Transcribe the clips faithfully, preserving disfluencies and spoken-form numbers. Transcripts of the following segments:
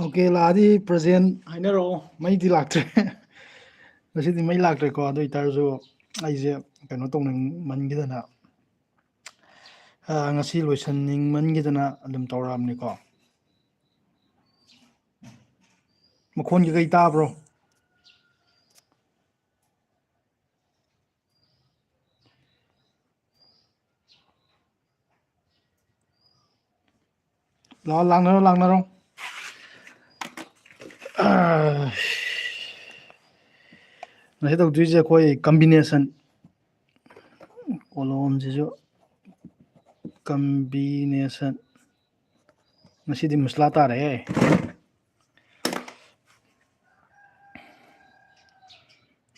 Okay, ꯂꯥꯛꯑꯗꯤ present ꯍꯥꯏꯅꯔꯛꯑꯣ꯫ ꯃꯩꯗꯤ ꯂꯥꯛꯇ꯭ꯔꯦ꯫ ꯉꯁꯤꯗꯤ ꯃꯩ ꯂꯥꯛꯇ꯭ꯔꯦꯀꯣ꯫ ꯑꯗꯨ ꯑꯣꯏꯇꯥꯔꯁꯨ ꯑꯩꯁꯦ ꯀꯩꯅꯣ ꯇꯧꯅꯤꯡꯃꯟꯈꯤꯗꯅ, ꯑ, ꯉꯁꯤ ꯂꯣꯏꯁꯟꯅꯤꯡꯃꯟꯈꯤꯗꯅ ꯑꯗꯨꯝ ꯇꯧꯔꯛꯑꯕꯅꯤꯀꯣ꯫ ꯃꯈꯣꯟ ꯀꯩꯀꯩ ꯇꯥꯕ꯭ꯔꯣ? ꯂꯥꯛꯑꯣ, ꯂꯥꯛꯅꯔꯣ, ꯂꯥꯛꯅꯔꯣ꯫ ꯑꯥ, ꯉꯁꯤ ꯇꯧꯗꯣꯏꯁꯦ ꯑꯩꯈꯣꯏ ꯀꯝꯕꯤꯅꯦꯁꯟ꯫ ꯀꯣꯂꯣꯝꯁꯤꯁꯨ ꯀꯝꯕꯤꯅꯦꯁꯟ꯫ ꯉꯁꯤꯗꯤ ꯃꯨꯁꯂꯥ ꯇꯥꯔꯦꯍꯦ꯫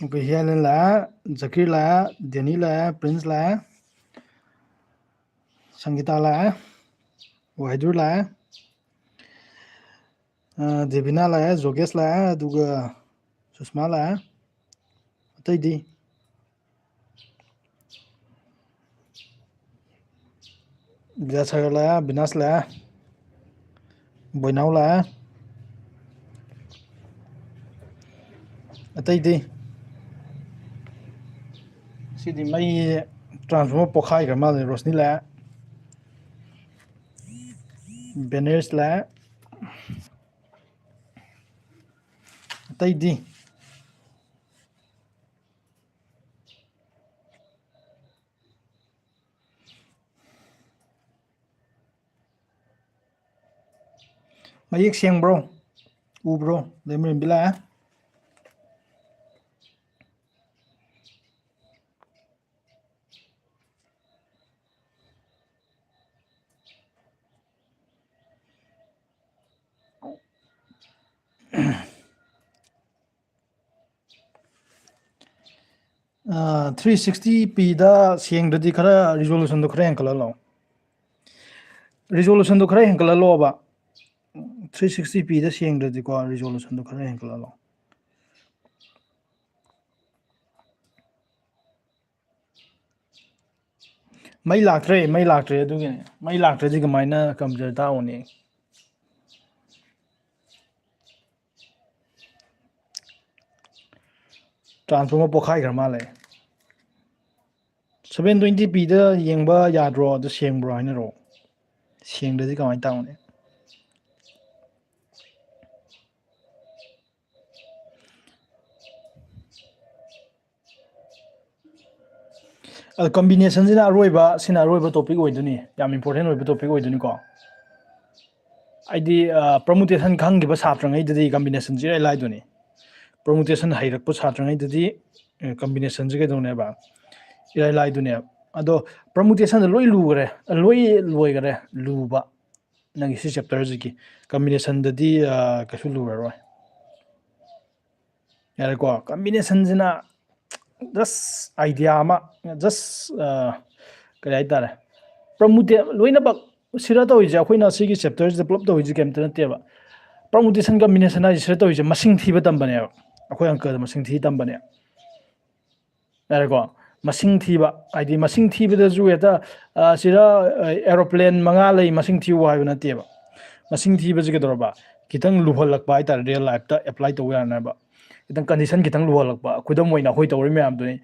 ꯑꯣꯀꯦ, ꯍꯤꯌꯥꯂꯦꯟ ꯂꯥꯛꯑꯦ, ꯖꯀꯤꯔ ꯂꯥꯛꯑꯦ, ꯗꯦꯅꯤ ꯂꯥꯛꯑꯦ, ꯄ꯭ꯔꯤꯟꯁ ꯂꯥꯛꯑꯦ, ꯁꯪꯒꯤꯇꯥ ꯂꯥꯛꯑꯦ, ꯋꯥꯍꯤꯗꯨꯔ ꯂꯥꯛꯑꯦ, ꯑ, ꯗꯦꯕꯤꯅꯥ ꯂꯥꯛꯑꯦ, ꯖꯣꯒꯦꯁ ꯂꯥꯛꯑꯦ, ꯑꯗꯨꯒ ꯁꯨꯁꯃꯥ ꯂꯥꯛꯑꯦ꯫ ꯑꯇꯩꯗꯤ? ꯕꯤꯗ꯭ꯌꯥꯁꯥꯒꯔ ꯂꯥꯛꯑꯦ, ꯕꯤꯅꯥꯁ ꯂꯥꯛꯑꯦ, ꯕꯣꯏꯅꯥꯎ ꯂꯥꯛꯑꯦ꯫ ꯑꯇꯩꯗꯤ? ꯁꯤꯗꯤ ꯃꯩ ꯇ꯭ꯔꯥꯟꯁꯐꯣꯔꯃꯔ ꯄꯣꯛꯈꯥꯏꯈ꯭ꯔ ꯃꯥꯜꯂꯦ꯫ ꯔꯣꯁꯅꯤ ꯂꯥꯛꯑꯦ, ꯕꯦꯅꯦꯁ ꯂꯥꯛꯑꯦ꯫ ꯑꯇꯩꯗꯤ? ꯃꯌꯦꯛ ꯁꯦꯡꯕ꯭ꯔꯣ? ꯎꯕ꯭ꯔꯣ? ꯂꯩꯃꯔꯦꯝꯕꯤ ꯂꯥꯛꯑꯦ꯫ ꯊ꯭ꯔꯤ ꯁꯤꯛꯁꯇꯤ ꯄꯤꯗ ꯁꯦꯡꯗ꯭ꯔꯗꯤ ꯈꯔ ꯔꯤꯖꯣꯂꯨꯁꯟꯗꯣ ꯈꯔ ꯍꯦꯟꯒꯠꯍꯜꯂꯣ꯫ ꯔꯤꯖꯣꯂꯨꯁꯟꯗꯣ ꯈꯔ ꯍꯦꯟꯒꯠꯍꯜꯂꯣꯕ꯫ ꯊ꯭ꯔꯤ ꯁꯤꯛꯁꯇꯤ ꯄꯤꯗ ꯁꯦꯡꯗ꯭ꯔꯗꯤꯀꯣ, ꯔꯤꯖꯣꯂꯨꯁꯟꯗꯣ ꯈꯔ ꯍꯦꯟꯒꯠꯍꯜꯂꯣ꯫ ꯃꯩ ꯂꯥꯛꯇ꯭ꯔꯦ, ꯃꯩ ꯂꯥꯛꯇ꯭ꯔꯦ, ꯑꯗꯨꯒꯤꯅꯦ꯫ ꯃꯩ ꯂꯥꯛꯇ꯭ꯔꯗꯤ ꯀꯃꯥꯏꯅ ꯀꯝꯄ꯭ꯌꯨꯇꯔ ꯇꯥꯛꯑꯣꯅꯤ? ꯇ꯭ꯔꯥꯟꯁꯐꯣꯔꯃꯔ ꯄꯣꯛꯈꯥꯏꯈ꯭ꯔ ꯃꯥꯜꯂꯦ꯫ ꯁꯚꯦꯟ ꯇ꯭ꯋꯦꯟꯇꯤ ꯄꯤꯗ ꯌꯦꯡꯕ ꯌꯥꯗ꯭ꯔꯣ? ꯑꯗꯨ ꯁꯦꯡꯕ꯭ꯔꯣ ꯍꯥꯏꯅꯔꯛꯑꯣ꯫ ꯁꯦꯡꯗ꯭ꯔꯗꯤ ꯀꯃꯥꯏꯅ ꯇꯧꯅꯤ? ꯑꯗꯣ ꯀꯝꯕꯤꯅꯦꯁꯟꯁꯤꯅ ꯑꯔꯣꯏꯕ, ꯁꯤꯅ ꯑꯔꯣꯏꯕ ꯇꯣꯄꯤꯛ ꯑꯣꯏꯗꯣꯏꯅꯤ, ꯌꯥꯝ ꯏꯝꯄꯣꯔꯇꯦꯟ ꯑꯣꯏꯕ ꯇꯣꯄꯤꯛ ꯑꯣꯏꯗꯣꯏꯅꯤꯀꯣ꯫ ꯍꯥꯏꯗꯤ, ꯄ꯭ꯔꯃꯨꯇꯦꯁꯟ ꯈꯪꯈꯤꯕ ꯁꯥꯇ꯭ꯔꯉꯩꯗꯗꯤ ꯀꯝꯕꯤꯅꯦꯁꯟꯁꯤ ꯏꯔꯥꯏ ꯂꯥꯏꯗꯣꯏꯅꯤ꯫ ꯄ꯭ꯔꯃꯨꯇꯦꯁꯟ ꯍꯩꯔꯛꯄ ꯁꯥꯇ꯭ꯔꯉꯩꯗꯗꯤ ꯀꯝꯕꯤꯅꯦꯁꯟꯁꯤ ꯀꯩꯗꯧꯅꯦꯕ? ꯏꯔꯥꯏ ꯂꯥꯏꯗꯣꯏꯅꯦꯕ꯫ ꯑꯗꯣ ꯄ꯭ꯔꯃꯨꯇꯦꯁꯟꯗ ꯂꯣꯏ ꯂꯨꯈꯔꯦ, ꯂꯣꯏ ꯂꯣꯏꯈꯔꯦ ꯂꯨꯕ꯫ ꯅꯪꯒꯤ ꯁꯤ ꯆꯦꯞꯇꯔꯁꯤꯒꯤ ꯀꯝꯕꯤꯅꯦꯁꯟꯗꯗꯤ ꯀꯩꯁꯨ ꯂꯨꯔꯔꯣꯏ꯫ ꯌꯥꯔꯦꯀꯣ? ꯀꯝꯕꯤꯅꯦꯁꯟꯁꯤꯅ ꯖꯁ ꯑꯥꯏꯗꯤꯌꯥ ꯑꯃ, ꯖꯁ ꯀꯔꯤ ꯍꯥꯏꯇꯥꯔꯦ, ꯄ꯭ꯔꯃꯨꯇꯦ ꯂꯣꯏꯅꯃꯛ ꯁꯤꯗ ꯇꯧꯔꯤꯁꯦ, ꯑꯩꯈꯣꯏꯅ ꯁꯤꯒꯤ ꯆꯦꯞꯇꯔꯁꯤꯗ ꯄꯨꯂꯞ ꯇꯧꯔꯤꯁꯦ ꯀꯩꯝꯇ ꯅꯠꯇꯦꯕ꯫ ꯄ꯭ꯔꯃꯨꯇꯦꯁꯟ ꯀꯝꯕꯤꯅꯦꯁꯟ ꯍꯥꯏꯁꯦ ꯁꯤꯗ ꯇꯧꯔꯤꯁꯦ ꯃꯁꯤꯡ ꯊꯤꯕ ꯇꯝꯕꯅꯦꯕ꯫ ꯑꯩꯈꯣꯏ ꯑꯪꯀꯗ ꯃꯁꯤꯡ ꯊꯤ ꯇꯝꯕꯅꯦ꯫ ꯌꯥꯔꯦꯀꯣ? ꯃꯁꯤꯡ ꯊꯤꯕ ꯍꯥꯏꯗꯤ, ꯃꯁꯤꯡ ꯊꯤꯕꯗꯁꯨ ꯍꯦꯛꯇ ꯁꯤꯗ ꯑꯦꯔꯣꯄ꯭ꯂꯦꯟ ꯃꯉꯥ ꯂꯩ, ꯃꯁꯤꯡ ꯊꯤꯌꯨ ꯍꯥꯏꯕ ꯅꯠꯇꯦꯕ꯫ ꯃꯁꯤꯡ ꯊꯤꯕꯁꯤ ꯀꯩꯗꯧꯔꯕ? ꯈꯤꯇꯪ ꯂꯨꯍꯜꯂꯛꯄ ꯍꯥꯏꯇꯥꯔꯦ, ꯔꯤꯌꯦꯜ ꯂꯥꯏꯐꯇ ꯑꯦꯄ꯭ꯂꯥꯏ ꯇꯧꯕ ꯌꯥꯅꯕ꯫ ꯈꯤꯇꯪ ꯀꯟꯗꯤꯁꯟ ꯈꯤꯇꯪ ꯂꯨꯍꯜꯂꯛꯄ꯫ ꯈꯨꯗꯝ ꯑꯣꯏꯅ ꯑꯩꯈꯣꯏ ꯇꯧꯔꯤ ꯃꯌꯥꯝꯗꯨꯅꯤ꯫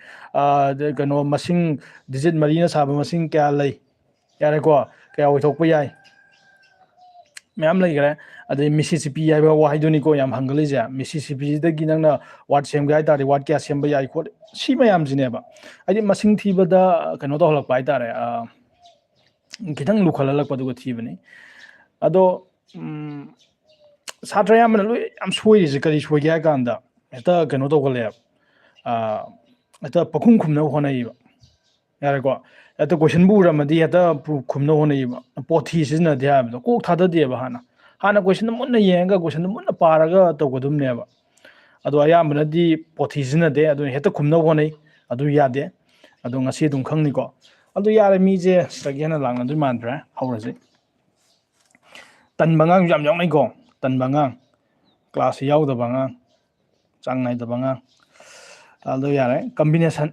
ꯀꯩꯅꯣ, ꯃꯁꯤꯡ ꯗꯤꯖꯤꯠ ꯃꯔꯤꯅ ꯁꯥꯕ ꯃꯁꯤꯡ ꯀꯌꯥ ꯂꯩ? ꯌꯥꯔꯦꯀꯣ? ꯀꯌꯥ ꯑꯣꯏꯊꯣꯛꯄ ꯌꯥꯏ? ꯃꯌꯥꯝ ꯂꯩꯈ꯭ꯔꯦ꯫ ꯑꯗꯩ ꯃꯤꯁꯤꯁꯤꯄꯤ ꯍꯥꯏꯕ ꯋꯥꯍꯩꯗꯨꯅꯤꯀꯣ ꯌꯥꯝ ꯍꯪꯒꯠꯂꯤꯁꯦ꯫ ꯃꯤꯁꯤꯁꯤꯄꯤꯗꯒꯤ ꯅꯪꯅ ꯋꯥꯔꯗ ꯁꯦꯝꯒꯦ ꯍꯥꯏ ꯇꯥꯔꯗꯤ ꯋꯥꯔꯗ ꯀꯌꯥ ꯁꯦꯝꯕ ꯌꯥꯏ ꯈꯣꯠꯂꯤ, ꯁꯤ ꯃꯌꯥꯝꯁꯤꯅꯦꯕ꯫ ꯍꯥꯏꯗꯤ ꯃꯁꯤꯡ ꯊꯤꯕꯗ ꯀꯩꯅꯣ ꯇꯧꯍꯜꯂꯛꯄ ꯍꯥꯏ ꯇꯥꯔꯦ, ꯈꯤꯇꯪ ꯂꯨꯈꯠꯍꯜꯂꯛꯄꯗꯨꯒ ꯊꯤꯕꯅꯤ꯫ ꯑꯗꯣ ꯁꯥꯇ꯭ꯔ ꯑꯌꯥꯝꯕꯅ ꯂꯣꯏ ꯌꯥꯝ ꯁꯣꯏꯔꯤꯁꯦ ꯀꯔꯤ ꯁꯣꯏꯒꯦ ꯍꯥꯏ ꯀꯥꯟꯗ, ꯍꯦꯛꯇ ꯀꯩꯅꯣ ꯇꯧꯒꯜꯂꯦꯕ, ꯍꯦꯛꯇ ꯄꯪꯈꯨꯝ ꯈꯨꯝꯅꯕ ꯍꯣꯠꯅꯩꯌꯦꯕ꯫ ꯌꯥꯔꯦꯀꯣ? ꯍꯦꯛꯇ ꯀꯣꯏꯁꯟꯕꯨ ꯎꯔꯝꯃꯗꯤ ꯍꯦꯛꯇ ꯈꯨꯝꯅꯕ ꯍꯣꯠꯅꯩꯌꯦꯕ꯫ ꯄꯣꯊꯤ ꯁꯤꯖꯤꯟꯅꯗꯦ ꯍꯥꯏꯕꯗꯣ ꯀꯣꯛ ꯊꯥꯗꯗꯦꯕ꯫ ꯍꯥꯟꯅ ꯍꯥꯟꯅ ꯀꯣꯏꯁꯟꯗꯣ ꯃꯨꯟꯅ ꯌꯦꯡꯉꯒ ꯀꯣꯏꯁꯟꯗꯣ ꯃꯨꯟꯅ ꯄꯥꯔꯒ ꯇꯧꯒꯗꯕꯅꯦꯕ꯫ ꯑꯗꯣ ꯑꯌꯥꯝꯕꯅꯗꯤ ꯄꯣꯊꯤ ꯁꯤꯖꯤꯟꯅꯗꯦ, ꯑꯗꯨꯅ ꯍꯦꯛꯇ ꯈꯨꯝꯅꯕ ꯍꯣꯠꯅꯩ꯫ ꯑꯗꯨ ꯌꯥꯗꯦ꯫ ꯑꯗꯣ ꯉꯁꯤ ꯑꯗꯨꯝ ꯈꯪꯅꯤꯀꯣ꯫ ꯑꯗꯨ ꯌꯥꯔꯦ, ꯃꯤꯁꯦ ꯁꯤꯗꯒꯤ ꯍꯦꯟꯅ ꯂꯥꯡꯅꯗꯣꯏ ꯃꯥꯟꯗ꯭ꯔꯦ꯫ ꯍꯧꯔꯁꯤ꯫ ꯇꯟꯕ ꯑꯉꯥꯡꯁꯨ ꯌꯥꯝ ꯌꯥꯎꯅꯩꯀꯣ꯫ ꯇꯟꯕ ꯑꯉꯥꯡ, ꯀ꯭ꯂꯥꯁꯁꯤ ꯌꯥꯎꯗꯕ ꯑꯉꯥꯡ, ꯆꯥꯡ ꯅꯥꯏꯗꯕ ꯑꯉꯥꯡ꯫ ꯑꯗꯨ ꯌꯥꯔꯦ, ꯀꯝꯕꯤꯅꯦꯁꯟ꯫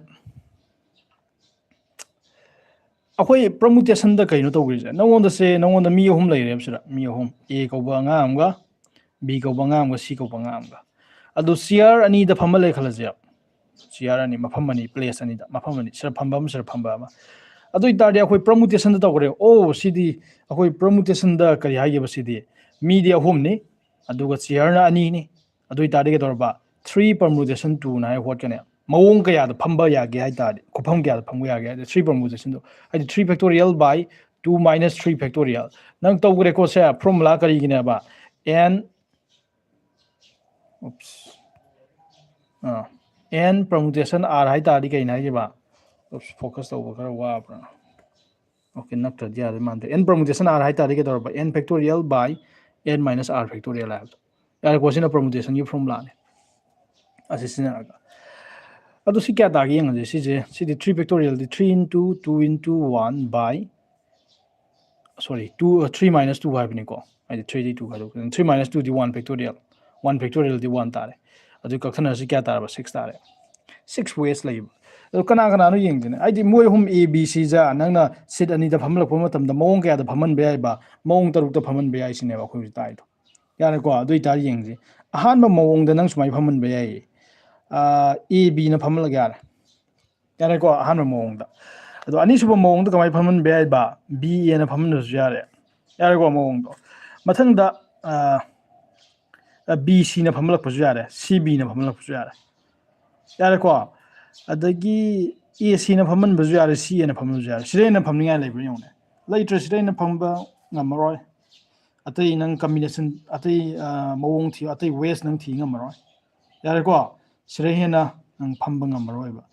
ꯑꯩꯈꯣꯏ ꯄ꯭ꯔꯃꯨꯇꯦꯁꯟꯗ ꯀꯩꯅꯣ ꯇꯧꯈ꯭ꯔꯤꯁꯦ? ꯅꯉꯣꯟꯗꯁꯦ, ꯅꯉꯣꯟꯗ ꯃꯤ ꯑꯍꯨꯝ ꯂꯩꯔꯦꯕ ꯁꯤꯗ, ꯃꯤ ꯑꯍꯨꯝ, ꯑꯦ ꯀꯧꯕ ꯑꯉꯥꯡ ꯑꯃꯒ, ꯕꯤ ꯀꯧꯕ ꯑꯉꯥꯡ ꯑꯃꯒ, ꯁꯤ ꯀꯧꯕ ꯑꯉꯥꯡ ꯑꯃꯒ꯫ ꯑꯗꯣ ꯆꯤꯌꯥꯔ ꯑꯅꯤꯗ ꯐꯝꯍꯜꯂꯦ ꯈꯜꯂꯁꯦꯕ, ꯆꯤꯌꯥꯔ ꯑꯅꯤ, ꯃꯐꯝ ꯑꯅꯤ, ꯄ꯭ꯂꯦꯁ ꯑꯅꯤꯗ, ꯃꯐꯝ ꯑꯅꯤ, ꯁꯤꯗ ꯐꯝꯕ ꯑꯃ, ꯁꯤꯗ ꯐꯝꯕ ꯑꯃ꯫ ꯑꯗꯨ ꯑꯣꯏꯇꯥꯔꯗꯤ ꯑꯩꯈꯣꯏ ꯄ꯭ꯔꯃꯨꯇꯦꯁꯟꯗ ꯇꯧꯈ꯭ꯔꯦ꯫ ꯑꯣ, ꯁꯤꯗꯤ ꯑꯩꯈꯣꯏ ꯄ꯭ꯔꯃꯨꯇꯦꯁꯟꯗ ꯀꯔꯤ ꯍꯥꯏꯒꯦꯕ? ꯁꯤꯗꯤ ꯃꯤꯗꯤ ꯑꯍꯨꯝꯅꯤ, ꯑꯗꯨꯒ ꯆꯤꯌꯥꯔꯅ ꯑꯅꯤꯅꯤ꯫ ꯑꯗꯨ ꯑꯣꯏꯇꯥꯔꯗꯤ ꯀꯩꯗꯧꯔꯕ? Three permutation two ꯅ ꯍꯥꯏ ꯍꯣꯠꯀꯅꯤ꯫ ꯃꯑꯣꯡ ꯀꯌꯥꯗ ꯐꯝꯕ ꯌꯥꯒꯦ ꯍꯥꯏ ꯇꯥꯔꯗꯤ, ꯈꯨꯐꯝ ꯀꯌꯥꯗ ꯐꯝꯕ ꯌꯥꯒꯦ ꯍꯥꯏ ꯇꯥꯔꯗꯤ, three permutation two, ꯍꯥꯏꯗꯤ three factorial by two minus three factorial꯫ ꯅꯪ ꯇꯧꯈ꯭ꯔꯦꯀꯣ ꯁꯦ, ꯐꯣꯔꯃꯨꯂꯥ ꯀꯔꯤꯒꯤꯅꯦꯕ? N, oops, ꯑꯥ, N permutation R ꯍꯥꯏ ꯇꯥꯔꯗꯤ ꯀꯩꯅꯣ ꯍꯥꯏꯒꯦꯕ? Oops, focus ꯇꯧꯕ ꯈꯔ ꯋꯥꯕ꯭ꯔꯥ? Okay, ꯅꯠꯇ꯭ꯔꯗꯤ ꯌꯥꯗꯣꯏ ꯃꯥꯟꯗꯦ꯫ N permutation R ꯍꯥꯏ ꯇꯥꯔꯗꯤ ꯀꯩꯗꯧꯔꯕ? N factorial by N minus R factorial ꯍꯥꯏꯕꯗꯣ꯫ ꯌꯥꯔꯦꯀꯣ, ꯁꯤꯅ ꯄ꯭ꯔꯃꯨꯇꯦꯁꯟꯒꯤ ꯐꯣꯔꯃꯨꯂꯥꯅꯦ꯫ ꯑꯁꯤ ꯁꯤꯖꯤꯟꯅꯔꯒ꯫ ꯑꯗꯣ ꯁꯤ ꯀꯌꯥ ꯇꯥꯒꯦ ꯌꯦꯡꯉꯁꯦ꯫ ꯁꯤꯁꯦ, ꯁꯤꯗꯤ three factorial D three into two into one by, sorry, two, three minus two ꯍꯥꯏꯕꯅꯤꯀꯣ꯫ ꯍꯥꯏꯗꯤ three ꯗꯤ two ꯈꯥꯏꯗꯣꯛ, three minus two ꯗꯤ one factorial, one factorial ꯗꯤ one ꯇꯥꯔꯦ꯫ ꯑꯗꯨ ꯀꯛꯊꯠꯅꯔꯁꯤ, ꯀꯌꯥ ꯇꯥꯔꯕ? Six ꯇꯥꯔꯦ꯫ Six ways ꯂꯩꯕ꯫ ꯑꯗꯣ ꯀꯅꯥ ꯀꯅꯥꯅꯣ ꯌꯦꯡꯗꯣꯏꯅꯦ? ꯍꯥꯏꯗꯤ ꯃꯣꯏ ꯑꯍꯨꯝ, ꯑꯦ, ꯕꯤ, ꯁꯤꯁꯦ ꯅꯪꯅ ꯁꯤꯠ ꯑꯅꯤꯗ ꯐꯝꯍꯜꯂꯛꯄ ꯃꯇꯝꯗ ꯃꯑꯣꯡ ꯀꯌꯥꯗ ꯐꯝꯍꯟꯕ ꯌꯥꯏꯕ? ꯃꯑꯣꯡ ꯇꯔꯨꯛꯇ ꯐꯝꯍꯟꯕ ꯌꯥꯏ ꯁꯤꯅꯦꯕ ꯑꯩꯈꯣꯏ ꯍꯧꯖꯤꯛ ꯇꯥꯏꯗꯣ꯫ ꯌꯥꯔꯦꯀꯣ? ꯑꯗꯨ ꯑꯣꯏꯇꯥꯔꯗꯤ ꯌꯦꯡꯁꯤ꯫ ꯑꯍꯥꯟꯕ ꯃꯑꯣꯡꯗ ꯅꯪ ꯁꯨꯃꯥꯏꯅ ꯐꯝꯍꯟꯕ ꯌꯥꯏꯌꯦ꯫ ꯑꯥ, ꯑꯦ ꯕꯤꯅ ꯐꯝꯍꯜꯂꯒ ꯌꯥꯔꯦ꯫ ꯌꯥꯔꯦꯀꯣ? ꯑꯍꯥꯟꯕ ꯃꯑꯣꯡꯗ꯫ ꯑꯗꯣ ꯑꯅꯤꯁꯨꯕ ꯃꯑꯣꯡꯗ ꯀꯃꯥꯏꯅ ꯐꯝꯍꯟꯕ ꯌꯥꯏꯕ? ꯕꯤ ꯑꯦꯅ ꯐꯝꯍꯟꯕꯁꯨ ꯌꯥꯔꯦ꯫ ꯌꯥꯔꯦꯀꯣ? ꯃꯑꯣꯡꯗꯣ꯫ ꯃꯊꯪꯗ, ꯑꯥ, ꯕꯤ ꯁꯤꯅ ꯐꯝꯍꯜꯂꯛꯄꯁꯨ ꯌꯥꯔꯦ, ꯁꯤ ꯕꯤꯅ ꯐꯝꯍꯜꯂꯛꯄꯁꯨ ꯌꯥꯔꯦ꯫ ꯌꯥꯔꯦꯀꯣ? ꯑꯗꯒꯤ ꯑꯦ ꯁꯤꯅ ꯐꯝꯍꯟꯕꯁꯨ ꯌꯥꯔꯦ, ꯁꯤ ꯑꯦꯅ ꯐꯝꯍꯟꯕꯁꯨ ꯌꯥꯔꯦ꯫ ꯁꯤꯗ ꯍꯦꯟꯅ ꯐꯝꯅꯤꯡꯉꯥꯏ ꯂꯩꯕ꯭ꯔꯥ ꯌꯦꯡꯉꯨꯅꯦ꯫ ꯂꯩꯇ꯭ꯔꯦ, ꯁꯤꯗ ꯍꯦꯟꯅ ꯐꯝꯕ ꯉꯝꯃꯔꯣꯏ꯫ ꯑꯇꯩ ꯅꯪ combination, ꯑꯇꯩ, ꯑꯥ, ꯃꯑꯣꯡ ꯊꯤꯌꯨ, ꯑꯇꯩ ways ꯅꯪ ꯊꯤ ꯉꯝꯃꯔꯣꯏ꯫ ꯌꯥꯔꯦꯀꯣ? ꯁꯤꯗ ꯍꯦꯟꯅ ꯅꯪ ꯐꯝꯕ ꯉꯝꯃꯔꯣꯏꯕ꯫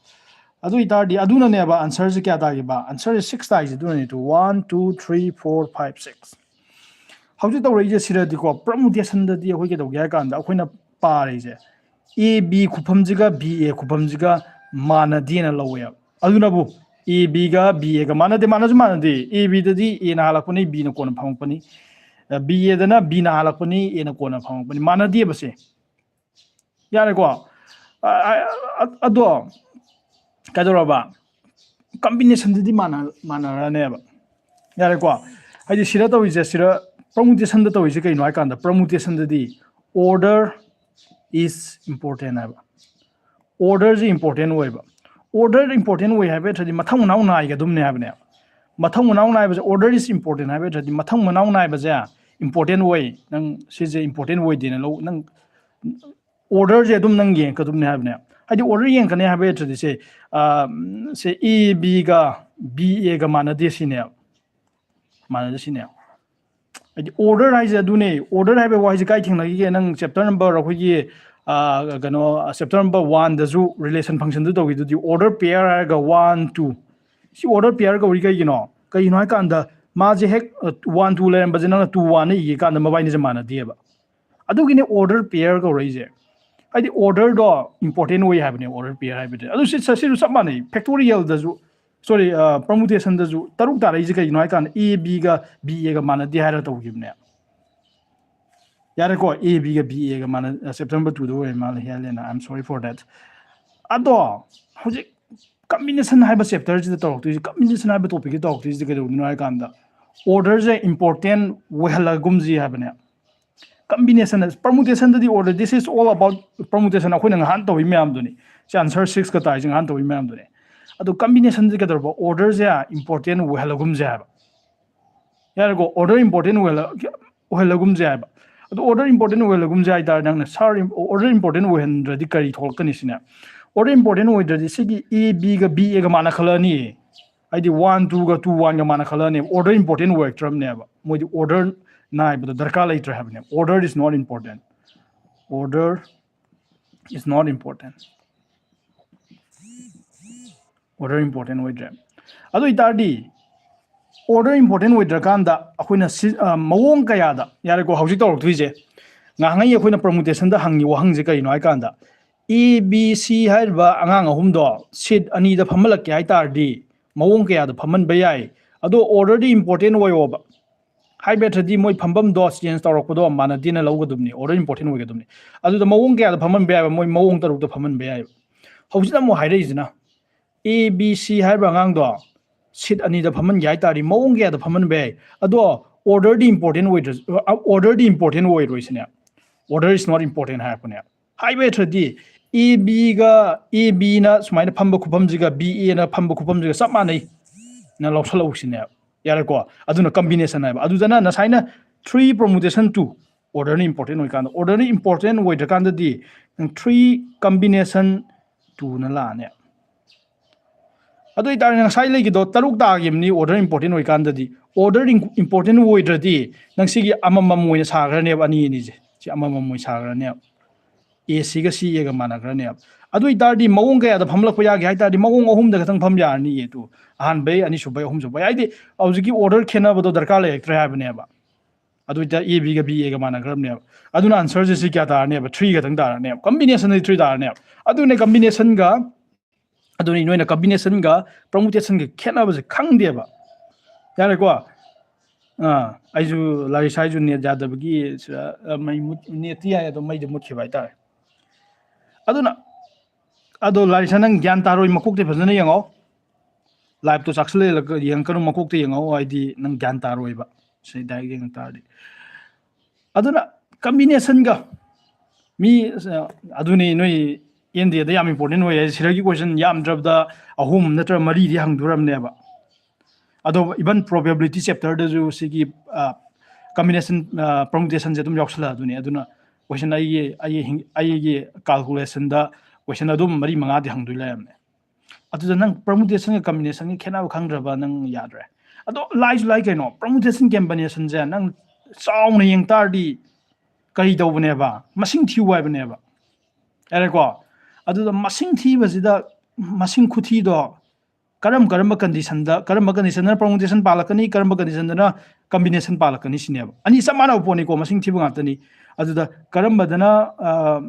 ꯑꯗꯨ ꯑꯣꯏꯇꯥꯔꯗꯤ ꯑꯗꯨꯅꯅꯦꯕ answer ꯁꯦ ꯀꯌꯥ ꯇꯥꯈꯤꯕ? Answer ꯁꯦ six ꯇꯥꯏꯁꯦ ꯑꯗꯨꯅꯅꯦ꯫ One, two, three, four, five, six꯫ ꯍꯧꯖꯤꯛ ꯇꯧꯔꯛꯏꯁꯦ ꯁꯤꯗꯗꯤꯀꯣ, permutation ꯗꯗꯤ ꯑꯩꯈꯣꯏ ꯀꯩꯗꯧꯒꯦ ꯍꯥꯏ ꯀꯥꯟꯗ ꯑꯩꯈꯣꯏꯅ ꯄꯥꯔꯤꯁꯦ ꯑꯦ ꯕꯤ ꯈꯨꯐꯝꯁꯤꯒ ꯕꯤ ꯑꯦ ꯈꯨꯐꯝꯁꯤꯒ ꯃꯥꯟꯅꯗꯦꯅ ꯂꯧꯋꯦꯕ꯫ ꯑꯗꯨꯅꯕꯨ ꯑꯦ ꯕꯤꯒ ꯕꯤ ꯑꯦꯒ ꯃꯥꯟꯅꯗꯦ, ꯃꯥꯟꯅꯁꯨ ꯃꯥꯟꯅꯗꯦ꯫ ꯑꯦ ꯕꯤꯗꯗꯤ ꯑꯦꯅ ꯍꯥꯜꯂꯛꯄꯅꯤ, ꯕꯤꯅ ꯀꯣꯟꯅ ꯐꯪꯉꯛꯄꯅꯤ꯫ ꯕꯤ ꯑꯦꯗꯅ ꯕꯤꯅ ꯍꯥꯜꯂꯛꯄꯅꯤ, ꯑꯦꯅ ꯀꯣꯟꯅ ꯐꯪꯉꯛꯄꯅꯤ꯫ ꯃꯥꯟꯅꯗꯦꯕ ꯁꯦ꯫ ꯌꯥꯔꯦꯀꯣ? ꯑ-, ꯑ-, ꯑ-, ꯑꯗꯣ ꯀꯩꯗꯧꯔꯕ? ꯀꯝꯕꯤꯅꯦꯁꯟꯗꯨꯗꯤ ꯃꯥꯟꯅ ꯃꯥꯟꯅꯔꯅꯦꯕ꯫ ꯌꯥꯔꯦꯀꯣ? ꯍꯥꯏꯗꯤ ꯁꯤꯗ ꯇꯧꯔꯤꯁꯦ, ꯁꯤꯗ ꯄ꯭ꯔꯃꯨꯇꯦꯁꯟꯗ ꯇꯧꯔꯤꯁꯦ ꯀꯩꯅꯣ ꯍꯥꯏ ꯀꯥꯟꯗ, ꯄ꯭ꯔꯃꯨꯇꯦꯁꯟꯗꯗꯤ order is important ꯍꯥꯏꯕ꯫ Orderꯁꯦ important ꯑꯣꯏꯕ꯫ Order important ꯑꯣꯏ ꯍꯥꯏꯕ ꯅꯠꯇ꯭ꯔꯗꯤ ꯃꯊꯪ ꯃꯅꯥꯎ ꯅꯥꯏꯒꯗꯕꯅꯦ ꯍꯥꯏꯕꯅꯦꯕ꯫ ꯃꯊꯪ ꯃꯅꯥꯎ ꯅꯥꯏꯕꯁꯦ, order is important ꯍꯥꯏꯕ ꯅꯠꯇ꯭ꯔꯗꯤ ꯃꯊꯪ ꯃꯅꯥꯎ ꯅꯥꯏꯕꯁꯦ important ꯑꯣꯏ꯫ ꯅꯪ ꯁꯤꯁꯦ important ꯑꯣꯏꯗꯦꯅ ꯂꯧ, ꯅꯪ orderꯁꯦ ꯑꯗꯨꯝ ꯅꯪ ꯌꯦꯡꯉꯛꯀꯗꯕꯅꯦ ꯍꯥꯏꯕꯅꯦ꯫ ꯍꯥꯏꯗꯤ order ꯌꯦꯡꯉꯛꯀꯅꯤ ꯍꯥꯏꯕ ꯅꯠꯇ꯭ꯔꯗꯤ ꯁꯦ, ꯑ, ꯁꯦ A Bꯒ B Aꯒ ꯃꯥꯟꯅꯗꯦ ꯁꯤꯅꯦꯕ꯫ ꯃꯥꯟꯅꯗꯦ ꯁꯤꯅꯦꯕ꯫ ꯍꯥꯏꯗꯤ order ꯍꯥꯏꯁꯦ ꯑꯗꯨꯅꯦ꯫ Order ꯍꯥꯏꯕ ꯋꯥꯍꯩꯁꯦ ꯀꯥꯏ ꯊꯦꯡꯅꯈꯤꯒꯦ? ꯅꯪ chapter number ꯑꯩꯈꯣꯏꯒꯤ, ꯑ, ꯀꯩꯅꯣ, chapter number oneꯗꯁꯨ relation functionꯗꯨ ꯇꯧꯈꯤꯗꯨꯗꯤ, order pair ꯍꯥꯏꯔꯒ one, two꯫ ꯁꯤ order pair ꯀꯧꯔꯤ ꯀꯩꯒꯤꯅꯣ? ꯀꯩꯒꯤꯅꯣ ꯍꯥꯏ ꯀꯥꯟꯗ ꯃꯥꯁꯦ ꯍꯦꯛ, ꯑ, one, two ꯂꯩꯔꯝꯕꯁꯦ ꯅꯪꯅ two, one ꯏꯒꯦ ꯀꯥꯟꯗ ꯃꯕꯥꯏꯅꯤꯁꯦ ꯃꯥꯟꯅꯗꯦꯕ꯫ ꯑꯗꯨꯒꯤꯅꯦ order pair ꯀꯧꯔꯛꯏꯁꯦ꯫ ꯍꯥꯏꯗꯤ orderꯗꯣ important ꯑꯣꯏ ꯍꯥꯏꯕꯅꯦ, order pair ꯍꯥꯏꯕꯗꯤ꯫ ꯑꯗꯨ ꯁꯤ, ꯁꯤꯁꯨ ꯆꯞ ꯃꯥꯟꯅꯩ꯫ Factorialꯗꯁꯨ, sorry, ꯑ, permutationꯗꯁꯨ ꯇꯔꯨꯛ ꯇꯥꯔꯛꯏꯁꯦ ꯀꯩꯒꯤꯅꯣ ꯍꯥꯏ ꯀꯥꯟꯗ A Bꯒ B Aꯒ ꯃꯥꯟꯅꯗꯦ ꯍꯥꯏꯔ ꯇꯧꯈꯤꯕꯅꯦ꯫ ꯌꯥꯔꯦꯀꯣ? A Bꯒ B Aꯒ ꯃꯥꯟꯅ, ꯑ, chapter number twoꯗ ꯑꯣꯏꯔ ꯃꯥꯜꯂꯦ, ꯍꯦꯜꯂꯦꯅ꯫ I'm sorry for that. ꯑꯗꯣ ꯍꯧꯖꯤꯛ combination ꯍꯥꯏꯕ chapterꯁꯤꯗ ꯇꯧꯔꯛꯇꯣꯏꯁꯦ, combination ꯍꯥꯏꯕ topicꯁꯤꯗ ꯇꯧꯔꯛꯇꯣꯏꯁꯦ ꯀꯩꯗꯧꯕꯅꯣ ꯍꯥꯏ ꯀꯥꯟꯗ, orderꯁꯦ important ꯑꯣꯏꯍꯜꯂꯒꯨꯝꯁꯤ ꯍꯥꯏꯕꯅꯦ꯫ Combination, permutationꯗꯗꯤ order, this is all about permutation, ꯑꯩꯈꯣꯏꯅ ꯉꯍꯥꯟ ꯇꯧꯏ ꯃꯌꯥꯝꯗꯨꯅꯤ꯫ ꯁꯤ answer sixꯀ ꯇꯥꯏꯁꯦ ꯉꯍꯥꯟ ꯇꯧꯏ ꯃꯌꯥꯝꯗꯨꯅꯤ꯫ ꯑꯗꯣ combinationꯗꯤ ꯀꯩꯗꯧꯔꯕ? Orderꯁꯦ important ꯑꯣꯏꯍꯜꯂꯒꯨꯝꯁꯦ ꯍꯥꯏꯕ꯫ ꯌꯥꯔꯦꯀꯣ? Order important ꯑꯣꯏꯍꯜꯂ-, ꯑꯣꯏꯍꯜꯂꯒꯨꯝꯁꯦ ꯍꯥꯏꯕ꯫ ꯑꯗꯣ order important ꯑꯣꯏꯍꯜꯂꯒꯨꯝꯁꯦ ꯍꯥꯏꯇꯥꯔꯗꯤ ꯅꯪꯅ, sir, order important ꯑꯣꯏꯍꯟꯗ꯭ꯔꯗꯤ ꯀꯔꯤ ꯊꯣꯛꯂꯛꯀꯅꯤ ꯁꯤꯅꯦ? Order important ꯑꯣꯏꯗ꯭ꯔꯗꯤ ꯁꯤꯒꯤ A Bꯒ B Aꯒ ꯃꯥꯟꯅ ꯈꯜꯂꯛꯑꯅꯤ꯫ ꯍꯥꯏꯗꯤ one, twoꯒ two, oneꯒ ꯃꯥꯟꯅ ꯈꯜꯂꯛꯑꯅꯦꯕ꯫ Order important ꯑꯣꯏꯔꯛꯇ꯭ꯔꯕꯅꯦꯕ꯫ ꯃꯣꯏꯗꯤ order ꯅꯥꯏꯕꯗꯣ ꯗꯔꯀꯥꯔ ꯂꯩꯇ꯭ꯔꯦ ꯍꯥꯏꯕꯅꯦꯕ꯫ Order is not important. Order is not important. Order important ꯑꯣꯏꯗ꯭ꯔꯦ꯫ ꯑꯗꯨ ꯑꯣꯏꯇꯥꯔꯗꯤ order important ꯑꯣꯏꯗ꯭ꯔꯀꯥꯟꯗ ꯑꯩꯈꯣꯏꯅ ꯁꯤ, ꯑ, ꯃꯑꯣꯡ ꯀꯌꯥꯗ, ꯌꯥꯔꯦꯀꯣ, ꯍꯧꯖꯤꯛ ꯇꯧꯔꯛꯇꯣꯏꯁꯦ, ꯉꯥꯏꯍꯥꯛꯉꯩ ꯑꯩꯈꯣꯏꯅ permutationꯗ ꯍꯪꯉꯤ ꯋꯥꯍꯪꯁꯦ ꯀꯩꯅꯣ ꯍꯥꯏ ꯀꯥꯟꯗ, A, B, C ꯍꯥꯏꯔꯤꯕ ꯑꯉꯥꯡ ꯑꯍꯨꯝꯗꯣ seat ꯑꯅꯤꯗ ꯐꯝꯍꯜꯂꯛꯀꯦ ꯍꯥꯏ ꯇꯥꯔꯗꯤ ꯃꯑꯣꯡ ꯀꯌꯥꯗ ꯐꯝꯍꯟꯕ ꯌꯥꯏ꯫ ꯑꯗꯣ orderꯗꯤ important ꯑꯣꯏꯌꯣꯕ꯫ ꯍꯥꯏꯕ ꯅꯠꯇ꯭ꯔꯗꯤ ꯃꯣꯏ ꯐꯝꯐꯝꯗꯣ change ꯇꯧꯔꯛꯄꯗꯣ ꯃꯥꯟꯅꯗꯦꯅ ꯂꯧꯒꯗꯕꯅꯤ, order important ꯑꯣꯏꯒꯗꯕꯅꯤ꯫ ꯑꯗꯨꯗ ꯃꯑꯣꯡ ꯀꯌꯥꯗ ꯐꯝꯍꯟꯕ ꯌꯥꯏꯕ? ꯃꯣꯏ ꯃꯑꯣꯡ ꯇꯔꯨꯛꯇ ꯐꯝꯍꯟꯕ ꯌꯥꯏꯕ꯫ ꯍꯧꯖꯤꯛ ꯑꯃꯨꯛ ꯍꯥꯏꯔꯛꯏꯁꯤꯅ A B C ꯍꯥꯏꯕ ꯑꯉꯥꯡꯗꯣ ꯁꯤꯠ ꯑꯅꯤꯗ ꯐꯝꯍꯟꯒꯦ ꯍꯥꯏ ꯇꯥꯔꯗꯤ ꯃꯑꯣꯡ ꯀꯌꯥꯗ ꯐꯝꯍꯟꯕ ꯌꯥꯏ? ꯑꯗꯣ order ꯗꯤ important ꯑꯣꯏꯗ꯭ꯔ order ꯗꯤ important ꯑꯣꯏꯔꯣꯏ ꯁꯤꯅꯦ꯫ Order is not important ꯍꯥꯏꯔꯛꯄꯅꯦ꯫ ꯍꯥꯏꯕ ꯍꯩꯇ꯭ꯔꯗꯤ A B ꯒ A B ꯅ ꯁꯨꯃꯥꯏꯅ ꯐꯝꯕ ꯈꯨꯐꯝꯁꯤꯒ B A ꯅ ꯐꯝꯕ ꯈꯨꯐꯝꯁꯤꯒ ꯆꯞ ꯃꯥꯟꯅꯩ ꯅ ꯂꯧꯁꯜꯂꯛꯎ ꯁꯤꯅꯦ꯫ ꯌꯥꯔꯦꯀꯣ? ꯑꯗꯨꯅ combination ꯍꯥꯏꯕ꯫ ꯑꯗꯨꯗꯅ ꯉꯁꯥꯏꯅ three permutation two, order ꯅ important ꯑꯣꯏꯀꯥꯟꯗ, order ꯅ important ꯑꯣꯏꯗ꯭ꯔꯀꯥꯟꯗꯗꯤ ꯅꯪ three combination two ꯅ ꯂꯥꯛꯑꯅꯦ꯫ ꯑꯗꯨ ꯑꯣꯏꯇꯥꯔꯗꯤ ꯉꯁꯥꯏ ꯂꯩꯒꯤꯗꯣ ꯇꯔꯨꯛ ꯇꯥꯈꯤꯕꯅꯤ order important ꯑꯣꯏꯀꯥꯟꯗꯗꯤ꯫ Order important ꯑꯣꯏꯗ꯭ꯔꯗꯤ ꯅꯪ ꯁꯤꯒꯤ ꯑꯃꯃꯝ ꯑꯣꯏꯅ ꯁꯥꯈ꯭ꯔꯅꯦꯕ, ꯑꯅꯤ ꯑꯅꯤꯁꯦ꯫ ꯁꯤ ꯑꯃꯃꯝ ꯑꯣꯏꯅ ꯁꯥꯈ꯭ꯔꯅꯦꯕ꯫ A C ꯒ C A ꯒ ꯃꯥꯟꯅꯈ꯭ꯔꯅꯦꯕ꯫ ꯑꯗꯨ ꯑꯣꯏꯇꯥꯔꯗꯤ ꯃꯑꯣꯡ ꯀꯌꯥꯗ ꯐꯝꯂꯛꯄ ꯌꯥꯒꯦ ꯍꯥꯏ ꯇꯥꯔꯗꯤ ꯃꯑꯣꯡ ꯑꯍꯨꯝꯗ ꯈꯛꯇꯪ ꯐꯝ ꯌꯥꯔꯅꯤꯌꯦ꯫ ꯇꯨ, ꯑꯍꯥꯟꯕꯩ, ꯑꯅꯤꯁꯨꯕꯩ, ꯑꯍꯨꯝꯁꯨꯕꯩ꯫ ꯍꯥꯏꯗꯤ ꯍꯧꯖꯤꯛꯀꯤ order ꯈꯦꯠꯅꯕꯗꯣ ꯗꯔꯀꯥꯔ ꯂꯩꯔꯛꯇ꯭ꯔꯦ ꯍꯥꯏꯕꯅꯦꯕ꯫ ꯑꯗꯨ ꯑꯣꯏꯇꯥꯔꯗꯤ A B ꯒ B A ꯒ ꯃꯥꯟꯅꯈ꯭ꯔꯕꯅꯦꯕ꯫ ꯑꯗꯨꯅ answer ꯁꯦ ꯁꯤ ꯀꯌꯥ ꯇꯥꯔꯅꯦꯕ? Three ꯈꯛꯇꯪ ꯇꯥꯔꯅꯦꯕ꯫ Combination ꯗꯤ three ꯇꯥꯔꯅꯦꯕ꯫ ꯑꯗꯨꯅꯦ combination ꯒ, ꯑꯗꯨꯅꯤ ꯅꯣꯏꯅ combination ꯒ permutation ꯒ ꯈꯦꯠꯅꯕꯁꯦ ꯈꯪꯗꯦꯕ꯫ ꯌꯥꯔꯦꯀꯣ? ꯑꯥ, ꯑꯩꯁꯨ ꯂꯥꯔꯤꯁꯥ ꯍꯣꯏꯁꯨ net ꯌꯥꯗꯕꯒꯤ ꯁꯤꯗ, ꯑ, ꯃꯩ ꯃꯨꯠ-, net ꯇꯤ ꯌꯥꯏ, ꯑꯗꯣ ꯃꯩꯗꯤ ꯃꯨꯠꯈꯤꯕ ꯍꯥꯏꯇꯥꯔꯦ꯫ ꯑꯗꯨꯅ, ꯑꯗꯣ ꯂꯥꯔꯤꯁꯥ ꯅꯪ ꯒ꯭ꯌꯥꯟ ꯇꯥꯔꯣꯏ, ꯃꯀꯣꯛꯇꯤ ꯐꯖꯅ ꯌꯦꯡꯉꯣ꯫ Live ꯇꯣ ꯆꯥꯛꯁꯤꯜꯂ ꯌꯦꯡꯉꯛꯀꯅꯨ, ꯃꯀꯣꯛꯇ ꯌꯦꯡꯉꯛꯑꯣ, ꯍꯥꯏꯗꯤ ꯅꯪ ꯒ꯭ꯌꯥꯟ ꯇꯥꯔꯣꯏꯕ꯫ ꯁꯤ direct ꯌꯦꯡꯉꯛ ꯇꯥꯔꯗꯤ꯫ ꯑꯗꯨꯅ combination ꯒ ꯃꯤ, ꯑ, ꯑꯗꯨꯅꯤ ꯅꯣꯏ N D A ꯗ ꯌꯥꯝ important ꯑꯣꯏ ꯍꯥꯏꯁꯦ꯫ ꯁꯤꯗꯒꯤ question ꯌꯥꯝꯗ꯭ꯔꯕꯗ ꯑꯍꯨꯝ ꯅꯠꯇ꯭ꯔꯒ ꯃꯔꯤꯗꯤ ꯍꯪꯗꯣꯔꯝꯅꯦꯕ꯫ ꯑꯗꯣ even probability chapter ꯗꯁꯨ ꯁꯤꯒꯤ, ꯑ, combination, ꯑ, permutation ꯁꯦ ꯑꯗꯨꯝ ꯌꯥꯎꯁꯜꯂꯛꯑꯗꯨꯅꯤ꯫ ꯑꯗꯨꯅ question ꯑꯩꯒꯤ, ꯑꯩꯒꯤ ꯍꯤꯡ-, ꯑꯩꯒꯤ calculation ꯗ question ꯑꯗꯨꯝ ꯃꯔꯤ ꯃꯉꯥꯗꯤ ꯍꯪꯗꯣꯏ ꯂꯩꯔꯝꯅꯦ꯫ ꯑꯗꯨꯗ ꯅꯪ permutation ꯒ combination ꯒꯤ ꯈꯦꯠꯅꯕ ꯈꯪꯗ꯭ꯔꯕ ꯅꯪ ꯌꯥꯗ꯭ꯔꯦ꯫ ꯑꯗꯣ ꯂꯥꯏꯁꯨ ꯂꯥꯏ ꯀꯩꯅꯣ, permutation combination ꯁꯦ ꯅꯪ ꯆꯥꯎꯅ ꯌꯦꯡ ꯇꯥꯔꯗꯤ ꯀꯔꯤ ꯇꯧꯕꯅꯦꯕ? ꯃꯁꯤꯡ ꯊꯤꯌꯨ ꯍꯥꯏꯕꯅꯦꯕ꯫ ꯌꯥꯔꯦꯀꯣ? ꯑꯗꯨꯗ ꯃꯁꯤꯡ ꯊꯤꯕꯁꯤꯗ ꯃꯁꯤꯡ ꯈꯨꯊꯤꯗꯣ ꯀꯔꯝ ꯀꯔꯝꯕ condition ꯗ, ꯀꯔꯝꯕ condition ꯗꯅ permutation ꯄꯥꯜꯂꯛꯀꯅꯤ, ꯀꯔꯝꯕ condition ꯗꯅ combination ꯄꯥꯜꯂꯛꯀꯅꯤ ꯁꯤꯅꯦꯕ꯫ ꯑꯅꯤ ꯆꯞ ꯃꯥꯟꯅꯕ ꯄꯣꯠꯅꯤꯀꯣ, ꯃꯁꯤꯡ ꯊꯤꯕ ꯉꯥꯛꯇꯅꯤ꯫ ꯑꯗꯨꯗ ꯀꯔꯝꯕꯗꯅ, ꯑ,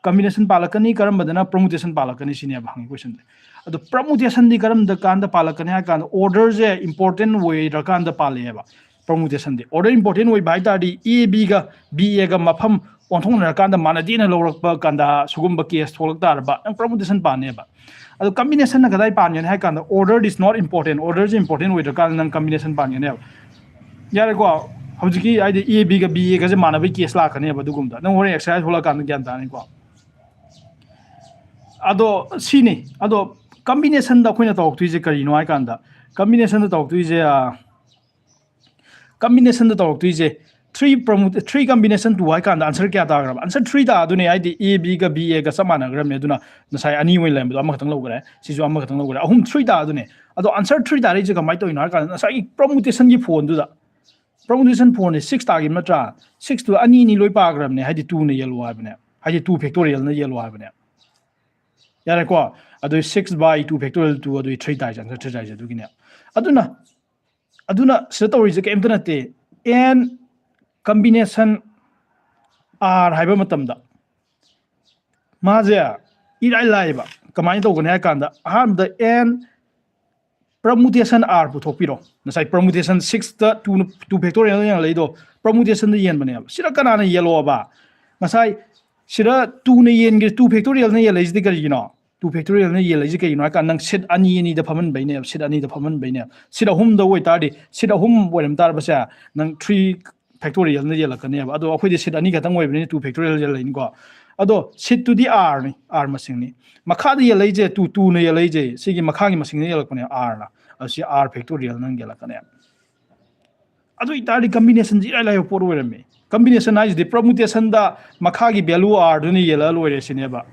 combination ꯄꯥꯜꯂꯛꯀꯅꯤ, ꯀꯔꯝꯕꯗꯅ permutation ꯄꯥꯜꯂꯛꯀꯅꯤ ꯁꯤꯅꯦꯕ ꯍꯪꯉꯤ question ꯁꯦ꯫ ꯑꯗꯣ permutation ꯗꯤ ꯀꯔꯝꯕ ꯀꯥꯟꯗ ꯄꯥꯜꯂꯛꯀꯅꯤ ꯍꯥꯏ ꯀꯥꯟꯗ order ꯁꯦ important ꯑꯣꯏꯔꯀꯥꯟꯗ ꯄꯥꯜꯂꯛꯑꯦꯕ permutation ꯗꯤ꯫ Order important ꯑꯣꯏꯕ ꯍꯥꯏ ꯇꯥꯔꯗꯤ A B ꯒ B A ꯒ ꯃꯐꯝ ꯑꯣꯟꯊꯣꯛꯅꯔꯀꯥꯟꯗ ꯃꯥꯟꯅꯗꯦꯅ ꯂꯧꯔꯛꯄ ꯀꯥꯟꯗ ꯁꯤꯒꯨꯝꯕ case ꯊꯣꯛꯂꯛ ꯇꯥꯔꯕ ꯅꯪ permutation ꯄꯥꯟꯅꯦꯕ꯫ ꯑꯗꯣ combination ꯅ ꯀꯗꯥꯏ ꯄꯥꯟꯒꯅꯤ ꯍꯥꯏ ꯀꯥꯟꯗ, order is not important, order say important ꯑꯣꯏꯗ꯭ꯔꯀꯥꯟꯗ ꯅꯪ combination ꯄꯥꯟꯒꯅꯦꯕ꯫ ꯌꯥꯔꯦꯀꯣ? ꯍꯧꯖꯤꯛꯀꯤ ꯍꯥꯏꯗꯤ A B ꯒ B A ꯒꯁꯦ ꯃꯥꯟꯅꯕꯒꯤ case ꯂꯥꯛꯀꯅꯦꯕ꯫ ꯑꯗꯨꯒꯨꯝꯕꯗ ꯅꯪ ꯍꯣꯔꯦꯟ exercise ꯍꯣꯜꯂꯀꯥꯟꯗ ꯒ꯭ꯌꯥꯟ ꯇꯥꯅꯤꯀꯣ꯫ ꯑꯗꯣ ꯁꯤꯅꯤ꯫ ꯑꯗꯣ combination ꯗ ꯑꯩꯈꯣꯏꯅ ꯇꯧꯔꯛꯇꯣꯏꯁꯦ ꯀꯔꯤꯅꯣ ꯍꯥꯏ ꯀꯥꯟꯗ, combination ꯗ ꯇꯧꯔꯛꯇꯣꯏꯁꯦ, ꯑ, combination ꯗ ꯇꯧꯔꯛꯇꯣꯏꯁꯦ three promu-, three combination two ꯍꯥꯏ ꯀꯥꯟꯗ answer ꯀꯌꯥ ꯇꯥꯈ꯭ꯔꯕ? Answer three ꯇꯥꯗꯣꯏꯅꯦ, ꯍꯥꯏꯗꯤ A B ꯒ B A ꯒ ꯆꯞ ꯃꯥꯟꯅꯈ꯭ꯔꯕꯅꯦ꯫ ꯑꯗꯨꯅ ꯉꯁꯥꯏ ꯑꯅꯤ ꯑꯣꯏꯅ ꯂꯩꯔꯝꯕꯗꯣ ꯑꯃꯈꯛꯇꯪ ꯂꯧꯈ꯭ꯔꯦ, ꯁꯤꯁꯨ ꯑꯃꯈꯛꯇꯪ ꯂꯧꯈ꯭ꯔꯦ, ꯑꯍꯨꯝ three ꯇꯥꯗꯣꯏꯅꯦ꯫ ꯑꯗꯣ answer three ꯇꯥꯔꯛꯏꯁꯦ ꯀꯃꯥꯏꯅ ꯇꯧꯔꯤꯅꯣ ꯍꯥꯏ ꯀꯥꯟꯗ ꯉꯁꯥꯏꯒꯤ permutation ꯒꯤ ꯐꯣꯟꯗꯨꯗ, permutation ꯐꯣꯟꯁꯦ six ꯇꯥꯈꯤꯕ ꯅꯠꯇ꯭ꯔꯥ? Six ꯇꯨ ꯑꯅꯤ ꯑꯅꯤ ꯂꯣꯏ ꯄꯥꯈ꯭ꯔꯕꯅꯦ, ꯍꯥꯏꯗꯤ two ꯅ ꯌꯦꯜꯂꯣ ꯍꯥꯏꯕꯅꯦ, ꯍꯥꯏꯗꯤ two factorial ꯅ ꯌꯦꯜꯂꯣ ꯍꯥꯏꯕꯅꯦ꯫ ꯌꯥꯔꯦꯀꯣ? ꯑꯗꯨ six by two factorial two, ꯑꯗꯨ three ꯇꯥꯏꯁꯦ, answer three ꯇꯥꯏꯁꯦ ꯑꯗꯨꯒꯤꯅꯦ꯫ ꯑꯗꯨꯅ ꯑꯗꯨꯅ ꯁꯤꯗ ꯇꯧꯔꯤꯁꯦ ꯀꯩꯝꯇ ꯅꯠꯇꯦ, n combination R ꯍꯥꯏꯕ ꯃꯇꯝꯗ ꯃꯥꯁꯦ ꯏꯔꯥꯏ ꯂꯥꯏꯌꯦꯕ꯫ ꯀꯃꯥꯏꯅ ꯇꯧꯒꯅꯤ ꯍꯥꯏ ꯀꯥꯟꯗ, ꯑꯍꯥꯟꯕꯗ n permutation R ꯄꯨꯊꯣꯛꯄꯤꯔꯣ꯫ ꯉꯁꯥꯏ permutation six ꯇ two, two factorial ꯅ ꯌꯦꯡꯍꯜꯂꯛꯏꯗꯣ, permutation ꯗ ꯌꯦꯟꯕꯅꯦꯕ꯫ ꯁꯤꯗ ꯀꯅꯥꯅ ꯌꯦꯜꯂꯣꯕ? ꯉꯁꯥꯏ ꯁꯤꯗ two ꯅ ꯌꯦꯟꯒꯦ, two factorial ꯅ ꯌꯦꯜꯂꯛꯏꯁꯤꯗꯤ ꯀꯔꯤꯒꯤꯅꯣ? Two factorial ꯅ ꯌꯦꯜꯂꯛꯏꯁꯤ ꯀꯩꯒꯤꯅꯣ ꯍꯥꯏ ꯀꯥꯟꯗ, ꯅꯪ seat ꯑꯅꯤ ꯑꯅꯤꯗ ꯐꯝꯍꯟꯕꯩꯅꯦꯕ, seat ꯑꯅꯤꯗ ꯐꯝꯍꯟꯕꯩꯅꯦꯕ꯫ Seat ꯑꯍꯨꯝꯗ ꯑꯣꯏꯇꯥꯔꯗꯤ, seat ꯑꯍꯨꯝ ꯑꯣꯏꯔꯝ ꯇꯥꯔꯕꯁꯦ, ꯅꯪ three factorial ꯅ ꯌꯦꯜꯂꯛꯀꯅꯦꯕ꯫ ꯑꯗꯣ ꯑꯩꯈꯣꯏꯗꯤ seat ꯑꯅꯤ ꯈꯛꯇꯪ ꯑꯣꯏꯕꯅꯤꯅ two factorial ꯌꯦꯜꯂꯛꯏꯅꯤꯀꯣ꯫ ꯑꯗꯣ seat ꯇꯨꯗꯤ R ꯅꯤ, R ꯃꯁꯤꯡꯅꯤ꯫ ꯃꯈꯥꯗ ꯌꯦꯜꯂꯛꯏꯁꯦ two, two ꯅ ꯌꯦꯜꯂꯛꯏꯁꯦ, ꯁꯤꯒꯤ ꯃꯈꯥꯒꯤ ꯃꯁꯤꯡꯅ ꯌꯦꯜꯂꯛꯄꯅꯦ, R ꯅ꯫ ꯑꯗꯨ ꯁꯤ R factorial ꯅꯪ ꯌꯦꯜꯂꯛꯀꯅꯦꯕ꯫ ꯑꯗꯨ ꯑꯣꯏꯇꯥꯔꯗꯤ combination ꯁꯤ ꯏꯔꯥꯏ ꯂꯥꯏꯕ ꯄꯣꯠ ꯑꯣꯏꯔꯝꯃꯦ꯫ Combination ꯍꯥꯏꯁꯤꯗꯤ permutation ꯗ ꯃꯈꯥꯒꯤ value R ꯗꯨꯅ ꯌꯦꯜꯂꯒ ꯂꯣꯏꯔꯦ ꯁꯤꯅꯦꯕ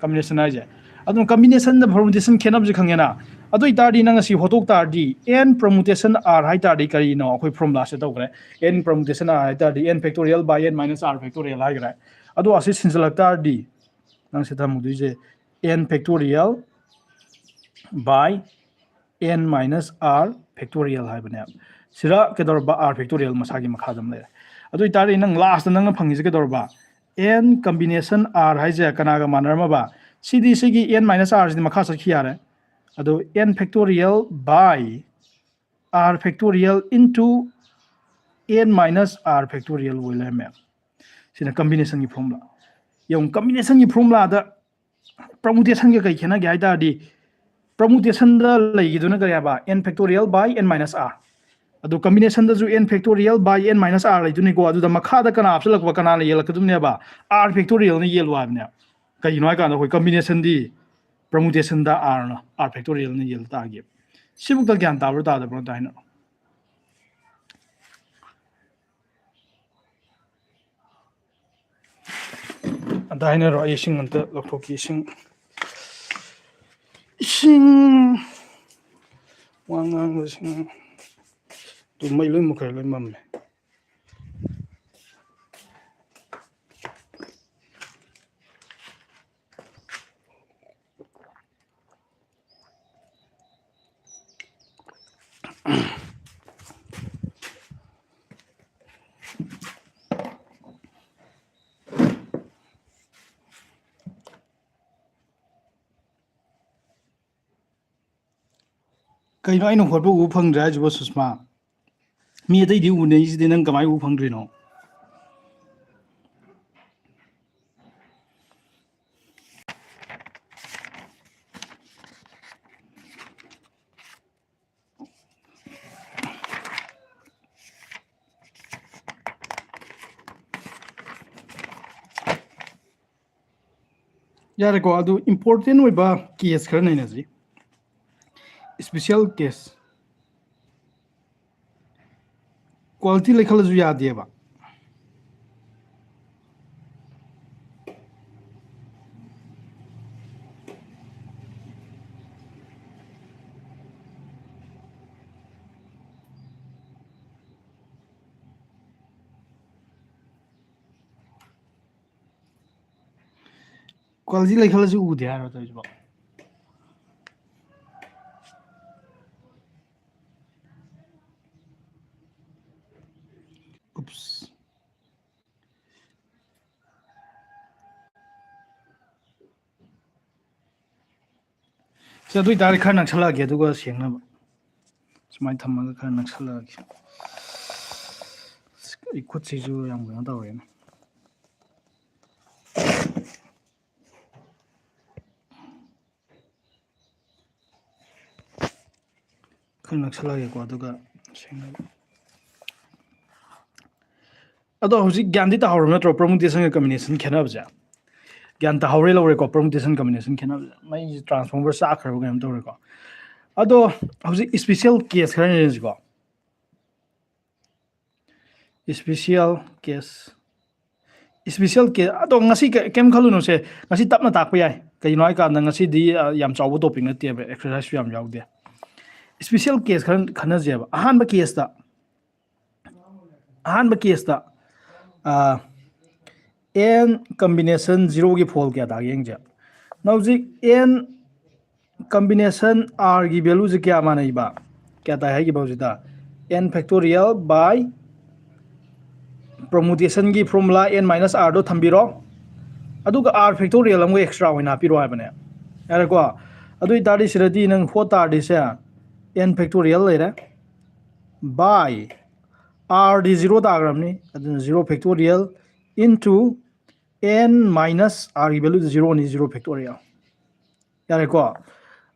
combination ꯍꯥꯏꯁꯦ꯫ ꯑꯗꯨꯅ combination ꯗ permutation ꯈꯦꯠꯅꯕꯁꯦ ꯈꯪꯉꯦꯅ꯫ ꯑꯗꯨ ꯑꯣꯏꯇꯥꯔꯗꯤ ꯅꯪ ꯑꯁꯤ ꯍꯣꯠꯇꯣꯛ ꯇꯥꯔꯗꯤ, n permutation R ꯍꯥꯏ ꯇꯥꯔꯗꯤ ꯀꯔꯤꯅꯣ? ꯑꯩꯈꯣꯏ formula ꯁꯦ ꯇꯧꯈ꯭ꯔꯦ꯫ N permutation R ꯍꯥꯏ ꯇꯥꯔꯗꯤ n factorial by n minus R factorial ꯍꯥꯏꯈ꯭ꯔꯦ꯫ ꯑꯗꯣ ꯑꯁꯤ ꯁꯤꯟꯖꯜꯂꯛ ꯇꯥꯔꯗꯤ ꯅꯪ ꯁꯤ ꯊꯝꯃꯨꯗꯣꯏꯁꯦ n factorial by n minus R factorial ꯍꯥꯏꯕꯅꯦꯕ꯫ ꯁꯤꯗ ꯀꯩꯗꯧꯔꯕ? R factorial ꯃꯁꯥꯒꯤ ꯃꯈꯥꯗ ꯑꯃ ꯂꯩꯔꯦ꯫ ꯑꯗꯨ ꯑꯣꯏꯇꯥꯔꯗꯤ ꯅꯪ last ꯇ ꯅꯪꯅ ꯐꯪꯉꯤꯁꯦ ꯀꯩꯗꯧꯔꯕ? N combination R ꯍꯥꯏꯁꯦ ꯀꯅꯥꯒ ꯃꯥꯟꯅꯔꯝꯃꯕ? ꯁꯤꯗꯤ ꯁꯤꯒꯤ n minus R ꯁꯤꯗꯤ ꯃꯈꯥ ꯆꯠꯈꯤ ꯌꯥꯔꯦ꯫ ꯑꯗꯨ n factorial by R factorial into n minus R factorial ꯑꯣꯏ ꯂꯩꯔꯝꯃꯦ꯫ ꯁꯤꯅ combination ꯒꯤ formula꯫ ꯌꯦꯡꯉꯨ, combination ꯒꯤ formula ꯗ Permutation ꯒ ꯀꯩ ꯈꯦꯠꯅꯒꯦ ꯍꯥꯏ ꯇꯥꯔꯗꯤ, permutation ꯗ ꯂꯩꯈꯤꯗꯨꯅ ꯀꯔꯤ ꯍꯥꯏꯕ? N factorial by n minus r꯫ ꯑꯗꯨ combination ꯗꯁꯨ N factorial by n minus r ꯂꯩꯗꯣꯏꯅꯤꯀꯣ꯫ ꯑꯗꯨꯗ ꯃꯈꯥꯗ ꯀꯅꯥ ꯍꯥꯞꯆꯤꯜꯂꯛꯄ, ꯀꯅꯥꯅ ꯌꯦꯜꯂꯛꯀꯗꯣꯏꯅꯦꯕ? R factorial ꯅ ꯌꯦꯜꯂꯨ ꯍꯥꯏꯕꯅꯦ꯫ ꯀꯩꯒꯤꯅꯣ ꯍꯥꯏꯀꯥꯟꯗ ꯑꯩꯈꯣꯏ combination ꯗꯤ permutation ꯗ R ꯅ, R factorial ꯅ ꯌꯦꯜ ꯇꯥꯒꯦ꯫ ꯁꯤꯕꯨꯛꯇ ꯒ꯭ꯌꯥꯟ ꯇꯥꯕ꯭ꯔꯥ ꯇꯥꯗꯕ꯭ꯔꯥ ꯑꯝꯇ ꯍꯥꯏꯅꯔꯣ꯫ ꯑꯗ ꯍꯥꯏꯅꯔꯣ, ꯑꯩ ꯏꯁꯤꯡ ꯑꯝꯇ ꯂꯧꯊꯣꯛꯈꯤ꯫ ꯏꯁꯤꯡ, ꯏꯁꯤꯡ, ꯋꯥ ꯉꯥꯡꯕꯁꯤꯡ, ꯇꯨ ꯃꯩ ꯂꯣꯏ ꯃꯨꯠꯈ꯭ꯔꯦ, ꯂꯣꯏ ꯃꯝꯃꯦ꯫ ꯀꯩꯅꯣ ꯑꯩꯅ ꯍꯣꯠꯄ ꯎꯕ ꯐꯪꯗ꯭ꯔꯦ ꯍꯥꯏꯁꯤꯕꯣ, ꯁꯨꯁꯃꯥ? ꯃꯤ ꯑꯇꯩꯗꯤ ꯎꯅꯩꯁꯤꯗꯤ, ꯅꯪ ꯀꯃꯥꯏꯅ ꯎꯕ ꯐꯪꯗ꯭ꯔꯤꯅꯣ? ꯌꯥꯔꯦꯀꯣ, ꯑꯗꯨ important ꯑꯣꯏꯕ case ꯈꯔ ꯅꯩꯅꯁꯤ꯫ Special case꯫ Quality ꯂꯩꯈꯠꯂꯁꯨ ꯌꯥꯗꯦꯕ꯫ Quality ꯂꯩꯈꯠꯂꯁꯨ ꯎꯗꯦ ꯍꯥꯏꯔꯣ ꯇꯧꯔꯤꯁꯤꯕꯣ? Oops꯫ ꯁꯤ ꯑꯗꯨ ꯑꯣꯏꯇꯥꯔꯗꯤ ꯈꯔ ꯅꯛꯁꯜꯂꯛꯑꯒꯦ, ꯑꯗꯨꯒ ꯁꯦꯡꯅꯕ꯫ ꯁꯨꯃꯥꯏꯅ ꯊꯝꯃꯒ ꯈꯔ ꯅꯛꯁꯜꯂꯛꯑꯒꯦ꯫ ꯑꯩ ꯈꯨꯠꯁꯤꯁꯨ ꯌꯥꯝ ꯀꯩꯅꯣ ꯇꯧꯔꯦꯅꯦ꯫ ꯈꯔ ꯅꯛꯁꯜꯂꯛꯑꯒꯦꯀꯣ, ꯑꯗꯨꯒ ꯁꯦꯡꯅ꯫ ꯑꯗꯣ ꯍꯧꯖꯤꯛ ꯒ꯭ꯌꯥꯟꯗꯤ ꯇꯥꯍꯧꯔꯕ ꯅꯠꯇ꯭ꯔꯣ, permutation ꯒ combination ꯈꯦꯠꯅꯕꯁꯦ? ꯒ꯭ꯌꯥꯟ ꯇꯥꯍꯧꯔꯦ ꯂꯧꯔꯦꯀꯣ, permutation combination ꯈꯦꯠꯅꯕꯁꯦ꯫ ꯃꯩꯁꯦ transformer ꯆꯥꯛꯈ꯭ꯔꯕ ꯀꯩꯅꯣꯝ ꯇꯧꯔꯦꯀꯣ꯫ ꯑꯗꯣ ꯍꯧꯖꯤꯛ special case ꯈꯔ ꯌꯦꯡꯁꯤꯀꯣ꯫ Special case, special case꯫ ꯑꯗꯣ ꯉꯁꯤ ꯀꯩ-, ꯀꯩꯝ ꯈꯜꯂꯨꯅꯨꯁꯦ, ꯉꯁꯤ ꯇꯞꯅ ꯇꯥꯛꯄ ꯌꯥꯏ꯫ ꯀꯩꯒꯤꯅꯣ ꯍꯥꯏꯀꯥꯟꯗ ꯉꯁꯤꯗꯤ, ꯑ, ꯌꯥꯝ ꯆꯥꯎꯕ topic ꯅꯠꯇꯦꯕ, exercise ꯁꯨ ꯌꯥꯝ ꯌꯥꯎꯗꯦ꯫ Special case ꯈꯔ ꯈꯟꯅꯁꯦꯕ꯫ ꯑꯍꯥꯟꯕ case ꯇ, ꯑꯍꯥꯟꯕ case ꯇ, ꯑ, n combination zero ꯒꯤ fold ꯀꯌꯥ ꯇꯥꯒꯦ ꯌꯦꯡꯁꯦ꯫ ꯅ ꯍꯧꯖꯤꯛ n combination R ꯒꯤ value ꯁꯦ ꯀꯌꯥ ꯃꯥꯟꯅꯩꯕ? ꯀꯌꯥ ꯇꯥꯏ ꯍꯥꯏꯈꯤꯕ ꯍꯧꯖꯤꯛꯇ? N factorial by permutation ꯒꯤ formula n minus R ꯗꯣ ꯊꯝꯕꯤꯔꯣ꯫ ꯑꯗꯨꯒ R factorial ꯑꯃꯒ extra ꯑꯣꯏꯅ ꯍꯥꯞꯄꯤꯔꯣ ꯍꯥꯏꯕꯅꯦ꯫ ꯌꯥꯔꯦꯀꯣ? ꯑꯗꯨ ꯑꯣꯏꯇꯥꯔꯗꯤ ꯁꯤꯗꯗꯤ ꯅꯪ ꯍꯣꯠ ꯇꯥꯔꯗꯤ ꯁꯦ n factorial ꯂꯩꯔꯦ, by R ꯗꯤ zero ꯇꯥꯈ꯭ꯔꯕꯅꯤ, ꯑꯗꯨꯅ zero factorial into n minus R ꯒꯤ value ꯗꯨ zero ꯅꯤ, zero factorial꯫ ꯌꯥꯔꯦꯀꯣ?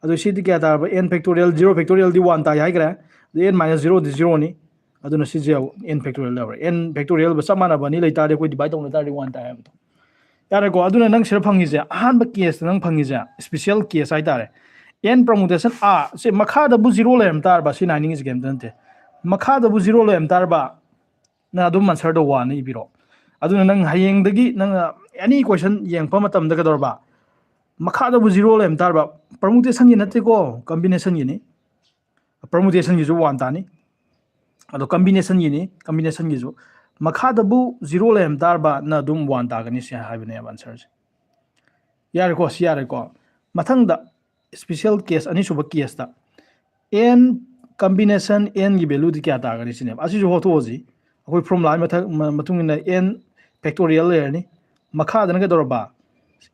ꯑꯗꯨ ꯁꯤꯗꯤ ꯀꯌꯥ ꯇꯥꯔꯕ? N factorial, zero factorial ꯗꯤ one ꯇꯥꯏ ꯍꯥꯏꯈ꯭ꯔꯦ꯫ ꯑꯗꯨ n minus zero ꯗꯤ zero ꯅꯤ꯫ ꯑꯗꯨꯅ ꯁꯤꯁꯦ n factorial ꯂꯧꯔꯦ꯫ N factorial ꯆꯞ ꯃꯥꯟꯅꯕ ꯑꯅꯤ ꯂꯩ ꯇꯥꯔꯗꯤ, ꯑꯩꯈꯣꯏ divide ꯇꯧꯅ ꯇꯥꯔꯗꯤ one ꯇꯥꯏ ꯍꯥꯏꯕꯗꯣ꯫ ꯌꯥꯔꯦꯀꯣ? ꯑꯗꯨꯅ ꯅꯪ ꯁꯤꯗ ꯐꯪꯉꯤꯁꯦ, ꯑꯍꯥꯟꯕ case ꯇ ꯅꯪ ꯐꯪꯉꯤꯁꯦ, special case ꯍꯥꯏꯇꯥꯔꯦ꯫ N permutation R ꯁꯦ ꯃꯈꯥꯗꯕꯨ zero ꯂꯩꯔꯝ ꯇꯥꯔꯕ, ꯁꯤꯅ ꯍꯥꯏꯅꯤꯡꯉꯤꯁꯦ ꯀꯩꯝꯇ ꯅꯠꯇꯦ꯫ ꯃꯈꯥꯗꯕꯨ zero ꯂꯩꯔꯝ ꯇꯥꯔꯕ, ꯅꯪ ꯑꯗꯨꯝ answer ꯗꯣ one ꯅ ꯏꯕꯤꯔꯣ꯫ ꯑꯗꯨꯅ ꯅꯪ ꯍꯌꯦꯡꯗꯒꯤ ꯅꯪꯅ any question ꯌꯦꯡꯉꯛꯄ ꯃꯇꯝꯗ ꯀꯩꯗꯧꯔꯕ? ꯃꯈꯥꯗꯕꯨ zero ꯂꯩꯔꯝ ꯇꯥꯔꯕ, permutation ꯒꯤ ꯅꯠꯇꯦꯀꯣ, combination ꯒꯤꯅꯤ꯫ Permutation ꯒꯤꯁꯨ one ꯇꯥꯅꯤ꯫ ꯑꯗꯣ combination ꯒꯤꯅꯤ, combination ꯒꯤꯁꯨ ꯃꯈꯥꯗꯕꯨ zero ꯂꯩꯔꯝ ꯇꯥꯔꯕ, ꯅꯪ ꯑꯗꯨꯝ one ꯇꯥꯒꯅꯤ ꯁꯤ ꯍꯥꯏꯕꯅꯦꯕ answer ꯁꯦ꯫ ꯌꯥꯔꯦꯀꯣ? ꯁꯤ ꯌꯥꯔꯦꯀꯣ? ꯃꯊꯪꯗ special case, ꯑꯅꯤꯁꯨꯕ case ꯇ n combination n ꯒꯤ value ꯗꯤ ꯀꯌꯥ ꯇꯥꯒꯅꯤ ꯁꯤꯅꯦꯕ꯫ ꯑꯁꯤꯁꯨ ꯍꯣꯠꯊꯣꯛꯑꯁꯤ꯫ ꯑꯩꯈꯣꯏ formula ꯒꯤ ꯃꯊꯛ-, ꯃ-, ꯃꯇꯨꯡ ꯏꯟꯅ n factorial ꯂꯩꯔꯅꯤ꯫ ꯃꯈꯥꯗꯅ ꯀꯩꯗꯧꯔꯕ?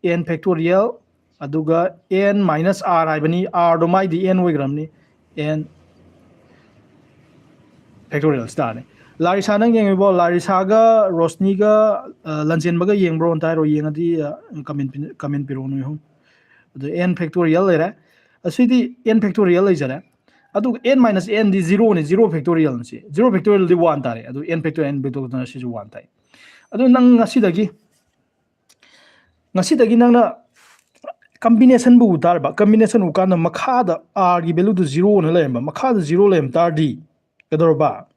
N factorial, ꯑꯗꯨꯒ n minus R ꯍꯥꯏꯕꯅꯤ, R ꯗꯣ ꯃꯥꯏꯗꯤ n ꯑꯣꯏꯈ꯭ꯔꯕꯅꯤ, n factorial ꯁꯤ ꯇꯥꯔꯅꯤ꯫ ꯂꯥꯔꯤꯁꯥ ꯅꯪ ꯌꯦꯡꯉꯤꯕꯣ? ꯂꯥꯔꯤꯁꯥꯒ ꯔꯣꯁꯅꯤꯒ, ꯑ, ꯂꯟꯖꯦꯟꯕꯒ ꯌꯦꯡꯕ꯭ꯔꯣ ꯑꯝꯇ ꯍꯥꯏꯔꯣ, ꯌꯦꯡꯉꯗꯤ, ꯑ, comment ꯄꯤ-, comment ꯄꯤꯔꯛꯑꯣ ꯅꯣꯏ ꯑꯍꯨꯝ꯫ ꯑꯗꯨ n factorial ꯂꯩꯔꯦ, ꯑꯁꯤꯗꯤ n factorial ꯂꯩꯖꯔꯦ꯫ ꯑꯗꯨꯒ n minus n ꯗꯤ zero ꯅꯤ, zero factorial ꯁꯤ, zero factorial ꯗꯤ one ꯇꯥꯔꯦ, ꯑꯗꯨ n factorial, n factorial ꯁꯤꯁꯨ one ꯇꯥꯏ꯫ ꯑꯗꯨ ꯅꯪ ꯉꯁꯤꯗꯒꯤ ꯉꯁꯤꯗꯒꯤ ꯅꯪꯅ combination ꯕꯨ ꯎ ꯇꯥꯔꯕ, combination ꯎ ꯀꯥꯟꯗ ꯃꯈꯥꯗ r ꯒꯤ value ꯗꯨ zero ꯅ ꯂꯩꯔꯝꯕ, ꯃꯈꯥꯗ zero ꯂꯩꯔꯝ ꯇꯥꯔꯗꯤ ꯀꯩꯗꯧꯔꯕ?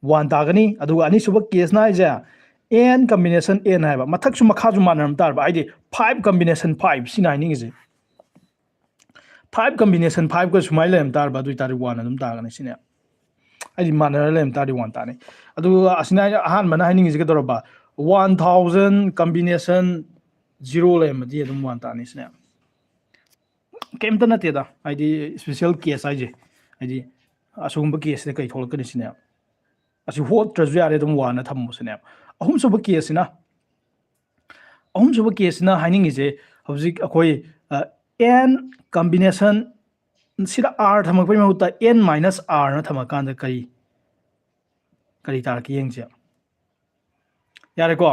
One ꯇꯥꯒꯅꯤ꯫ ꯑꯗꯨꯒ ꯑꯅꯤꯁꯨꯕ case ꯅ ꯍꯥꯏꯁꯦ n combination n ꯍꯥꯏꯕ, ꯃꯊꯛꯁꯨ ꯃꯈꯥꯁꯨ ꯃꯥꯟꯅꯔꯝ ꯇꯥꯔꯕ, ꯍꯥꯏꯗꯤ five combination five ꯁꯤꯅ ꯍꯥꯏꯅꯤꯡꯉꯤꯁꯦ꯫ Five combination five ꯀ ꯁꯨꯃꯥꯏꯅ ꯂꯩꯔꯝ ꯇꯥꯔꯕ, ꯑꯗꯨ ꯑꯣꯏꯇꯥꯔꯗꯤ one ꯑꯗꯨꯝ ꯇꯥꯒꯅꯤ ꯁꯤꯅꯦ꯫ ꯍꯥꯏꯗꯤ ꯃꯥꯟꯅꯔ ꯂꯩꯔꯝ ꯇꯥꯔꯗꯤ one ꯇꯥꯅꯤ꯫ ꯑꯗꯨꯒ ꯑꯁꯤꯅ ꯑꯩꯅ ꯑꯍꯥꯟꯕꯅ ꯍꯥꯏꯅꯤꯡꯉꯤꯁꯦ ꯀꯩꯗꯧꯔꯕ? One thousand combination zero ꯂꯩꯔꯝꯃꯗꯤ ꯑꯗꯨꯝ one ꯇꯥꯅꯤ ꯁꯤꯅꯦ꯫ ꯀꯩꯝꯇ ꯅꯠꯇꯦꯗ, ꯍꯥꯏꯗꯤ special case ꯍꯥꯏꯁꯦ, ꯍꯥꯏꯗꯤ ꯑꯁꯤꯒꯨꯝꯕ case ꯁꯤꯗ ꯀꯩ ꯊꯣꯛꯂꯛꯀꯅꯤ ꯁꯤꯅꯦ꯫ ꯑꯁꯤ ꯍꯣꯠꯇ꯭ꯔꯁꯨ ꯌꯥꯔꯦ, ꯑꯗꯨꯝ one ꯅ ꯊꯝꯃꯣ ꯁꯤꯅꯦ꯫ ꯑꯍꯨꯝꯁꯨꯕ case ꯁꯤꯅ, ꯑꯍꯨꯝꯁꯨꯕ case ꯁꯤꯅ ꯍꯥꯏꯅꯤꯡꯉꯤꯁꯦ, ꯍꯧꯖꯤꯛ ꯑꯩꯈꯣꯏ, ꯑ, n combination ꯁꯤꯗ r ꯊꯝꯃꯛꯄꯩ ꯃꯍꯨꯠꯇ n minus r ꯅ ꯊꯝꯃꯀꯥꯟꯗ ꯀꯔꯤ, ꯀꯔꯤ ꯇꯥꯔꯛꯀꯦ ꯌꯦꯡꯁꯦ꯫ ꯌꯥꯔꯦꯀꯣ?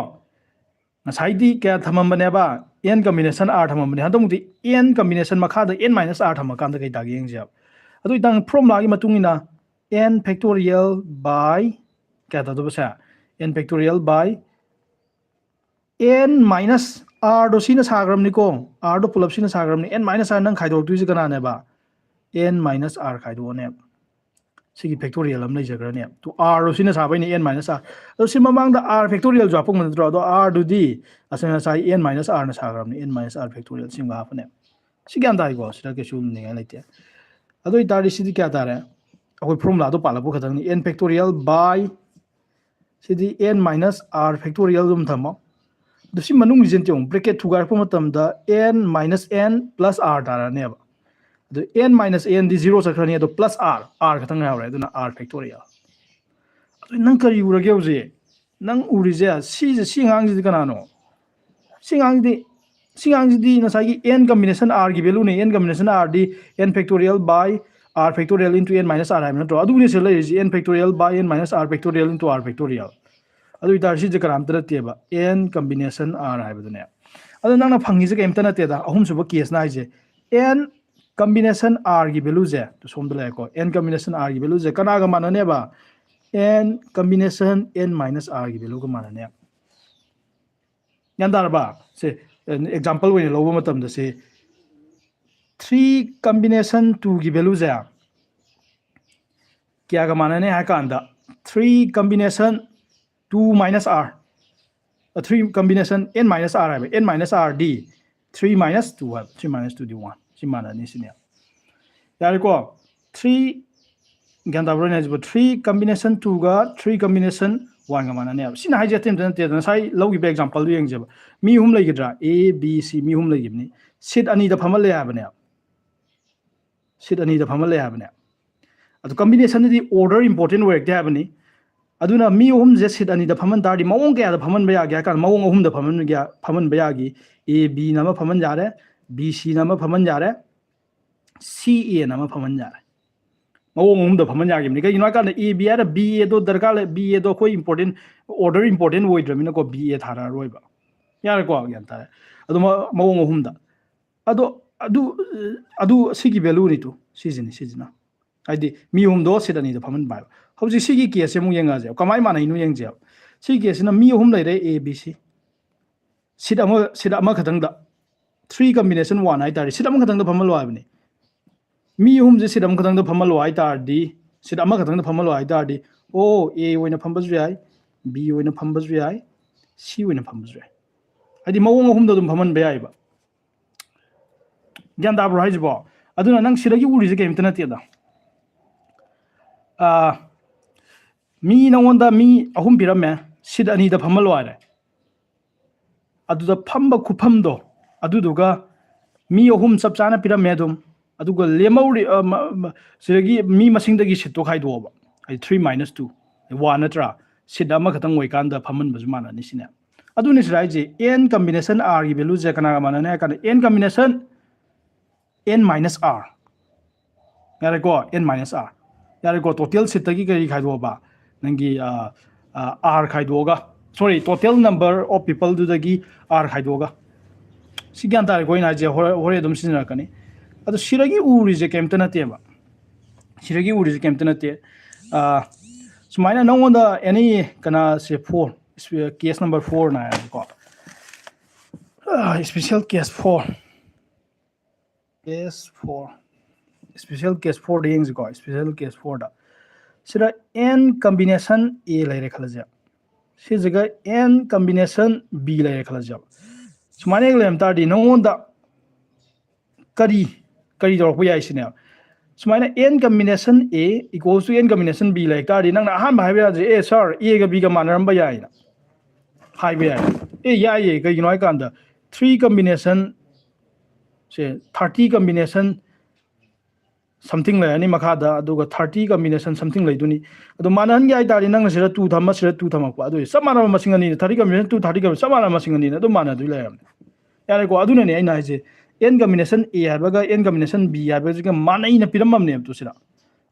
ꯉꯁꯥꯏꯗꯤ ꯀꯌꯥ ꯊꯝꯃꯝꯕꯅꯦꯕ? N combination r ꯊꯝꯃꯝꯕꯅꯦ꯫ ꯍꯟꯗꯛꯃꯨꯛꯇꯤ n combination ꯃꯈꯥꯗ n minus r ꯊꯝꯃꯀꯥꯟꯗ ꯀꯩ ꯇꯥꯒꯦ ꯌꯦꯡꯁꯦꯕ꯫ ꯑꯗꯨ ꯑꯣꯏꯇꯥꯔꯗꯤ formula ꯒꯤ ꯃꯇꯨꯡ ꯏꯟꯅ n factorial by ꯀꯌꯥ ꯇꯥꯗꯧꯕ ꯁꯦ? N factorial by n minus r ꯗꯣ ꯁꯤꯅ ꯁꯥꯈ꯭ꯔꯕꯅꯤꯀꯣ, r ꯗꯣ ꯄꯨꯂꯞ ꯁꯤꯅ ꯁꯥꯈ꯭ꯔꯕꯅꯤ꯫ N minus r ꯅꯪ ꯈꯥꯏꯗꯣꯔꯛꯇꯣꯏꯁꯦ ꯀꯅꯥꯅꯦꯕ? N minus r ꯈꯥꯏꯗꯣꯛꯑꯅꯦꯕ꯫ ꯁꯤꯒꯤ factorial ꯑꯃ ꯂꯩꯖꯈ꯭ꯔꯅꯦꯕ꯫ ꯇꯨ r ꯗꯣ ꯁꯤꯅ ꯁꯥꯕꯩꯅꯦ n minus r꯫ ꯑꯗꯣ ꯁꯤ ꯃꯃꯥꯡꯗ r factorial ꯁꯨ ꯍꯥꯞꯄꯝꯕ ꯅꯠꯇ꯭ꯔꯣ? ꯑꯗꯣ r ꯗꯨꯗꯤ ꯑꯁ ꯉꯁꯥꯏ n minus r ꯅ ꯁꯥꯈ꯭ꯔꯕꯅꯤ, n minus r factorial ꯁꯤꯃꯒ ꯍꯥꯞꯄꯅꯦꯕ꯫ ꯁꯤ ꯒ꯭ꯌꯥꯟ ꯇꯥꯏꯀꯣ? ꯁꯤꯗ ꯀꯩꯁꯨ ꯂꯨꯝꯅꯤꯡꯉꯥꯏ ꯂꯩꯇꯦ꯫ ꯑꯗꯨ ꯑꯣꯏꯇꯥꯔꯗꯤ ꯁꯤꯗꯤ ꯀꯌꯥ ꯇꯥꯔꯦ? ꯑꯩꯈꯣꯏ formula ꯗꯣ ꯄꯥꯜꯂꯛꯄ ꯈꯛꯇꯪꯅꯤ꯫ N factorial by CD n minus r factorial ꯑꯗꯨꯝ ꯊꯝꯃꯣ꯫ ꯑꯗꯨ ꯁꯤ ꯃꯅꯨꯡꯒꯤꯁꯦ ꯑꯝꯇ ꯌꯦꯡꯉꯨ, bracket ꯊꯨꯒꯥꯏꯔꯛꯄ ꯃꯇꯝꯗ n minus n plus r ꯇꯥꯔꯛꯑꯅꯦꯕ꯫ ꯑꯗꯨ n minus n ꯗꯤ zero ꯆꯠꯈ꯭ꯔꯅꯤ, ꯑꯗꯣ plus r, r ꯈꯛꯇꯪ ꯉꯥꯏꯍꯧꯔꯦ, ꯑꯗꯨꯅ r factorial꯫ ꯑꯗꯨ ꯅꯪ ꯀꯔꯤ ꯎꯔꯒꯦ ꯍꯧꯖꯤꯛ? ꯅꯪ ꯎꯔꯤꯁꯦ ꯁꯤꯁꯦ, ꯁꯤ ꯑꯉꯥꯡꯁꯤꯗꯤ ꯀꯅꯥꯅꯣ? ꯁꯤ ꯑꯉꯥꯡꯁꯤꯗꯤ, ꯁꯤ ꯑꯉꯥꯡꯁꯤꯗꯤ ꯉꯁꯥꯏꯒꯤ n combination r ꯒꯤ value ꯅꯦ, n combination r D n factorial by r factorial into n minus r ꯍꯥꯏꯕ ꯅꯠꯇ꯭ꯔꯣ? ꯑꯗꯨꯅꯦ ꯁꯤꯗ ꯂꯩꯔꯤꯁꯦ, n factorial by n minus r factorial into r factorial꯫ ꯑꯗꯨ ꯑꯣꯏꯇꯥꯔꯗꯤ ꯁꯤꯁꯦ ꯀꯅꯥꯝꯇ ꯅꯠꯇꯦꯕ, n combination r ꯍꯥꯏꯕꯗꯨꯅꯦ꯫ ꯑꯗꯣ ꯅꯪꯅ ꯐꯪꯉꯤꯁꯦ ꯀꯩꯝꯇ ꯅꯠꯇꯦꯗ, ꯑꯍꯨꯝꯁꯨꯕ case ꯅ ꯍꯥꯏꯁꯦ, n combination R ꯒꯤ value ꯁꯦ ꯁꯣꯝꯗ ꯂꯩꯔꯦꯀꯣ, n combination R ꯒꯤ value ꯁꯦ ꯀꯅꯥꯒ ꯃꯥꯟꯅꯅꯦꯕ? N combination n minus R ꯒꯤ value ꯒ ꯃꯥꯟꯅꯅꯦ꯫ ꯒ꯭ꯌꯥꯟ ꯇꯥꯔꯕ? ꯁꯦ, example ꯑꯣꯏꯅ ꯂꯧꯕ ꯃꯇꯝꯗ ꯁꯦ, three combination two ꯒꯤ value ꯁꯦ ꯀꯌꯥꯒ ꯃꯥꯟꯅꯅꯤ ꯍꯥꯏ ꯀꯥꯟꯗ, three combination two minus R, three combination n minus R ꯍꯥꯏꯕ, n minus R ꯗꯤ three minus two ꯍꯥꯏꯕ, three minus two ꯗꯤ one, ꯁꯤ ꯃꯥꯟꯅꯅꯤ ꯁꯤꯅꯦ꯫ ꯌꯥꯔꯦꯀꯣ? Three, ꯒ꯭ꯌꯥꯟ ꯇꯥꯕ꯭ꯔꯣ ꯑꯩꯅ ꯍꯥꯏꯁꯤꯕꯣ? Three combination two ꯒ three combination one ꯒ ꯃꯥꯟꯅꯅꯦꯕ꯫ ꯁꯤꯅ ꯍꯥꯏꯁꯦ ꯑꯇꯩ ꯑꯝꯇ ꯅꯠꯇꯦ, ꯉꯁꯥꯏ ꯂꯧꯈꯤꯕ example ꯗꯨ ꯌꯦꯡꯁꯦꯕ꯫ ꯃꯤ ꯑꯍꯨꯝ ꯂꯩꯈꯤꯗ꯭ꯔꯥ? A, B, C, ꯃꯤ ꯑꯍꯨꯝ ꯂꯩꯈꯤꯕꯅꯤ꯫ Seat ꯑꯅꯤꯗ ꯐꯝꯍꯜꯂꯦ ꯍꯥꯏꯕꯅꯦ꯫ Seat ꯑꯅꯤꯗ ꯐꯝꯍꯜꯂꯦ ꯍꯥꯏꯕꯅꯦ꯫ ꯑꯗꯣ combination ꯗꯗꯤ order important ꯑꯣꯏꯔꯛꯇꯦ ꯍꯥꯏꯕꯅꯤ꯫ ꯑꯗꯨꯅ ꯃꯤ ꯑꯍꯨꯝꯁꯦ seat ꯑꯅꯤꯗ ꯐꯝꯍꯟ ꯇꯥꯔꯗꯤ ꯃꯑꯣꯡ ꯀꯌꯥꯗ ꯐꯝꯍꯟꯕ ꯌꯥꯒꯦ ꯍꯥꯏ ꯀꯥꯟꯗ, ꯃꯑꯣꯡ ꯑꯍꯨꯝꯗ ꯐꯝꯍꯟꯕ ꯌꯥ-, ꯐꯝꯍꯟꯕ ꯌꯥꯒꯤ꯫ A, B ꯅ ꯑꯃ ꯐꯝꯍꯟ ꯌꯥꯔꯦ, B, C ꯅ ꯑꯃ ꯐꯝꯍꯟ ꯌꯥꯔꯦ, C, A ꯅ ꯑꯃ ꯐꯝꯍꯟ ꯌꯥꯔꯦ꯫ ꯃꯑꯣꯡ ꯑꯍꯨꯝꯗ ꯐꯝꯍꯟ ꯌꯥꯈꯤꯕꯅꯤ꯫ ꯀꯩꯒꯤꯅꯣ ꯍꯥꯏ ꯀꯥꯟꯗ A, B ꯍꯥꯏꯔ B, A ꯗꯣ ꯗꯔꯀꯥꯔ ꯂꯩ, B, A ꯗꯣ ꯑꯩꯈꯣꯏ important, order important ꯑꯣꯏꯗ꯭ꯔꯃꯤꯅꯀꯣ, B, A ꯊꯥꯔꯛꯑꯔꯣꯏꯕ꯫ ꯌꯥꯔꯦꯀꯣ? ꯒ꯭ꯌꯥꯟ ꯇꯥꯔꯦ꯫ ꯑꯗꯣ ꯃ-, ꯃꯑꯣꯡ ꯑꯍꯨꯝꯗ꯫ ꯑꯗꯣ ꯑꯗꯨ, ꯑꯗꯨ ꯁꯤꯒꯤ value ꯅꯤꯇꯨ, ꯁꯤꯁꯤꯅꯤ, ꯁꯤꯁꯤꯅ꯫ ꯍꯥꯏꯗꯤ ꯃꯤ ꯑꯍꯨꯝꯗꯣ seat ꯑꯅꯤꯗ ꯐꯝꯍꯟꯕ ꯍꯥꯏꯕ꯫ ꯍꯧꯖꯤꯛ ꯁꯤꯒꯤ case ꯁꯦ ꯑꯃꯨꯛ ꯌꯦꯡꯉꯁꯦ, ꯀꯃꯥꯏꯅ ꯃꯥꯟꯅꯩꯅꯣ ꯌꯦꯡꯁꯦꯕ꯫ ꯁꯤꯒꯤ case ꯁꯤꯅ ꯃꯤ ꯑꯍꯨꯝ ꯂꯩꯔꯦ, A, B, C꯫ Seat ꯑꯃ, seat ꯑꯃꯈꯛꯇꯪꯗ, three combination one ꯍꯥꯏꯇꯥꯔꯦ, seat ꯑꯃꯈꯛꯇꯪꯗ ꯐꯝꯍꯜꯂꯣ ꯍꯥꯏꯕꯅꯤ꯫ ꯃꯤ ꯑꯍꯨꯝꯁꯦ seat ꯑꯃꯈꯛꯇꯪꯗ ꯐꯝꯍꯜꯂꯣ ꯍꯥꯏꯇꯥꯔꯗꯤ, seat ꯑꯃꯈꯛꯇꯪꯗ ꯐꯝꯍꯜꯂꯣ ꯍꯥꯏꯇꯥꯔꯗꯤ, ꯑꯣ, A ꯑꯣꯏꯅ ꯐꯝꯕꯁꯨ ꯌꯥꯏ, B ꯑꯣꯏꯅ ꯐꯝꯕꯁꯨ ꯌꯥꯏ, C ꯑꯣꯏꯅ ꯐꯝꯕꯁꯨ ꯌꯥꯏ꯫ ꯍꯥꯏꯗꯤ ꯃꯑꯣꯡ ꯑꯍꯨꯝꯗ ꯑꯗꯨꯝ ꯐꯝꯍꯟꯕ ꯌꯥꯏꯕ꯫ ꯒ꯭ꯌꯥꯟ ꯇꯥꯕ꯭ꯔꯣ ꯍꯥꯏꯁꯤꯕꯣ? ꯑꯗꯨꯅ ꯅꯪ ꯁꯤꯗꯒꯤ ꯎꯔꯤꯁꯦ ꯀꯩꯝꯇ ꯅꯠꯇꯦꯗ꯫ ꯑꯥ, ꯃꯤ ꯅꯉꯣꯟꯗ ꯃꯤ ꯑꯍꯨꯝ ꯄꯤꯔꯝꯃꯦ, seat ꯑꯅꯤꯗ ꯐꯝꯍꯜꯂꯣ ꯍꯥꯏꯔꯦ꯫ ꯑꯗꯨꯗ ꯐꯝꯕ ꯈꯨꯐꯝꯗꯣ, ꯑꯗꯨꯗꯨꯒ ꯃꯤ ꯑꯍꯨꯝ ꯆꯞ ꯆꯥꯅ ꯄꯤꯔꯝꯃꯦ ꯑꯗꯨꯝ, ꯑꯗꯨꯒ ꯂꯦꯝꯍꯧꯔꯤ, ꯑ, ꯃ-, ꯃ-, ꯁꯤꯗꯒꯤ ꯃꯤ ꯃꯁꯤꯡꯗꯒꯤ seat ꯇꯣ ꯈꯥꯏꯗꯣꯛꯑꯣꯕ, ꯍꯥꯏꯗꯤ three minus two, one ꯅꯠꯇ꯭ꯔꯥ? Seat ꯑꯃꯈꯛꯇꯪ ꯑꯣꯏꯀꯥꯟꯗ ꯐꯝꯍꯟꯕꯁꯨ ꯃꯥꯟꯅꯅꯤ ꯁꯤꯅꯦ꯫ ꯑꯗꯨꯅꯤ ꯁꯤꯗ ꯍꯥꯏꯁꯦ, n combination R ꯒꯤ value ꯁꯦ ꯀꯅꯥꯒ ꯃꯥꯟꯅꯅꯤ ꯍꯥꯏ ꯀꯥꯟꯗ, n combination n minus R꯫ ꯌꯥꯔꯦꯀꯣ? N minus R꯫ ꯌꯥꯔꯦꯀꯣ? Total seat ꯇꯒꯤ ꯀꯔꯤ ꯈꯥꯏꯗꯣꯛꯑꯕ? ꯅꯪꯒꯤ, ꯑ, ꯑ, R ꯈꯥꯏꯗꯣꯛꯑꯒ, sorry, total number of people ꯗꯨꯗꯒꯤ R ꯈꯥꯏꯗꯣꯛꯑꯒ꯫ ꯁꯤ ꯒ꯭ꯌꯥꯟ ꯇꯥꯔꯦꯀꯣ ꯑꯩꯅ ꯍꯥꯏꯁꯦ? ꯍꯣꯔꯦꯟ, ꯍꯣꯔꯦꯟ ꯑꯗꯨꯝ ꯁꯤꯖꯤꯟꯅꯔꯛꯀꯅꯤ꯫ ꯑꯗꯣ ꯁꯤꯗꯒꯤ ꯎꯔꯤꯁꯦ ꯀꯩꯝꯇ ꯅꯠꯇꯦꯕ꯫ ꯁꯤꯗꯒꯤ ꯎꯔꯤꯁꯦ ꯀꯩꯝꯇ ꯅꯠꯇꯦ꯫ ꯑ, ꯁꯨꯃꯥꯏꯅ ꯅꯉꯣꯟꯗ any ꯀꯅꯥꯁꯦ four, case number four ꯅ ꯍꯥꯏꯔꯒꯀꯣ꯫ ꯑ, special case four꯫ Case four꯫ Special case four ꯗ ꯌꯦꯡꯁꯤꯀꯣ, special case four ꯗ꯫ ꯁꯤꯗ n combination A ꯂꯩꯔꯦ ꯈꯜꯂꯁꯦ꯫ ꯁꯤꯁꯤꯒ n combination B ꯂꯩꯔꯦ ꯈꯜꯂꯁꯦꯕ꯫ ꯁꯨꯃꯥꯏꯅ ꯍꯦꯛ ꯂꯩꯔꯝ ꯇꯥꯔꯗꯤ ꯅꯉꯣꯟꯗ ꯀꯔꯤ, ꯀꯔꯤ ꯇꯧꯔꯛꯄ ꯌꯥꯏ ꯁꯤꯅꯦꯕ꯫ ꯁꯨꯃꯥꯏꯅ n combination A equals to n combination B ꯂꯩ ꯇꯥꯔꯗꯤ ꯅꯪꯅ ꯑꯍꯥꯟꯕ ꯍꯥꯏꯕ ꯌꯥꯗ꯭ꯔꯦ, "ꯑꯦ sir, A ꯒ B ꯒ ꯃꯥꯟꯅꯔꯝꯕ ꯌꯥꯏꯅ" ꯍꯥꯏꯕ ꯌꯥꯏ꯫ ꯑꯦ, ꯌꯥꯏꯌꯦ, ꯀꯩꯒꯤꯅꯣ ꯍꯥꯏꯀꯥꯟꯗ three combination ꯁꯦ, thirty combination something ꯂꯩꯔꯅꯤ ꯃꯈꯥꯗ, ꯑꯗꯨꯒ thirty combination something ꯂꯩꯗꯣꯏꯅꯤ꯫ ꯑꯗꯣ ꯃꯥꯟꯅꯍꯟꯒꯦ ꯍꯥꯏ ꯇꯥꯔꯗꯤ ꯅꯪꯅ ꯁꯤꯗ two ꯊꯝꯃ ꯁꯤꯗ two ꯊꯝꯃꯛꯄ, ꯑꯗꯨ ꯆꯞ ꯃꯥꯟꯅꯕ ꯃꯁꯤꯡ ꯑꯅꯤꯅ, thirty combination two, thirty combination ꯆꯞ ꯃꯥꯟꯅꯕ ꯃꯁꯤꯡ ꯑꯅꯤꯅ ꯑꯗꯨꯝ ꯃꯥꯟꯅꯗꯣꯏ ꯂꯩꯔꯝꯅꯤ꯫ ꯌꯥꯔꯦꯀꯣ? ꯑꯗꯨꯅꯅꯦ ꯑꯩꯅ ꯍꯥꯏꯁꯦ, n combination A ꯍꯥꯏꯕꯒ n combination B ꯍꯥꯏꯕꯒꯁꯤꯒ ꯃꯥꯟꯅꯩꯅ ꯄꯤꯔꯝꯃꯕꯅꯦꯕ ꯇꯨ ꯁꯤꯗ꯫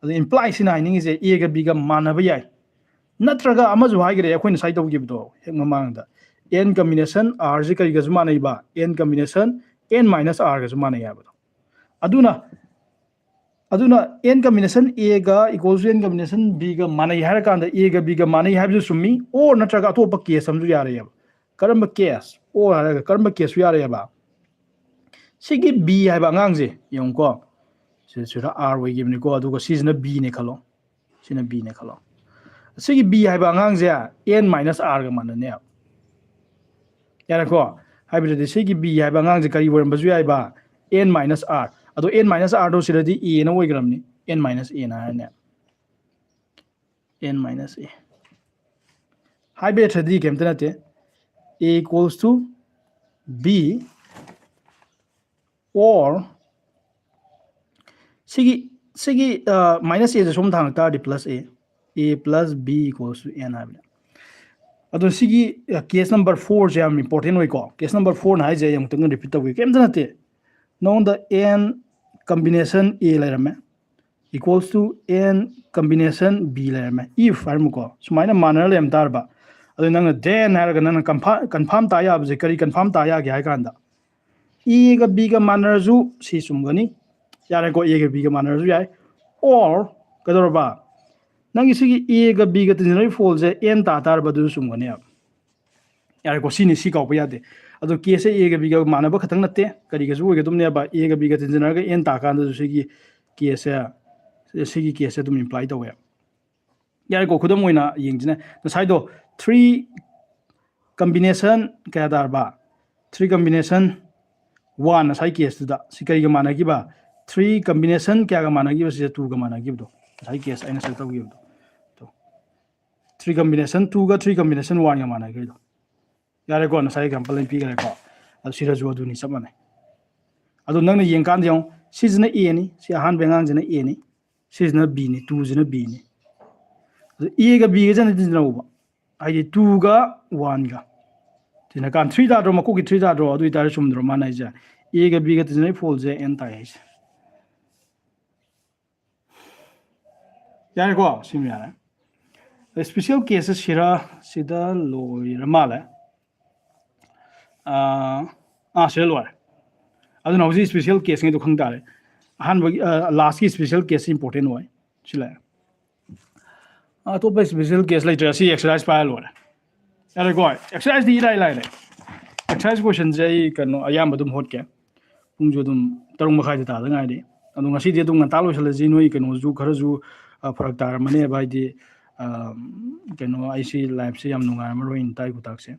ꯑꯗꯣ imply ꯁꯤꯅ ꯍꯥꯏꯅꯤꯡꯉꯤꯁꯦ A ꯒ B ꯒ ꯃꯥꯟꯅꯕ ꯌꯥꯏ꯫ ꯅꯠꯇ꯭ꯔꯒ ꯑꯃꯁꯨ ꯍꯥꯏꯈ꯭ꯔꯦ ꯑꯩꯈꯣꯏꯅ ꯉꯁꯥꯏ ꯇꯧꯈꯤꯕꯗꯣ ꯍꯦꯛ ꯃꯃꯥꯡꯗ, n combination R ꯁꯤ ꯀꯔꯤꯒꯁꯨ ꯃꯥꯟꯅꯩꯕ? N combination n minus R ꯒꯁꯨ ꯃꯥꯟꯅꯩ ꯍꯥꯏꯕꯗꯣ꯫ ꯑꯗꯨꯅ, ꯑꯗꯨꯅ n combination A ꯒ equals to n combination B ꯒ ꯃꯥꯟꯅꯩ ꯍꯥꯏꯔꯀꯥꯟꯗ A ꯒ B ꯒ ꯃꯥꯟꯅꯩ ꯍꯥꯏꯕꯁꯨ ꯆꯨꯝꯃꯤ, or ꯅꯠꯇ꯭ꯔꯒ ꯑꯇꯣꯞꯄ case ꯑꯃꯁꯨ ꯌꯥꯔꯛꯑꯦꯕ꯫ ꯀꯔꯝꯕ case? Or ꯍꯥꯏꯔꯒ ꯀꯔꯝꯕ case ꯁꯨ ꯌꯥꯔꯛꯑꯦꯕ? ꯁꯤꯒꯤ B ꯍꯥꯏꯕ ꯑꯉꯥꯡꯁꯦ ꯌꯦꯡꯉꯨꯀꯣ, ꯁꯤ-, ꯁꯤꯗ R ꯑꯣꯏꯈꯤꯕꯅꯤꯀꯣ, ꯑꯗꯨꯒ ꯁꯤꯁꯤꯅ B ꯅꯦ ꯈꯜꯂꯣ, ꯁꯤꯅ B ꯅꯦ ꯈꯜꯂꯣ꯫ ꯁꯤꯒꯤ B ꯍꯥꯏꯕ ꯑꯉꯥꯡꯁꯦ n minus R ꯒ ꯃꯥꯟꯅꯅꯦꯕ꯫ ꯌꯥꯔꯦꯀꯣ? ꯍꯥꯏꯕꯗꯨꯗꯤ ꯁꯤꯒꯤ B ꯍꯥꯏꯕ ꯑꯉꯥꯡꯁꯦ ꯀꯔꯤ ꯑꯣꯏꯔꯝꯕꯁꯨ ꯌꯥꯏꯕ? N minus R꯫ ꯑꯗꯣ n minus R ꯗꯣ ꯁꯤꯗꯗꯤ A ꯅ ꯑꯣꯏꯈ꯭ꯔꯕꯅꯤ, n minus A ꯅ ꯍꯥꯏꯔꯅꯦ꯫ N minus A꯫ ꯍꯥꯏꯕ ꯌꯥꯗ꯭ꯔꯗꯤ ꯀꯩꯝꯇ ꯅꯠꯇꯦ, A equals to B or ꯁꯤꯒꯤ, ꯁꯤꯒꯤ minus A ꯁꯦ ꯁꯣꯝ ꯊꯥꯡꯉꯛ ꯇꯥꯔꯗꯤ plus A, A plus B equals to n ꯍꯥꯏꯕꯅꯦ꯫ ꯑꯗꯣ ꯁꯤꯒꯤ case number four ꯁꯦ ꯌꯥꯝ important ꯑꯣꯏꯀꯣ꯫ Case number four ꯅ ꯍꯥꯏꯁꯦ ꯑꯩ ꯑꯃꯨꯛꯇꯪ repeat ꯇꯧꯒꯦ, ꯀꯩꯝꯇ ꯅꯠꯇꯦ꯫ ꯅꯉꯣꯟꯗ n combination A ꯂꯩꯔꯝꯃꯦ, equals to n combination B ꯂꯩꯔꯝꯃꯦ, if ꯍꯥꯏꯔꯝꯃꯨꯀꯣ꯫ ꯁꯨꯃꯥꯏꯅ ꯃꯥꯟꯅꯔ ꯂꯩꯔꯝ ꯇꯥꯔꯕ, ꯑꯗꯨ ꯅꯪꯅ then ꯍꯥꯏꯔꯒ ꯅꯪꯅ confirm, confirm ꯇꯥ ꯌꯥꯕꯁꯦ ꯀꯔꯤ confirm ꯇꯥ ꯌꯥꯒꯦ ꯍꯥꯏ ꯀꯥꯟꯗ, A ꯒ B ꯒ ꯃꯥꯟꯅꯔꯁꯨ C ꯆꯨꯝꯒꯅꯤ, ꯌꯥꯔꯦꯀꯣ, ꯑꯦꯒ ꯕꯤꯒ ꯃꯥꯟꯅꯔꯁꯨ ꯌꯥꯏ꯫ Or ꯀꯩꯗꯧꯔꯕ, ꯅꯪꯒꯤ ꯁꯤꯒꯤ ꯑꯦꯒ ꯕꯤꯒ ꯇꯤꯟꯁꯤꯟꯅꯔꯤꯕ ꯐꯣꯜꯁꯦ ꯑꯦꯟ ꯇꯥ ꯇꯥꯔꯕ ꯑꯗꯨꯁꯨ ꯆꯨꯝꯒꯅꯦꯕ꯫ ꯌꯥꯔꯦꯀꯣ, ꯁꯤꯅꯤ, ꯁꯤ ꯀꯥꯎꯕ ꯌꯥꯗꯦ꯫ ꯑꯗꯣ ꯀꯦꯁꯁꯦ ꯑꯦꯒ ꯕꯤꯒ ꯃꯥꯟꯅꯕ ꯈꯛꯇꯪ ꯅꯠꯇꯦ, ꯀꯔꯤꯒꯁꯨ ꯑꯣꯏꯒꯗꯕꯅꯦꯕ꯫ ꯑꯦꯒ ꯕꯤꯒ ꯇꯤꯟꯁꯤꯟꯅꯔꯒ ꯑꯦꯟ ꯇꯥꯀꯥꯟꯗꯁꯨ ꯁꯤꯒꯤ ꯀꯦꯁꯁꯦ, ꯁꯤꯒꯤ ꯀꯦꯁꯁꯦ ꯑꯗꯨꯝ ꯏꯝꯄ꯭ꯂꯥꯏ ꯇꯧꯋꯦ꯫ ꯌꯥꯔꯦꯀꯣ, ꯈꯨꯗꯝ ꯑꯣꯏꯅ ꯌꯦꯡꯁꯤꯅꯦ꯫ ꯉꯁꯥꯏꯗꯣ ꯊ꯭ꯔꯤ ꯀꯝꯕꯤꯅꯦꯁꯟ ꯀꯌꯥ ꯇꯥꯔꯕ? ꯊ꯭ꯔꯤ ꯀꯝꯕꯤꯅꯦꯁꯟ ꯋꯥꯟ ꯉꯁꯥꯏ ꯀꯦꯁꯇꯨꯗ꯫ ꯁꯤ ꯀꯔꯤꯒ ꯃꯥꯟꯅꯈꯤꯕ? ꯊ꯭ꯔꯤ ꯀꯝꯕꯤꯅꯦꯁꯟ ꯀꯌꯥꯒ ꯃꯥꯟꯅꯈꯤꯕ? ꯁꯤꯁꯦ ꯇꯨꯒ ꯃꯥꯟꯅꯈꯤꯕꯗꯣ, ꯉꯁꯥꯏ ꯀꯦꯁ ꯑꯩꯅ ꯁꯦꯜ ꯇꯧꯈꯤꯕꯗꯣ꯫ ꯊ꯭ꯔꯤ ꯀꯝꯕꯤꯅꯦꯁꯟ ꯇꯨꯒ ꯊ꯭ꯔꯤ ꯀꯝꯕꯤꯅꯦꯁꯟ ꯋꯥꯟꯒ ꯃꯥꯟꯅꯈꯤꯕꯗꯣ꯫ ꯌꯥꯔꯦꯀꯣ, ꯉꯁꯥꯏ ꯑꯦꯛꯖꯥꯝꯄꯜ ꯑꯩ ꯄꯤꯈ꯭ꯔꯦꯀꯣ꯫ ꯑꯗꯨ ꯁꯤꯗꯁꯨ ꯑꯗꯨꯅꯤ, ꯆꯞ ꯃꯥꯟꯅꯩ꯫ ꯑꯗꯣ ꯅꯪꯅ ꯌꯦꯡꯀꯥꯟꯗ ꯌꯦꯡꯉꯣ, ꯁꯤꯁꯤꯅ ꯑꯦꯅꯤ, ꯁꯤ ꯑꯍꯥꯟꯕ ꯑꯉꯥꯡꯁꯤꯅ ꯑꯦꯅꯤ, ꯁꯤꯁꯤꯅ ꯕꯤꯅꯤ, ꯇꯨꯁꯤꯅ ꯕꯤꯅꯤ꯫ ꯑꯗꯣ ꯑꯦꯒ ꯕꯤꯒꯁꯤꯅ ꯇꯤꯟꯅꯧꯕ, ꯍꯥꯏꯗꯤ ꯇꯨꯒ ꯋꯥꯟꯒ ꯇꯤꯟꯅꯀꯥꯟ ꯊ꯭ꯔꯤ ꯇꯥꯗ꯭ꯔꯣ? ꯃꯀꯣꯛꯀꯤ ꯊ꯭ꯔꯤ ꯇꯥꯗ꯭ꯔꯣ? ꯑꯗꯨ ꯑꯣꯏꯇꯥꯔꯗꯤ ꯆꯨꯝꯗ꯭ꯔꯣ ꯃꯥꯅ ꯍꯥꯏꯁꯦ? ꯑꯦꯒ ꯕꯤꯒ ꯇꯤꯟꯅꯩ ꯐꯣꯜꯁꯦ ꯑꯦꯟ ꯇꯥꯏ ꯍꯥꯏꯁꯦ꯫ ꯌꯥꯔꯦꯀꯣ, ꯁꯤꯃ ꯌꯥꯔꯦ꯫ ꯁ꯭ꯄꯦꯁꯦꯜ ꯀꯦꯁꯁꯦ ꯁꯤꯔ, ꯁꯤꯗ ꯂꯣꯏꯔ ꯃꯥꯜꯂꯦ꯫ ꯑꯥ, ꯑꯥ, ꯁꯤꯗ ꯂꯣꯏꯔꯦ꯫ ꯑꯗꯨꯅ ꯍꯧꯖꯤꯛ ꯁ꯭ꯄꯦꯁꯦꯜ ꯀꯦꯁꯉꯩꯗꯣ ꯈꯪ ꯇꯥꯔꯦ꯫ ꯑꯍꯥꯟꯕꯒꯤ, ꯑ, ꯂꯥꯁꯀꯤ ꯁ꯭ꯄꯦꯁꯦꯜ ꯀꯦꯁꯁꯤ ꯏꯝꯄꯣꯔꯇꯦꯟ ꯑꯣꯏ꯫ ꯁꯤ ꯂꯩꯔꯦ꯫ ꯑꯇꯣꯞꯄ ꯁ꯭ꯄꯦꯁꯦꯜ ꯀꯦꯁ ꯂꯩꯇ꯭ꯔꯦ꯫ ꯁꯤ ꯑꯦꯛꯁꯔꯁꯥꯏꯁ ꯄꯥꯏꯔ ꯂꯣꯏꯔꯦ꯫ ꯌꯥꯔꯦꯀꯣ? ꯑꯦꯛꯁꯔꯁꯥꯏꯁꯇꯤ ꯏꯔꯥꯏ ꯂꯥꯏꯔꯦ꯫ ꯑꯦꯛꯁꯔꯁꯥꯏꯁ ꯀꯣꯏꯁꯟꯁꯦ ꯑꯩ ꯀꯩꯅꯣ ꯑꯌꯥꯝꯕ ꯑꯗꯨꯝ ꯍꯣꯠꯀꯦ꯫ ꯄꯨꯡꯁꯨ ꯑꯗꯨꯝ ꯇꯔꯨꯛ ꯃꯈꯥꯏꯗ ꯇꯥꯗ ꯉꯥꯏꯔꯤ꯫ ꯑꯗꯣ ꯉꯁꯤꯗꯤ ꯑꯗꯨꯝ ꯉꯟꯇꯥ ꯂꯣꯏꯁꯤꯜꯂꯁꯤ꯫ ꯅꯣꯏ ꯀꯩꯅꯣꯁꯨ ꯈꯔꯁꯨ, ꯑ, ꯐꯔꯛ ꯇꯥꯔꯝꯃꯅꯦꯕ, ꯍꯥꯏꯗꯤ, ꯑ, ꯀꯩꯅꯣ, ꯑꯩꯁꯤ ꯂꯥꯏꯐꯁꯦ ꯌꯥꯝ ꯅꯨꯡꯉꯥꯏꯔꯝꯃꯔꯣꯏ, ꯏꯟꯇꯥꯏ ꯈꯨꯇꯥꯛꯁꯦ꯫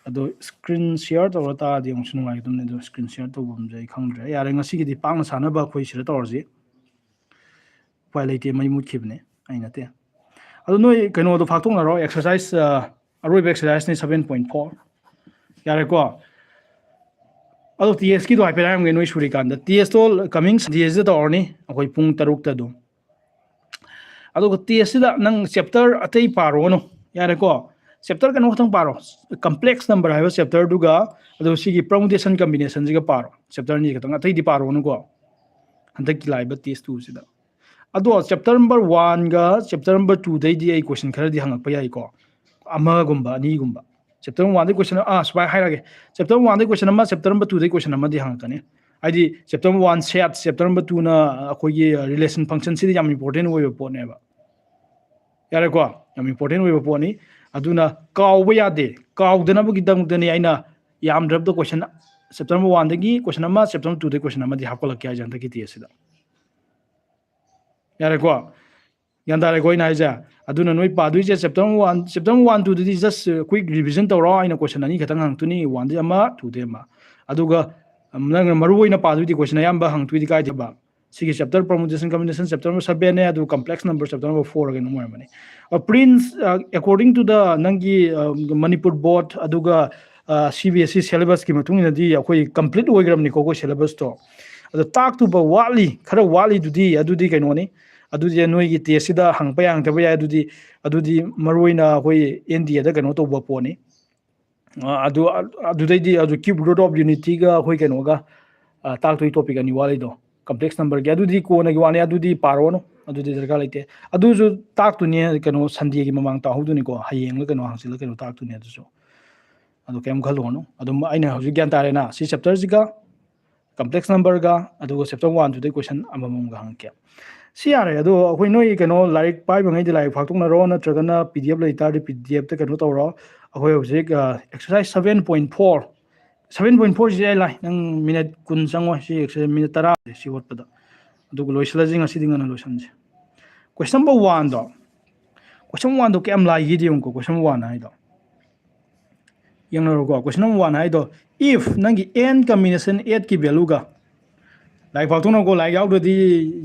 ꯑꯗꯣ ꯁ꯭ꯀ꯭ꯔꯤꯟ ꯁꯤꯌꯥꯔ ꯇꯧꯔ ꯇꯥꯔꯗꯤ ꯑꯃꯨꯛꯁꯨ ꯅꯨꯡꯉꯥꯏꯒꯗꯕꯅꯤ, ꯑꯗꯣ ꯁ꯭ꯀ꯭ꯔꯤꯟ ꯁꯤꯌꯥꯔ ꯇꯧꯐꯝꯁꯦ ꯑꯩ ꯈꯪꯗ꯭ꯔꯦ꯫ ꯌꯥꯔꯦ, ꯉꯁꯤꯒꯤꯗꯤ ꯄꯥꯛꯅ ꯁꯥꯟꯅꯕ ꯑꯩꯈꯣꯏ ꯁꯤꯗ ꯇꯧꯔꯁꯤ꯫ ꯎꯄꯥꯏ ꯂꯩꯇꯦ, ꯃꯩ ꯃꯨꯠꯈꯤꯕꯅꯦ, ꯑꯩ ꯅꯠꯇꯦ꯫ ꯑꯗꯣ ꯅꯣꯏ ꯀꯩꯅꯣꯗꯣ ꯐꯥꯛꯇꯣꯛꯅꯔꯣ, ꯑꯦꯛꯁꯔꯁꯥꯏꯁ, ꯑ, ꯑꯔꯣꯏꯕ ꯑꯦꯛꯁꯔꯁꯥꯏꯁꯅꯤ, ꯁꯚꯦꯟ ꯄꯣꯏꯟꯠ ꯐꯣꯔ꯫ ꯌꯥꯔꯦꯀꯣ? ꯑꯗꯣ ꯇꯦꯁꯀꯤꯗꯣ ꯍꯥꯏꯐꯦꯠ ꯍꯥꯏꯔꯝꯒꯦ ꯅꯣꯏ ꯁꯨꯔꯤꯀꯥꯟꯗ꯫ ꯇꯦꯁꯇꯣ ꯀꯃꯤꯡ ꯁꯟꯗꯦꯁꯤꯗ ꯇꯧꯔꯅꯤ, ꯑꯩꯈꯣꯏ ꯄꯨꯡ ꯇꯔꯨꯛꯇ ꯑꯗꯨꯝ꯫ ꯑꯗꯨꯒ ꯇꯦꯁꯁꯤꯗ ꯅꯪ ꯆꯦꯞꯇꯔ ꯑꯇꯩ ꯄꯥꯔꯨꯔꯅꯨ, ꯌꯥꯔꯦꯀꯣ? ꯆꯦꯞꯇꯔ ꯀꯩꯅꯣ ꯈꯛꯇꯪ ꯄꯥꯔꯣ, ꯀꯝꯄ꯭ꯂꯦꯛꯁ ꯅꯝꯕꯔ ꯍꯥꯏꯕ ꯆꯦꯞꯇꯔꯗꯨꯒ, ꯑꯗꯨꯒ ꯁꯤꯒꯤ ꯄꯔꯃꯨꯇꯦꯁꯟ ꯀꯝꯕꯤꯅꯦꯁꯟꯁꯤꯒ ꯄꯥꯔꯣ, ꯆꯦꯞꯇꯔ ꯑꯅꯤ ꯈꯛꯇꯪ, ꯑꯇꯩꯗꯤ ꯄꯥꯔꯨꯔꯅꯨꯀꯣ ꯍꯟꯗꯛꯀꯤ ꯂꯥꯛꯏꯕ ꯇꯦꯁ ꯇꯨꯁꯤꯗ꯫ ꯑꯗꯣ ꯆꯦꯞꯇꯔ ꯅꯝꯕꯔ ꯋꯥꯟꯒ ꯆꯦꯞꯇꯔ ꯅꯝꯕꯔ ꯇꯨꯗꯩꯗꯤ ꯑꯩ ꯀꯣꯏꯁꯟ ꯈꯔꯗꯤ ꯍꯪꯉꯛꯄ ꯌꯥꯏꯀꯣ, ꯑꯃꯒꯨꯝꯕ ꯑꯅꯤꯒꯨꯝꯕ꯫ ꯆꯦꯞꯇꯔ ꯋꯥꯟꯗꯩ ꯀꯣꯏꯁꯟ, ꯑꯥ, ꯁꯨꯃꯥꯏꯅ ꯍꯥꯏꯔꯒꯦ, ꯆꯦꯞꯇꯔ ꯋꯥꯟꯗꯩ ꯀꯣꯏꯁꯟ ꯑꯃ, ꯆꯦꯞꯇꯔ ꯅꯝꯕꯔ ꯇꯨꯗꯩ ꯀꯣꯏꯁꯟ ꯑꯃꯗꯤ ꯍꯪꯉꯛꯀꯅꯤ꯫ ꯍꯥꯏꯗꯤ chapter number one set, chapter number two ꯅ ꯑꯩꯈꯣꯏꯒꯤ relation function ꯁꯤꯗꯤ ꯌꯥꯝ important ꯑꯣꯏꯕ ꯄꯣꯠꯅꯦꯕ꯫ ꯌꯥꯔꯦꯀꯣ? ꯌꯥꯝ important ꯑꯣꯏꯕ ꯄꯣꯠꯅꯤ꯫ ꯑꯗꯨꯅ ꯀꯥꯎꯕ ꯌꯥꯗꯦ꯫ ꯀꯥꯎꯗꯅꯕꯒꯤꯗꯃꯛꯇꯅꯤ ꯑꯩꯅ ꯌꯥꯝꯗ꯭ꯔꯕꯗ question, chapter number one ꯗꯒꯤ question ꯑꯃ, chapter number two ꯗꯒꯤ question ꯑꯃꯗꯤ ꯍꯥꯞꯀꯠꯂꯛꯀꯦ ꯍꯥꯏꯁꯦ ꯍꯟꯗꯛꯀꯤ test ꯁꯤꯗ꯫ ꯌꯥꯔꯦꯀꯣ? ꯒ꯭ꯌꯥꯟ ꯇꯥꯔꯦꯀꯣ ꯑꯩꯅ ꯍꯥꯏꯁꯦ? ꯑꯗꯨꯅ ꯅꯣꯏ ꯄꯥꯗꯣꯏꯁꯦ chapter number one, chapter number one, two ꯗꯗꯤ just quick revision ꯇꯧꯔꯣ꯫ ꯑꯩꯅ question ꯑꯅꯤ ꯈꯛꯇꯪ ꯍꯪꯉꯛꯇꯣꯏꯅꯤ, one ꯗꯤ ꯑꯃ, two ꯗꯤ ꯑꯃ꯫ ꯑꯗꯨꯒ, ꯎꯝ, ꯅꯪꯅ ꯃꯔꯨ ꯑꯣꯏꯅ ꯄꯥꯗꯣꯏꯗꯤ question ꯑꯌꯥꯝꯕ ꯍꯪꯉꯛꯇꯣꯏꯗꯤ ꯀꯥꯏꯗꯦꯕ? ꯁꯤꯒꯤ chapter permutation combination chapter number seven ꯅꯦ, ꯑꯗꯨ complex number chapter number four ꯀꯩꯅꯣꯝ ꯑꯣꯏꯔꯝꯕꯅꯤ꯫ ꯑ, Prince, ꯑ, according to the ꯅꯪꯒꯤ, ꯑ, ꯃꯅꯤꯄꯨꯔ ꯕꯣꯔꯗ ꯑꯗꯨꯒ, ꯑ, C B S E syllabus ꯀꯤ ꯃꯇꯨꯡ ꯏꯟꯅꯗꯤ ꯑꯩꯈꯣꯏ complete ꯑꯣꯏꯈ꯭ꯔꯕꯅꯤꯀꯣ ꯑꯩꯈꯣꯏ syllabus ꯇꯣ꯫ ꯑꯗꯣ ꯇꯥꯛꯇꯨꯕ ꯋꯥꯠꯂꯤ, ꯈꯔ ꯋꯥꯠꯂꯤꯗꯨꯗꯤ, ꯑꯗꯨꯗꯤ ꯀꯩꯅꯣꯅꯤ꯫ ꯑꯗꯨꯗꯤ ꯅꯣꯏꯒꯤ test ꯁꯤꯗ ꯍꯪꯉꯛꯄ ꯌꯥꯏ, ꯍꯪꯉꯛꯇꯕ ꯌꯥꯏ, ꯑꯗꯨꯗꯤ, ꯑꯗꯨꯗꯤ ꯃꯔꯨ ꯑꯣꯏꯅ ꯑꯩꯈꯣꯏ N D A ꯗ ꯀꯩꯅꯣ ꯇꯧꯕ ꯄꯣꯠꯅꯤ꯫ ꯑ, ꯑꯗꯨ, ꯑ-, ꯑꯗꯨꯗꯩꯗꯤ ꯑꯗꯨ cube root of unity ꯒ ꯑꯩꯈꯣꯏ ꯀꯩꯅꯣꯒ, ꯑ, ꯇꯥꯛꯇꯣꯏ topic ꯑꯅꯤ ꯋꯥꯠꯂꯤꯗꯣ, complex number ꯒꯤ, ꯑꯗꯨꯗꯤ ꯀꯣꯟꯅꯒꯤ ꯋꯥꯅꯤ, ꯑꯗꯨꯗꯤ ꯄꯥꯔꯨꯔꯅꯨ, ꯑꯗꯨꯗꯤ ꯗꯔꯀꯥꯔ ꯂꯩꯇꯦ꯫ ꯑꯗꯨꯁꯨ ꯇꯥꯛꯇꯣꯏꯅꯦ, ꯀꯩꯅꯣ, Sunday ꯒꯤ ꯃꯃꯥꯡ ꯇꯥꯛꯍꯧꯗꯣꯏꯅꯤꯀꯣ, ꯍꯌꯦꯡꯂ ꯀꯩꯅꯣ, ꯍꯪꯆꯤꯠꯂ ꯀꯩꯅꯣ ꯇꯥꯛꯇꯣꯏꯅꯦ ꯑꯗꯨꯁꯨ꯫ ꯑꯗꯨ ꯀꯩꯝ ꯈꯜꯂꯨꯔꯅꯨ꯫ ꯑꯗꯨꯝ ꯑꯩꯅ ꯍꯧꯖꯤꯛ ꯒ꯭ꯌꯥꯟ ꯇꯥꯔꯦꯅ, ꯁꯤ chapter ꯁꯤꯒ complex number ꯒ, ꯑꯗꯨꯒ chapter one, two ꯗꯩ question ꯑꯃꯃꯝꯒ ꯍꯪꯉꯛꯀꯦ꯫ ꯁꯤ ꯌꯥꯔꯦ꯫ ꯑꯗꯣ ꯑꯩꯈꯣꯏ ꯅꯣꯏ ꯀꯩꯅꯣ ꯂꯥꯏꯔꯤꯛ ꯄꯥꯏꯕꯉꯩꯗꯤ ꯂꯥꯏꯔꯤꯛ ꯐꯥꯛꯇꯣꯛꯅꯔꯣ, ꯅꯠꯇ꯭ꯔꯒꯅ P D F ꯂꯩꯇꯥꯔꯗꯤ P D F ꯇ ꯀꯩꯅꯣ ꯇꯧꯔꯣ꯫ ꯑꯩꯈꯣꯏ ꯍꯧꯖꯤꯛ, ꯑ, exercise seven point four, seven point four ꯁꯤ ꯌꯥꯏ ꯂꯥꯏ, ꯅꯪ minute ꯀꯨꯟ ꯆꯪꯉꯣꯏ, ꯁꯤ exercise minute ꯇꯔꯥ ꯁꯤ ꯍꯣꯠꯄꯗ꯫ ꯑꯗꯨꯒ ꯂꯣꯏꯁꯤꯜꯂꯁꯤ, ꯉꯁꯤꯗꯤ ꯉꯟꯅ ꯂꯣꯏꯁꯤꯟꯁꯤ꯫ Question number one ꯗꯣ, question number one ꯗꯣ ꯀꯌꯥꯝ ꯂꯥꯏꯒꯦꯗꯤ ꯌꯦꯡꯉꯨꯀꯣ, question number one ꯍꯥꯏꯗꯣ꯫ ꯌꯦꯡꯅꯔꯣꯀꯣ, question number one ꯍꯥꯏꯗꯣ, if ꯅꯪꯒꯤ n combination eight ꯀꯤ value ꯒ, ꯂꯥꯏꯔꯤꯛ ꯐꯥꯛꯇꯣꯛꯅꯧꯀꯣ, ꯂꯥꯏꯔꯤꯛ ꯌꯥꯎꯗ꯭ꯔꯗꯤ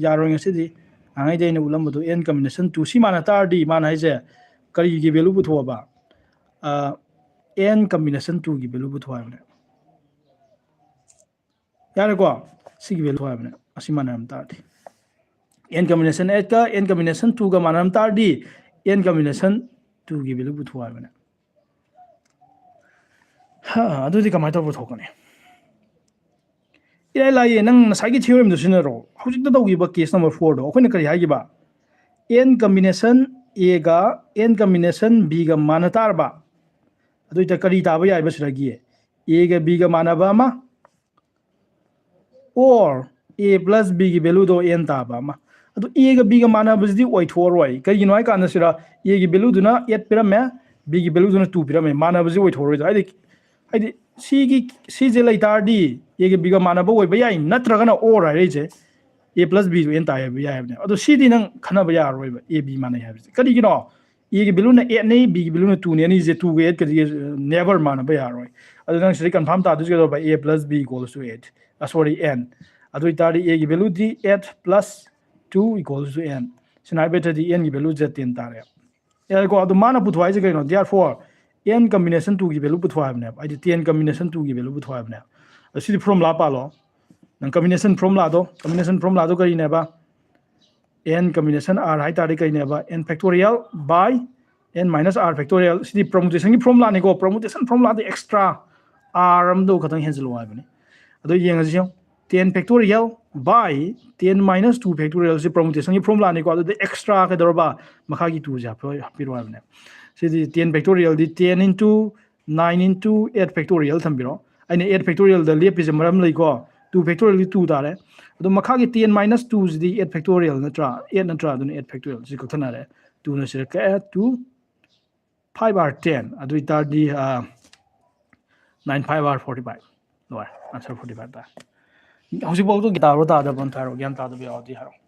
ꯌꯥꯔꯣꯏ ꯉꯁꯤꯗꯤ꯫ ꯅꯍꯥꯟꯉꯩꯗꯤ ꯑꯩꯅ ꯎꯠꯂꯝꯕꯗꯣ n combination two ꯁꯤ ꯃꯥꯟꯅ ꯇꯥꯔꯗꯤ, ꯃꯥꯅ ꯍꯥꯏꯁꯦ ꯀꯔꯤꯒꯤ value ꯄꯨꯊꯣꯛꯑꯕ? ꯑ, n combination two ꯒꯤ value ꯄꯨꯊꯣꯛꯑꯣ ꯍꯥꯏꯕꯅꯦ꯫ ꯌꯥꯔꯦꯀꯣ? ꯁꯤꯒꯤ value ꯍꯥꯏꯕꯅꯦ, ꯑꯁꯤ ꯃꯥꯟꯅꯔꯝ ꯇꯥꯔꯗꯤ꯫ N combination eight ꯀ n combination two ꯒ ꯃꯥꯟꯅꯔꯝ ꯇꯥꯔꯗꯤ, n combination two ꯒꯤ value ꯄꯨꯊꯣꯛꯑꯣ ꯍꯥꯏꯕꯅꯦ꯫ ꯍꯥ, ꯑꯗꯨꯗꯤ ꯀꯃꯥꯏꯅ ꯇꯧꯔ ꯄꯨꯊꯣꯛꯀꯅꯤ? ꯏꯔꯥꯏ ꯂꯥꯏꯌꯦ, ꯅꯪ ꯉꯁꯥꯏꯒꯤ theorem ꯗꯣ ꯁꯤꯖꯤꯟꯅꯔꯣ꯫ ꯍꯧꯖꯤꯛꯇ ꯇꯧꯈꯤꯕ case number four ꯗꯣ, ꯑꯩꯈꯣꯏꯅ ꯀꯔꯤ ꯍꯥꯏꯈꯤꯕ? N combination A ꯒ n combination B ꯒ ꯃꯥꯟꯅ ꯇꯥꯔꯕ? ꯑꯗꯨ ꯑꯣꯏꯇꯥ ꯀꯔꯤ ꯇꯥꯕ ꯌꯥꯏꯕ ꯁꯤꯗꯒꯤ? A ꯒ B ꯒ ꯃꯥꯟꯅꯕ ꯑꯃ, or a plus b ꯒꯤ value ꯗꯣ n ꯇꯥꯕ ꯑꯃ꯫ ꯑꯗꯨ a ꯒ b ꯒ ꯃꯥꯟꯅꯕꯁꯤꯗꯤ ꯑꯣꯏꯊꯣꯛꯑꯔꯣꯏ꯫ ꯀꯩꯒꯤꯅꯣ ꯍꯥꯏ ꯀꯥꯟꯗ ꯁꯤꯗ a ꯒꯤ value ꯗꯨꯅ eight ꯄꯤꯔꯝꯃꯦ, b ꯒꯤ value ꯗꯨꯅ two ꯄꯤꯔꯝꯃꯦ, ꯃꯥꯟꯅꯕꯁꯤ ꯑꯣꯏꯊꯣꯛꯑꯔꯣꯏꯗꯣ꯫ ꯍꯥꯏꯗꯤ ꯍꯥꯏꯗꯤ ꯁꯤꯒꯤ ꯁꯤꯁꯦ ꯂꯩ ꯇꯥꯔꯗꯤ a ꯒ b ꯒ ꯃꯥꯟꯅꯕ ꯑꯣꯏꯕ ꯌꯥꯏ, ꯅꯠꯇ꯭ꯔꯒꯅ or ꯍꯥꯏꯔꯛꯏꯁꯦ a plus b do n ꯇꯥꯏ ꯍꯥꯏꯕ ꯌꯥꯏ ꯍꯥꯏꯕꯅꯦ꯫ ꯑꯗꯣ ꯁꯤꯗꯤ ꯅꯪ ꯈꯟꯅꯕ ꯌꯥꯔꯔꯣꯏꯕ a b ꯃꯥꯟꯅꯩ ꯍꯥꯏꯕꯁꯦ꯫ ꯀꯔꯤꯒꯤꯅꯣ? a ꯒꯤ value ꯅ eight ꯅꯤ, b ꯒꯤ value ꯅ two ꯅꯤ, ꯑꯅꯤꯁꯦ two ꯒ eight ꯀꯗꯤ never ꯃꯥꯟꯅꯕ ꯌꯥꯔꯔꯣꯏ꯫ ꯑꯗꯨ ꯅꯪ ꯁꯤꯗꯩ confirm ꯇꯥꯗꯣꯏꯁꯦ ꯀꯩꯗꯧꯕ? A plus b equals to eight, ꯑ, sorry, n꯫ ꯑꯗꯨ ꯑꯣꯏꯇꯥꯔꯗꯤ a ꯒꯤ value D eight plus two equals to n꯫ ꯁꯤꯅ ꯍꯥꯏꯕ ꯅꯠꯇ꯭ꯔꯗꯤ n ꯒꯤ value ꯁꯦ ten ꯇꯥꯔꯦ꯫ ꯌꯥꯔꯦꯀꯣ? ꯑꯗꯨ ꯃꯥꯅ ꯄꯨꯊꯣꯛ ꯍꯥꯏꯁꯦ ꯀꯩꯅꯣ? Therefore n combination two ꯒꯤ value ꯄꯨꯊꯣꯛ ꯍꯥꯏꯕꯅꯦꯕ꯫ ꯍꯥꯏꯗꯤ ten combination two ꯒꯤ value ꯄꯨꯊꯣꯛ ꯍꯥꯏꯕꯅꯦꯕ꯫ ꯑꯗꯨ ꯁꯤꯗꯤ formula ꯄꯥꯜꯂꯣ꯫ ꯅꯪ combination formula ꯗꯣ, combination formula ꯗꯣ ꯀꯔꯤꯅꯦꯕ? N combination R ꯍꯥꯏ ꯇꯥꯔꯗꯤ ꯀꯔꯤꯅꯦꯕ? N factorial by n minus R factorial꯫ CD permutation ꯒꯤ formula ꯅꯤꯀꯣ꯫ Permutation formula ꯗꯤ extra R ꯑꯃꯗꯣ ꯈꯛꯇꯪ ꯍꯦꯟꯖꯜꯂꯛꯑꯣ ꯍꯥꯏꯕꯅꯤ꯫ ꯑꯗꯣ ꯌꯦꯡꯉꯁꯤ ꯌꯦꯡꯉꯣ꯫ Ten factorial by ten minus two factorial ꯁꯤ permutation ꯒꯤ formula ꯅꯤꯀꯣ꯫ ꯑꯗꯨꯗ extra ꯀꯩꯗꯧꯔꯕ? ꯃꯈꯥꯒꯤ two ꯁꯦ ꯍꯥꯞꯄ-, ꯍꯥꯞꯄꯤꯔꯣ ꯍꯥꯏꯕꯅꯦ꯫ ꯁꯤꯗꯤ ten factorial ꯗꯤ ten into nine into eight factorial ꯊꯝꯕꯤꯔꯣ꯫ ꯑꯩꯅ eight factorial ꯗ ꯂꯦꯞꯄꯤꯁꯦ ꯃꯔꯝ ꯂꯩꯀꯣ꯫ Two factorial ꯗꯤ two ꯇꯥꯔꯦ꯫ ꯑꯗꯣ ꯃꯈꯥꯒꯤ ten minus two ꯁꯤꯗꯤ eight factorial ꯅꯠꯇ꯭ꯔꯥ? Eight ꯅꯠꯇ꯭ꯔꯥ? ꯑꯗꯨꯅ eight factorial ꯁꯤ ꯀꯛꯊꯠꯅꯔꯦ꯫ Two ꯅ ꯁꯤꯗ ꯀꯛꯑꯦ, two, five R ten꯫ ꯑꯗꯨ ꯑꯣꯏꯇꯥꯔꯗꯤ, ꯑ, nine five R forty five꯫ ꯂꯣꯏꯔꯦ꯫ Answer forty five ꯇꯥꯔꯦ꯫ ꯍꯧꯖꯤꯛꯐꯥꯎꯗ ꯒ꯭ꯌꯥꯟ ꯇꯥꯕ꯭ꯔꯣ ꯇꯥꯗꯕ꯭ꯔꯣ ꯑꯝꯇ ꯍꯥꯏꯔꯛꯑꯣ꯫ ꯒ꯭ꯌꯥꯟ ꯇꯥꯗꯕ ꯌꯥꯎꯔꯗꯤ ꯍꯥꯏꯔꯛꯑꯣ꯫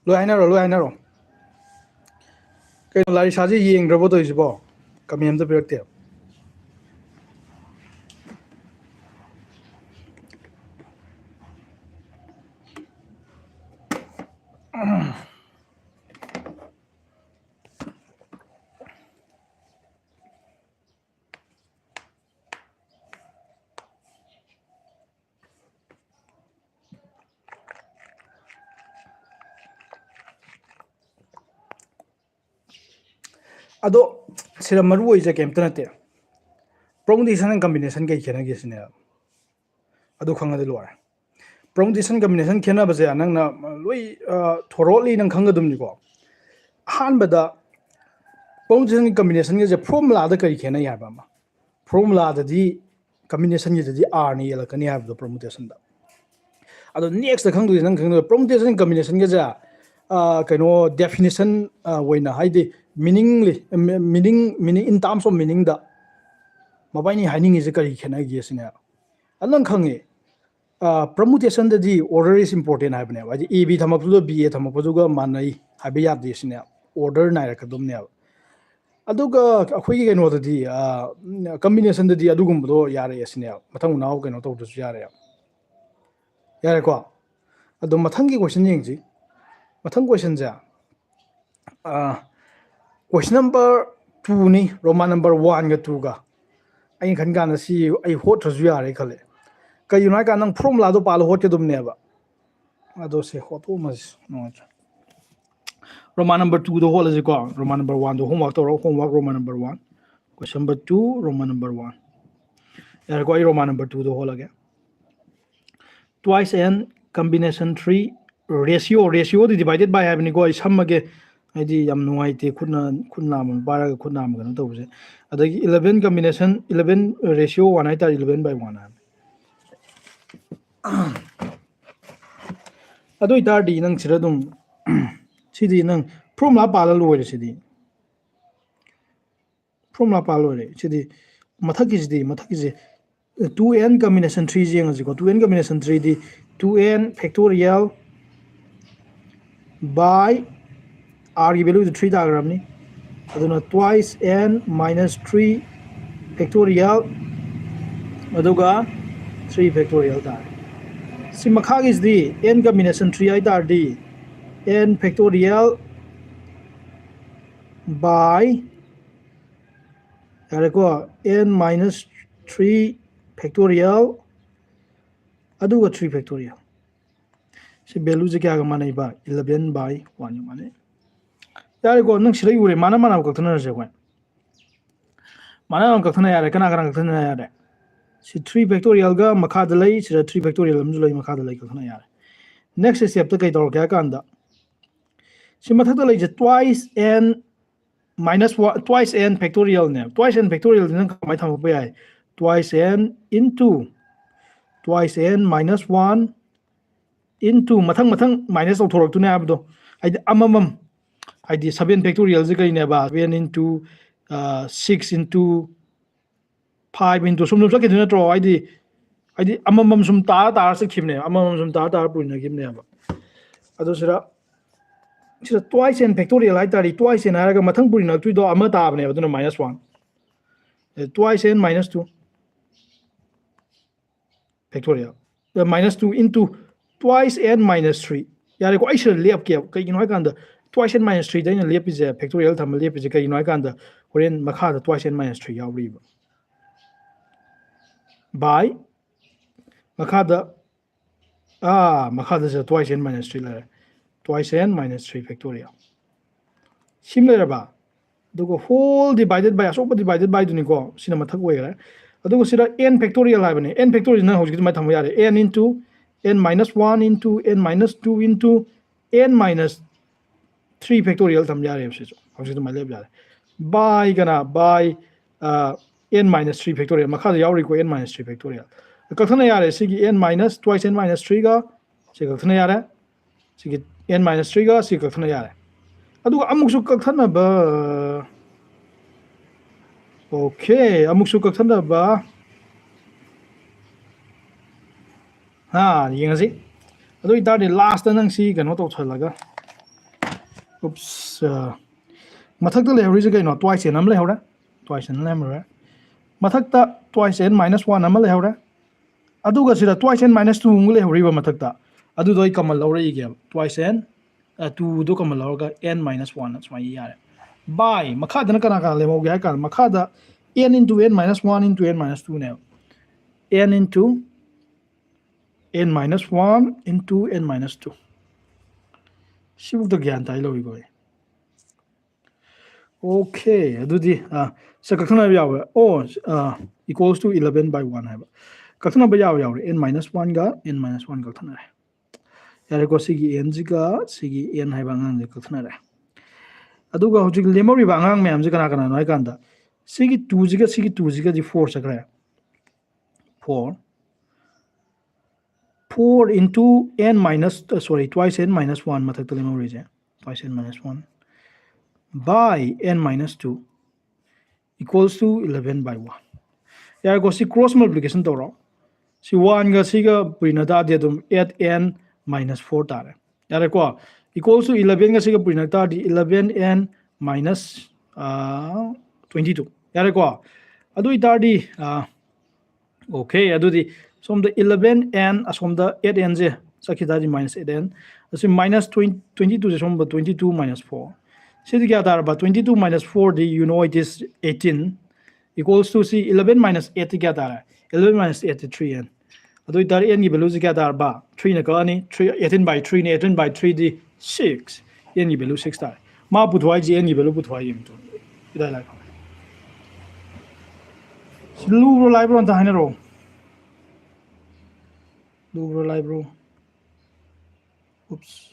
ꯂꯣꯏ ꯍꯥꯏꯅꯔꯣ, ꯂꯣꯏ ꯍꯥꯏꯅꯔꯣ꯫ ꯀꯩꯅꯣ, ꯂꯥꯔꯤꯁꯥꯁꯦ ꯌꯦꯡꯗ꯭ꯔꯕꯣ ꯇꯧꯔꯤꯁꯤꯕꯣ? Comment ꯑꯝꯇ ꯄꯤꯔꯛꯇꯦ꯫ ꯑꯗꯣ ꯁꯤꯗ ꯃꯔꯨ ꯑꯣꯏꯁꯦ ꯀꯩꯝꯇ ꯅꯠꯇꯦ, permutation and combination ꯀꯩ ꯈꯦꯠꯅꯒꯦ ꯁꯤꯅꯦꯕ꯫ ꯑꯗꯨ ꯈꯪꯉꯗꯤ ꯂꯣꯏꯔꯦ꯫ Permutation combination ꯈꯦꯠꯅꯕꯁꯦ ꯅꯪꯅ ꯂꯣꯏ ꯊꯣꯔꯣꯠꯂꯤ ꯅꯪ ꯈꯪꯒꯗꯕꯅꯤꯀꯣ꯫ ꯑꯍꯥꯟꯕꯗ permutation combination ꯒꯁꯦ formula ꯗ ꯀꯔꯤ ꯈꯦꯠꯅꯩ ꯍꯥꯏꯕ ꯑꯃ, formula ꯗꯗꯤ combination ꯒꯤꯗꯗꯤ R ꯅ ꯌꯦꯜꯂꯛꯀꯅꯤ ꯍꯥꯏꯕꯗꯣ permutation ꯗ꯫ ꯑꯗꯣ next ꯇ ꯈꯪꯗꯣꯏꯁꯦ ꯅꯪ ꯈꯪꯗꯣꯏ permutation combination ꯒꯁꯦ ꯀꯩꯅꯣ definition ꯑꯣꯏꯅ ꯍꯥꯏꯗꯤ meaningly meaning meaning in terms of meaning ꯗ ꯃꯕꯥꯏꯅꯤ ꯍꯥꯏꯅꯤꯡꯉꯤꯁꯦ ꯀꯔꯤ ꯈꯦꯠꯅꯒꯦ ꯁꯤꯅꯦꯕ꯫ ꯑꯗꯨ ꯅꯪ ꯈꯪꯉꯤ permutation ꯗꯗꯤ order is important ꯍꯥꯏꯕꯅꯦꯕ꯫ ꯍꯥꯏꯗꯤ A B ꯊꯝꯃꯛꯄꯗꯨꯒ B A ꯊꯝꯃꯛꯄꯗꯨꯒ ꯃꯥꯟꯅꯩ ꯍꯥꯏꯕ ꯌꯥꯗꯦ ꯁꯤꯅꯦ, order ꯅꯥꯏꯔꯛꯀꯗꯕꯅꯦꯕ꯫ ꯑꯗꯨꯒ ꯑꯩꯈꯣꯏꯒꯤ ꯀꯩꯅꯣꯗꯗꯤ combination ꯗꯗꯤ ꯑꯗꯨꯒꯨꯝꯕꯗꯣ ꯌꯥꯔꯛꯑꯦ ꯁꯤꯅꯦꯕ, ꯃꯊꯪ ꯃꯅꯥꯎ ꯀꯩꯅꯣ ꯇꯧꯗ꯭ꯔꯁꯨ ꯌꯥꯔꯦ꯫ ꯌꯥꯔꯦꯀꯣ? ꯑꯗꯣ ꯃꯊꯪꯒꯤ question ꯌꯦꯡꯁꯤ꯫ ꯃꯊꯪ question ꯁꯦ question number two ꯅꯤ, Roman number one ꯒ two ꯒ꯫ ꯑꯩꯅ ꯈꯟ ꯀꯥꯟꯗ ꯁꯤ ꯑꯩ ꯍꯣꯠꯇ꯭ꯔꯁꯨ ꯌꯥꯔꯦ ꯈꯜꯂꯦ꯫ ꯀꯩꯒꯤꯅꯣ ꯍꯥꯏ ꯀꯥꯟꯗ ꯅꯪ formula ꯗꯣ ꯄꯥꯜꯂ ꯍꯣꯠꯀꯗꯕꯅꯦꯕ꯫ ꯑꯗꯣ ꯁꯦ ꯍꯣꯠꯇꯣꯛꯑꯝꯃꯁꯤ, ꯅꯨꯡꯉꯥꯏꯇ꯭ꯔꯦ꯫ Roman number two ꯗꯣ ꯍꯣꯠꯂꯁꯤꯀꯣ꯫ Roman number one ꯗꯣ homework ꯇꯧꯔꯣ, homework Roman number one, question number two, Roman number one꯫ ꯌꯥꯔꯦꯀꯣ, ꯑꯩ Roman number two ꯗꯣ ꯍꯣꯠꯂꯒꯦ꯫ Twice n combination three ratio, ratio D divided by ꯍꯥꯏꯕꯅꯤꯀꯣ, ꯑꯩ ꯁꯝꯃꯒꯦ, ꯍꯥꯏꯗꯤ ꯌꯥꯝ ꯅꯨꯡꯉꯥꯏꯇꯦ ꯈꯨꯠꯅ, ꯈꯨꯠ ꯅꯥꯝꯃ ꯄꯥꯏꯔꯒ ꯈꯨꯠ ꯅꯥꯝꯃ ꯀꯩꯅꯣ ꯇꯧꯕꯁꯦ꯫ ꯑꯗꯒꯤ eleven combination, eleven ratio one ꯍꯥꯏꯇꯥꯔꯦ, eleven by one ꯍꯥꯏꯕ꯫ ꯑꯗꯨ ꯑꯣꯏꯇꯥꯔꯗꯤ ꯅꯪ ꯁꯤꯗ ꯑꯗꯨꯝ ꯁꯤꯗꯤ ꯅꯪ formula ꯄꯥꯜꯂ ꯂꯣꯏꯔꯦ꯫ ꯁꯤꯗꯤ formula ꯄꯥꯜ ꯂꯣꯏꯔꯦ꯫ ꯁꯤꯗꯤ ꯃꯊꯛꯀꯤꯁꯤꯗꯤ, ꯃꯊꯛꯀꯤꯁꯦ two n combination three ꯁꯤ ꯌꯦꯡꯉꯁꯤꯀꯣ꯫ Two n combination three D two n factorial by R ꯒꯤ value ꯁꯤ three ꯇꯥꯈ꯭ꯔꯕꯅꯤ꯫ ꯑꯗꯨꯅ twice n minus three factorial ꯑꯗꯨꯒ three factorial ꯇꯥꯔꯦ꯫ ꯁꯤ ꯃꯈꯥꯒꯤꯁꯤꯗꯤ n combination three ꯍꯥꯏ ꯇꯥꯔꯗꯤ n factorial by, ꯌꯥꯔꯦꯀꯣ, n minus three factorial ꯑꯗꯨꯒ three factorial꯫ ꯁꯤ value ꯁꯦ ꯀꯌꯥꯒ ꯃꯥꯟꯅꯩꯕ? Eleven by one ꯒ ꯃꯥꯟꯅꯩ꯫ ꯌꯥꯔꯦꯀꯣ, ꯅꯪ ꯁꯤꯗ ꯎꯔꯦ, ꯃꯥꯟꯅ ꯃꯥꯟꯅꯕ ꯀꯛꯊꯠꯅꯔꯁꯦ ꯑꯩꯈꯣꯏ꯫ ꯃꯥꯟꯅ ꯃꯥꯟꯅꯕ ꯀꯛꯊꯠꯅ ꯌꯥꯔꯦ꯫ ꯀꯅꯥ ꯀꯅꯥ ꯀꯛꯊꯠꯅ ꯌꯥꯔꯦ? ꯁꯤ three factorial ꯒ ꯃꯈꯥꯗ ꯂꯩ, ꯁꯤꯗ three factorial ꯑꯃꯁꯨ ꯂꯩ, ꯃꯈꯥꯗ ꯂꯩ, ꯀꯛꯊꯠꯅ ꯌꯥꯔꯦ꯫ Next step ꯇ ꯀꯩ ꯇꯧꯔꯛꯀꯦ ꯍꯥꯏ ꯀꯥꯟꯗ, ꯁꯤ ꯃꯊꯛꯇ ꯂꯩꯁꯦ twice n minus one, twice n factorial ꯅꯦ꯫ Twice n factorial ꯁꯤ ꯅꯪ ꯀꯃꯥꯏꯅ ꯊꯝꯃꯛꯄ ꯌꯥꯏ? Twice n into twice n minus one into ꯃꯊꯪ ꯃꯊꯪ minus ꯇꯧꯊꯣꯔꯛꯇꯣꯏꯅꯦ ꯍꯥꯏꯕꯗꯣ꯫ ꯍꯥꯏꯗꯤ ꯑꯃꯃꯝ, ꯍꯥꯏꯗꯤ seven factorial ꯁꯦ ꯀꯩꯅꯦꯕ? Seven into six into five into ꯁꯨꯝ ꯁꯨꯝ ꯆꯠꯈꯤꯗꯣꯏ ꯅꯠꯇ꯭ꯔꯣ? ꯍꯥꯏꯗꯤ ꯍꯥꯏꯗꯤ ꯑꯃꯃꯝ ꯁꯨꯝ ꯇꯥꯔ ꯇꯥꯔ ꯆꯠꯈꯤꯕꯅꯦꯕ, ꯑꯃꯃꯝ ꯁꯨꯝ ꯇꯥꯔ ꯇꯥꯔ ꯄꯨꯔꯤꯅꯈꯤꯕꯅꯦꯕ꯫ ꯑꯗꯣ ꯁꯤꯗ ꯁꯤꯗ twice n factorial ꯍꯥꯏ ꯇꯥꯔꯗꯤ, twice n ꯍꯥꯏꯔꯒ ꯃꯊꯪ ꯄꯨꯔꯤꯅꯛꯇꯣꯏꯗꯣ ꯑꯃ ꯇꯥꯕꯅꯦꯕ, ꯑꯗꯨꯅ minus one꯫ Twice n minus two factorial, minus two into twice n minus three꯫ ꯌꯥꯔꯦꯀꯣ, ꯑꯩ ꯁꯤꯗ ꯂꯦꯞꯀꯦꯕ꯫ ꯀꯩꯒꯤꯅꯣ ꯍꯥꯏ ꯀꯥꯟꯗ, twice n minus three ꯗ ꯑꯩꯅ ꯂꯦꯞꯄꯤꯁꯦ, factorial ꯊꯝꯕ ꯂꯦꯞꯄꯤꯁꯦ ꯀꯩꯒꯤꯅꯣ ꯍꯥꯏ ꯀꯥꯟꯗ, ꯍꯣꯔꯦꯟ ꯃꯈꯥꯗ twice n minus three ꯌꯥꯎꯔꯤꯕ꯫ By ꯃꯈꯥꯗ, ꯑꯥ, ꯃꯈꯥꯗ ꯁꯤꯗ twice n minus three ꯂꯩꯔꯦ꯫ Twice n minus three factorial꯫ ꯁꯤꯃ ꯂꯩꯔꯕ? ꯑꯗꯨꯒ whole divided by, ꯑꯁꯣꯛꯄ divided by ꯗꯨꯅꯤꯀꯣ, ꯁꯤꯅ ꯃꯊꯛ ꯑꯣꯏꯈ꯭ꯔꯦ꯫ ꯑꯗꯨꯒ ꯁꯤꯗ n factorial ꯍꯥꯏꯕꯅꯦ꯫ N factorial ꯅꯪ ꯍꯧꯖꯤꯛꯀꯤ ꯑꯗꯨꯃꯥꯏꯅ ꯊꯝꯕ ꯌꯥꯔꯦ꯫ N into n minus one into n minus two into n minus three factorial ꯊꯝ ꯌꯥꯔꯦꯕ꯫ ꯁꯤꯁꯨ ꯍꯧꯖꯤꯛ ꯑꯗꯨꯃꯥꯏꯅ ꯂꯦꯞ ꯌꯥꯔꯦ꯫ By ꯀꯅꯥ? By n minus three factorial꯫ ꯃꯈꯥꯗ ꯌꯥꯎꯔꯤꯀꯣ, n minus three factorial꯫ ꯀꯛꯊꯠꯅ ꯌꯥꯔꯦ꯫ ꯁꯤꯒꯤ n minus, twice n minus three ꯒ ꯁꯤ ꯀꯛꯊꯠꯅ ꯌꯥꯔꯦ꯫ ꯁꯤꯒꯤ n minus three ꯒ ꯁꯤ ꯀꯛꯊꯠꯅ ꯌꯥꯔꯦ꯫ ꯑꯗꯨꯒ ꯑꯃꯨꯛꯁꯨ ꯀꯛꯊꯠꯅꯕ, okay, ꯑꯃꯨꯛꯁꯨ ꯀꯛꯊꯠꯅꯕ, ꯍꯥ, ꯌꯦꯡꯉꯁꯤ꯫ ꯑꯗꯨ ꯑꯣꯏꯇꯥꯔꯗꯤ last ꯇ ꯅꯪ ꯁꯤ ꯀꯩꯅꯣ ꯇꯧꯁꯜꯂꯒ, oops, ꯃꯊꯛꯇ ꯂꯩꯍꯧꯔꯤꯁꯦ ꯀꯩꯅꯣ? Twice n ꯑꯃ ꯂꯩꯍꯧꯔꯦ, twice n ꯑꯃ ꯂꯩꯍꯧꯔꯦ꯫ ꯃꯊꯛꯇ twice n minus one ꯑꯃ ꯂꯩꯍꯧꯔꯦ꯫ ꯑꯗꯨꯒ ꯁꯤꯗ twice n minus two ꯑꯃꯒ ꯂꯩꯍꯧꯔꯤꯕ ꯃꯊꯛꯇ, ꯑꯗꯨꯗꯣ ꯑꯩ common ꯂꯧꯔꯛꯏꯒꯦꯕ꯫ Twice n, two ꯗꯣ common ꯂꯧꯔꯒ n minus one ꯁꯨꯃꯥꯏꯅ ꯌꯥꯔꯦ꯫ By ꯃꯈꯥꯗꯅ ꯀꯅꯥ ꯀꯅꯥ ꯂꯦꯝꯍꯧꯒꯦ ꯍꯥꯏ ꯀꯥꯟꯗ, ꯃꯈꯥꯗ n into n minus one into n minus two ꯅꯦꯕ꯫ N into n minus one into n minus two꯫ ꯁꯤꯐꯧꯗ ꯒ꯭ꯌꯥꯟ ꯇꯥꯏ ꯂꯧꯏꯀꯣ ꯑꯩ꯫ Okay, ꯑꯗꯨꯗꯤ ꯑꯥ ꯁꯦ ꯀꯛꯊꯠꯅꯕ ꯌꯥꯎꯋꯦ꯫ ꯑꯣ, equals to eleven by one ꯍꯥꯏꯕ꯫ ꯀꯛꯊꯠꯅꯕ ꯌꯥꯎꯋꯦ, ꯌꯥꯎꯔꯦ꯫ N minus one ꯒ N minus one ꯀꯛꯊꯠꯅꯔꯦ꯫ ꯌꯥꯔꯦꯀꯣ, ꯁꯤꯒꯤ N ꯁꯤꯒ ꯁꯤꯒꯤ N ꯍꯥꯏꯕ ꯑꯉꯥꯡꯁꯦ ꯀꯛꯊꯠꯅꯔꯦ꯫ ꯑꯗꯨꯒ ꯍꯧꯖꯤꯛ ꯂꯦꯝꯍꯧꯔꯤꯕ ꯑꯉꯥꯡ ꯃꯌꯥꯝꯁꯦ ꯀꯅꯥ ꯀꯅꯥꯅꯣ ꯍꯥꯏ ꯀꯥꯟꯗ, ꯁꯤꯒꯤ two ꯁꯤꯒ ꯁꯤꯒꯤ two ꯁꯤꯒꯗꯤ four ꯆꯠꯈ꯭ꯔꯦ꯫ Four, four into N minus, sorry, twice N minus one ꯃꯊꯛꯇ ꯂꯦꯝꯍꯧꯔꯤꯁꯦ, twice N minus one by N minus two equals to eleven by one꯫ ꯌꯥꯔꯦꯀꯣ, ꯁꯤ cross multiplication ꯇꯧꯔꯣ꯫ ꯁꯤ one ꯒ ꯁꯤꯒ ꯄꯨꯔꯤꯅ ꯇꯥꯔꯗꯤ ꯑꯗꯨꯝ eight N minus four ꯇꯥꯔꯦ꯫ ꯌꯥꯔꯦꯀꯣ, equals to eleven ꯒ ꯁꯤꯒ ꯄꯨꯔꯤꯅ ꯇꯥꯔꯗꯤ eleven N minus twenty two꯫ ꯌꯥꯔꯦꯀꯣ, ꯑꯗꯨ ꯑꯣꯏꯇꯥꯔꯗꯤ ꯑꯥ Okay, ꯑꯗꯨꯗꯤ ꯁꯣꯝꯗ eleven N, ꯑꯁꯣꯝꯗ eight N ꯁꯦ ꯆꯠꯈꯤ ꯇꯥꯔꯗꯤ minus eight N, ꯑꯁꯤ minus twenty, twenty two ꯁꯦ ꯁꯣꯝꯗ twenty two minus four꯫ ꯁꯤꯗꯤ ꯀꯌꯥ ꯇꯥꯔꯕ? Twenty two minus four D, you know, it is eighteen, equals to ꯁꯤ eleven minus eight ꯇꯤ ꯀꯌꯥ ꯇꯥꯔꯦ? Eleven minus eight T three N꯫ ꯑꯗꯨ ꯑꯣꯏꯇꯥꯔꯗꯤ N ꯒꯤ value ꯁꯤ ꯀꯌꯥ ꯇꯥꯔꯕ? Three ꯅ ꯀꯛꯑꯅꯤ, three, eighteen by three ꯅꯤ, eighteen by three D six, N ꯒꯤ value six ꯇꯥꯔꯦ꯫ ꯃꯥ ꯄꯨꯊꯣꯛ ꯍꯥꯏꯁꯤ, N ꯒꯤ value ꯄꯨꯊꯣꯛ ꯍꯥꯏꯁꯤ ꯌꯦꯡꯉꯨ꯫ ꯏꯔꯥꯏ ꯂꯥꯏ꯫ ꯁꯤ ꯂꯨꯕ꯭ꯔꯣ ꯂꯥꯏꯕ꯭ꯔꯣ ꯑꯝꯇ ꯍꯥꯏꯅꯔꯛꯑꯣ꯫ ꯂꯨꯕ꯭ꯔꯣ ꯂꯥꯏꯕ꯭ꯔꯣ? Oops.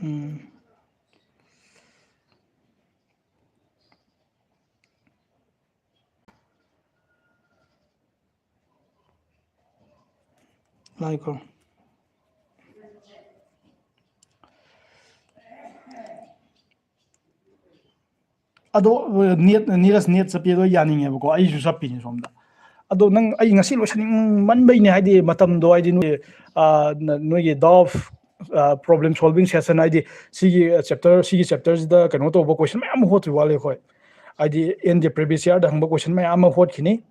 ꯎꯝ꯫ ꯂꯥꯏꯈꯣ꯫ ꯑꯗꯣ net, ꯅꯤꯔꯁ, net ꯆꯠꯄꯤ ꯑꯗꯣ ꯌꯥꯅꯤꯡꯉꯦꯕꯀꯣ, ꯑꯩꯁꯨ ꯆꯠꯄꯤꯅꯦ ꯁꯣꯝꯗ꯫ ꯑꯗꯣ ꯅꯪ, ꯑꯩ ꯉꯁꯤ ꯂꯣꯏꯁꯟꯅꯤꯡꯃꯟꯕꯩꯅꯦ, ꯍꯥꯏꯗꯤ ꯃꯇꯝꯗꯣ, ꯍꯥꯏꯗꯤ ꯅꯣꯏ, ꯑ, ꯅ-, ꯅꯣꯏꯒꯤ DOF, ꯑ, problem solving session, ꯍꯥꯏꯗꯤ ꯁꯤꯒꯤ chapter, ꯁꯤꯒꯤ chapter ꯁꯤꯗ ꯀꯩꯅꯣ ꯇꯧꯕ question ꯃꯌꯥꯝ ꯑꯃ ꯍꯣꯠꯇ꯭ꯔꯤ ꯋꯥꯠꯂꯤ ꯑꯩꯈꯣꯏ꯫ ꯍꯥꯏꯗꯤ N ꯒꯤ previous year ꯗ ꯍꯪꯕ question ꯃꯌꯥꯝ ꯑꯃ ꯍꯣꯠꯈꯤꯅꯤ꯫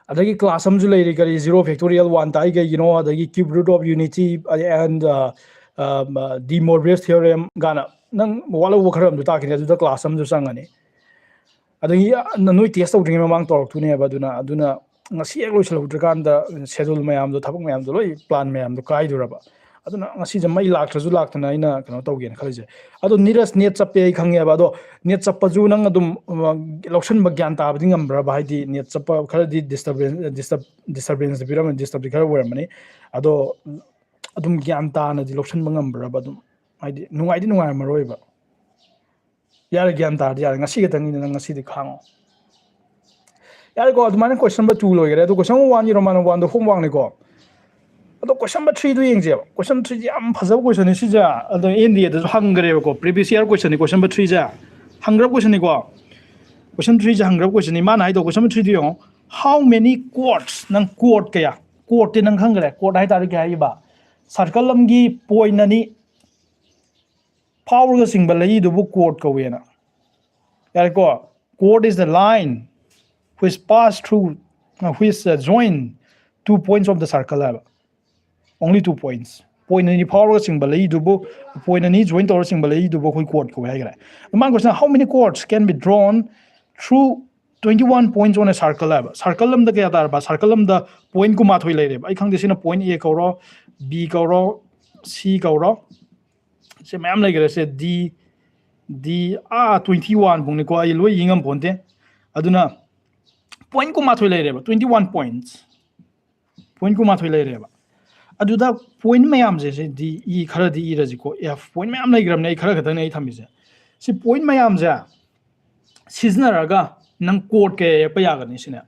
ꯑꯗꯒꯤ class ꯑꯃꯁꯨ ꯂꯩꯔꯤ, ꯀꯔꯤ zero factorial one ꯇꯥꯛꯏ ꯀꯩꯒꯤꯅꯣ, ꯑꯗꯒꯤ cube root of unity and, uh, um, uh, De Moivre's theorem ꯒꯥꯅ ꯅꯪ ꯋꯥꯠꯍꯧꯕ ꯈꯔ ꯑꯃꯁꯨ ꯇꯥꯛꯈꯤꯅꯤ, ꯑꯗꯨꯗ class ꯑꯃꯁꯨ ꯆꯪꯉꯅꯤ꯫ ꯑꯗꯒꯤ, ꯑ, ꯅ-, ꯅꯣꯏ test ꯇꯧꯗ꯭ꯔꯤꯉꯩ ꯃꯃꯥꯡ ꯇꯧꯔꯛꯇꯣꯏꯅꯦꯕ, ꯑꯗꯨꯅ, ꯑꯗꯨꯅ ꯉꯁꯤ ꯍꯦꯛ ꯂꯣꯏꯁꯤꯜꯍꯧꯗ꯭ꯔꯤꯀꯥꯟꯗ schedule ꯃꯌꯥꯝꯗꯣ, ꯊꯕꯛ ꯃꯌꯥꯝꯗꯣ, ꯂꯣꯏ plan ꯃꯌꯥꯝꯗꯣ ꯀꯥꯏꯗꯣꯔꯕ꯫ ꯑꯗꯨꯅ ꯉꯁꯤꯁꯦ ꯃꯩ ꯂꯥꯛꯇ꯭ꯔꯁꯨ ꯂꯥꯛꯇꯅ ꯑꯩꯅ ꯀꯩꯅꯣ ꯇꯧꯒꯦꯅ ꯈꯜꯂꯤꯁꯦ꯫ ꯑꯗꯣ ꯅꯤꯔꯖ, ꯅꯦꯠ ꯆꯞꯄꯦ ꯑꯩ ꯈꯪꯉꯦꯕ꯫ ꯑꯗꯣ ꯅꯦꯠ ꯆꯞꯄꯁꯨ ꯅꯪ ꯑꯗꯨꯝ, ꯎꯝ, ꯂꯧꯁꯟꯕ ꯒ꯭ꯌꯥꯟ ꯇꯥꯕꯗꯤ ꯉꯝꯕ꯭ꯔꯕ? ꯍꯥꯏꯗꯤ ꯅꯦꯠ ꯆꯞꯄ ꯈꯔꯗꯤ disturbance, disturb, disturbance ꯄꯤꯔꯝꯃꯅꯤ, ꯗꯤꯁꯇꯔꯕꯇꯤ ꯈꯔ ꯑꯣꯏꯔꯝꯃꯅꯤ꯫ ꯑꯗꯣ ꯑꯗꯨꯝ ꯒ꯭ꯌꯥꯟ ꯇꯥꯅꯗꯤ ꯂꯧꯁꯟꯕ ꯉꯝꯕ꯭ꯔꯕ? ꯑꯗꯨꯝ ꯍꯥꯏꯗꯤ ꯅꯨꯡꯉꯥꯏꯗꯤ ꯅꯨꯡꯉꯥꯏꯔꯝꯃꯔꯣꯏꯕ꯫ ꯌꯥꯔꯦ, ꯒ꯭ꯌꯥꯟ ꯇꯥꯔꯗꯤ ꯌꯥꯔꯦ꯫ ꯉꯁꯤ ꯈꯛꯇꯪꯅꯤꯅ ꯅꯪ ꯉꯁꯤꯗꯤ ꯈꯥꯡꯉꯣ꯫ ꯌꯥꯔꯦꯀꯣ, ꯑꯗꯨꯃꯥꯏꯅ question number two ꯂꯣꯏꯈꯔꯦ꯫ ꯑꯗꯣ question number one ꯒꯤ Roman number one ꯗꯣ homework ꯅꯤꯀꯣ꯫ ꯑꯗꯣ question number three ꯗꯨ ꯌꯦꯡꯁꯦꯕ꯫ Question three ꯁꯦ ꯌꯥꯝ ꯐꯖꯕ question ꯅꯤ ꯁꯤꯁꯦ꯫ ꯑꯗꯣ N D A ꯗꯁꯨ ꯍꯪꯈ꯭ꯔꯦꯕꯀꯣ, previous year question ꯅꯤ question number three ꯁꯦ꯫ ꯍꯪꯈ꯭ꯔꯕ question ꯅꯤꯀꯣ꯫ Question three ꯁꯦ ꯍꯪꯈ꯭ꯔꯕ question ꯅꯤ꯫ ꯃꯥꯅ ꯍꯥꯏꯗꯣ question number three ꯗꯨ ꯌꯦꯡꯉꯣ꯫ How many chords? ꯅꯪ chord ꯀꯌꯥ? Chord ꯇꯤ ꯅꯪ ꯈꯪꯈ꯭ꯔꯦ꯫ Chord ꯍꯥꯏ ꯇꯥꯔꯗꯤ ꯀꯩ ꯍꯥꯏꯕ? Circle ꯑꯃꯒꯤ point ꯑꯅꯤ ꯐꯥꯎꯔꯒ ꯆꯤꯡꯕ ꯂꯩꯗꯨꯕꯨ chord ꯀꯧꯋꯦꯅ꯫ ꯌꯥꯔꯦꯀꯣ? Chord is the line which pass through, uh, which, uh, join two points of the circle ꯍꯥꯏꯕ꯫ Only two points. Point ꯑꯅꯤ ꯐꯥꯎꯔꯒ ꯆꯤꯡꯕ ꯂꯩꯗꯨꯕꯨ, point ꯑꯅꯤ join ꯇꯧꯔꯒ ꯆꯤꯡꯕ ꯂꯩꯗꯨꯕꯨ ꯑꯩꯈꯣꯏ chord ꯀꯧꯋꯦ ꯍꯥꯏꯈ꯭ꯔꯦ꯫ ꯃꯥꯅ question, how many chords can be drawn through twenty one points on a circle ꯍꯥꯏꯕ꯫ Circle ꯑꯃꯗ ꯀꯌꯥ ꯇꯥꯔꯕ? Circle ꯑꯃꯗ point ꯀꯨꯟꯃꯥꯊꯣꯏ ꯂꯩꯔꯦꯕ꯫ ꯑꯩ ꯈꯪꯗꯦ, ꯁꯤꯅ point A ꯀꯧꯔꯣ, B ꯀꯧꯔꯣ, C ꯀꯧꯔꯣ, ꯁꯤ ꯃꯌꯥꯝ ꯂꯩꯈ꯭ꯔꯦ꯫ ꯁꯦ D, D, ꯑꯥ, twenty one ꯐꯥꯎꯅꯤꯀꯣ, ꯑꯩ ꯂꯣꯏ ꯌꯦꯡꯉꯝ ꯄꯣꯟꯇꯦ꯫ ꯑꯗꯨꯅ point ꯀꯨꯟꯃꯥꯊꯣꯏ ꯂꯩꯔꯦꯕ, twenty one points꯫ Point ꯀꯨꯟꯃꯥꯊꯣꯏ ꯂꯩꯔꯦꯕ꯫ ꯑꯗꯨꯗ point ꯃꯌꯥꯝꯁꯦ, ꯁꯤ D, E ꯈꯔꯗꯤ ꯏꯔꯁꯤꯀꯣ, F, point ꯃꯌꯥꯝ ꯂꯩꯈ꯭ꯔꯕꯅꯦ, ꯑꯩ ꯈꯔ ꯈꯛꯇꯪꯅꯦ ꯑꯩ ꯊꯝꯃꯤꯁꯦ꯫ ꯁꯤ point ꯃꯌꯥꯝꯁꯦ ꯁꯤꯖꯤꯟꯅꯔꯒ ꯅꯪ chord ꯀꯌꯥ ꯌꯦꯛꯄ ꯌꯥꯒꯅꯤ ꯁꯤꯅꯦ꯫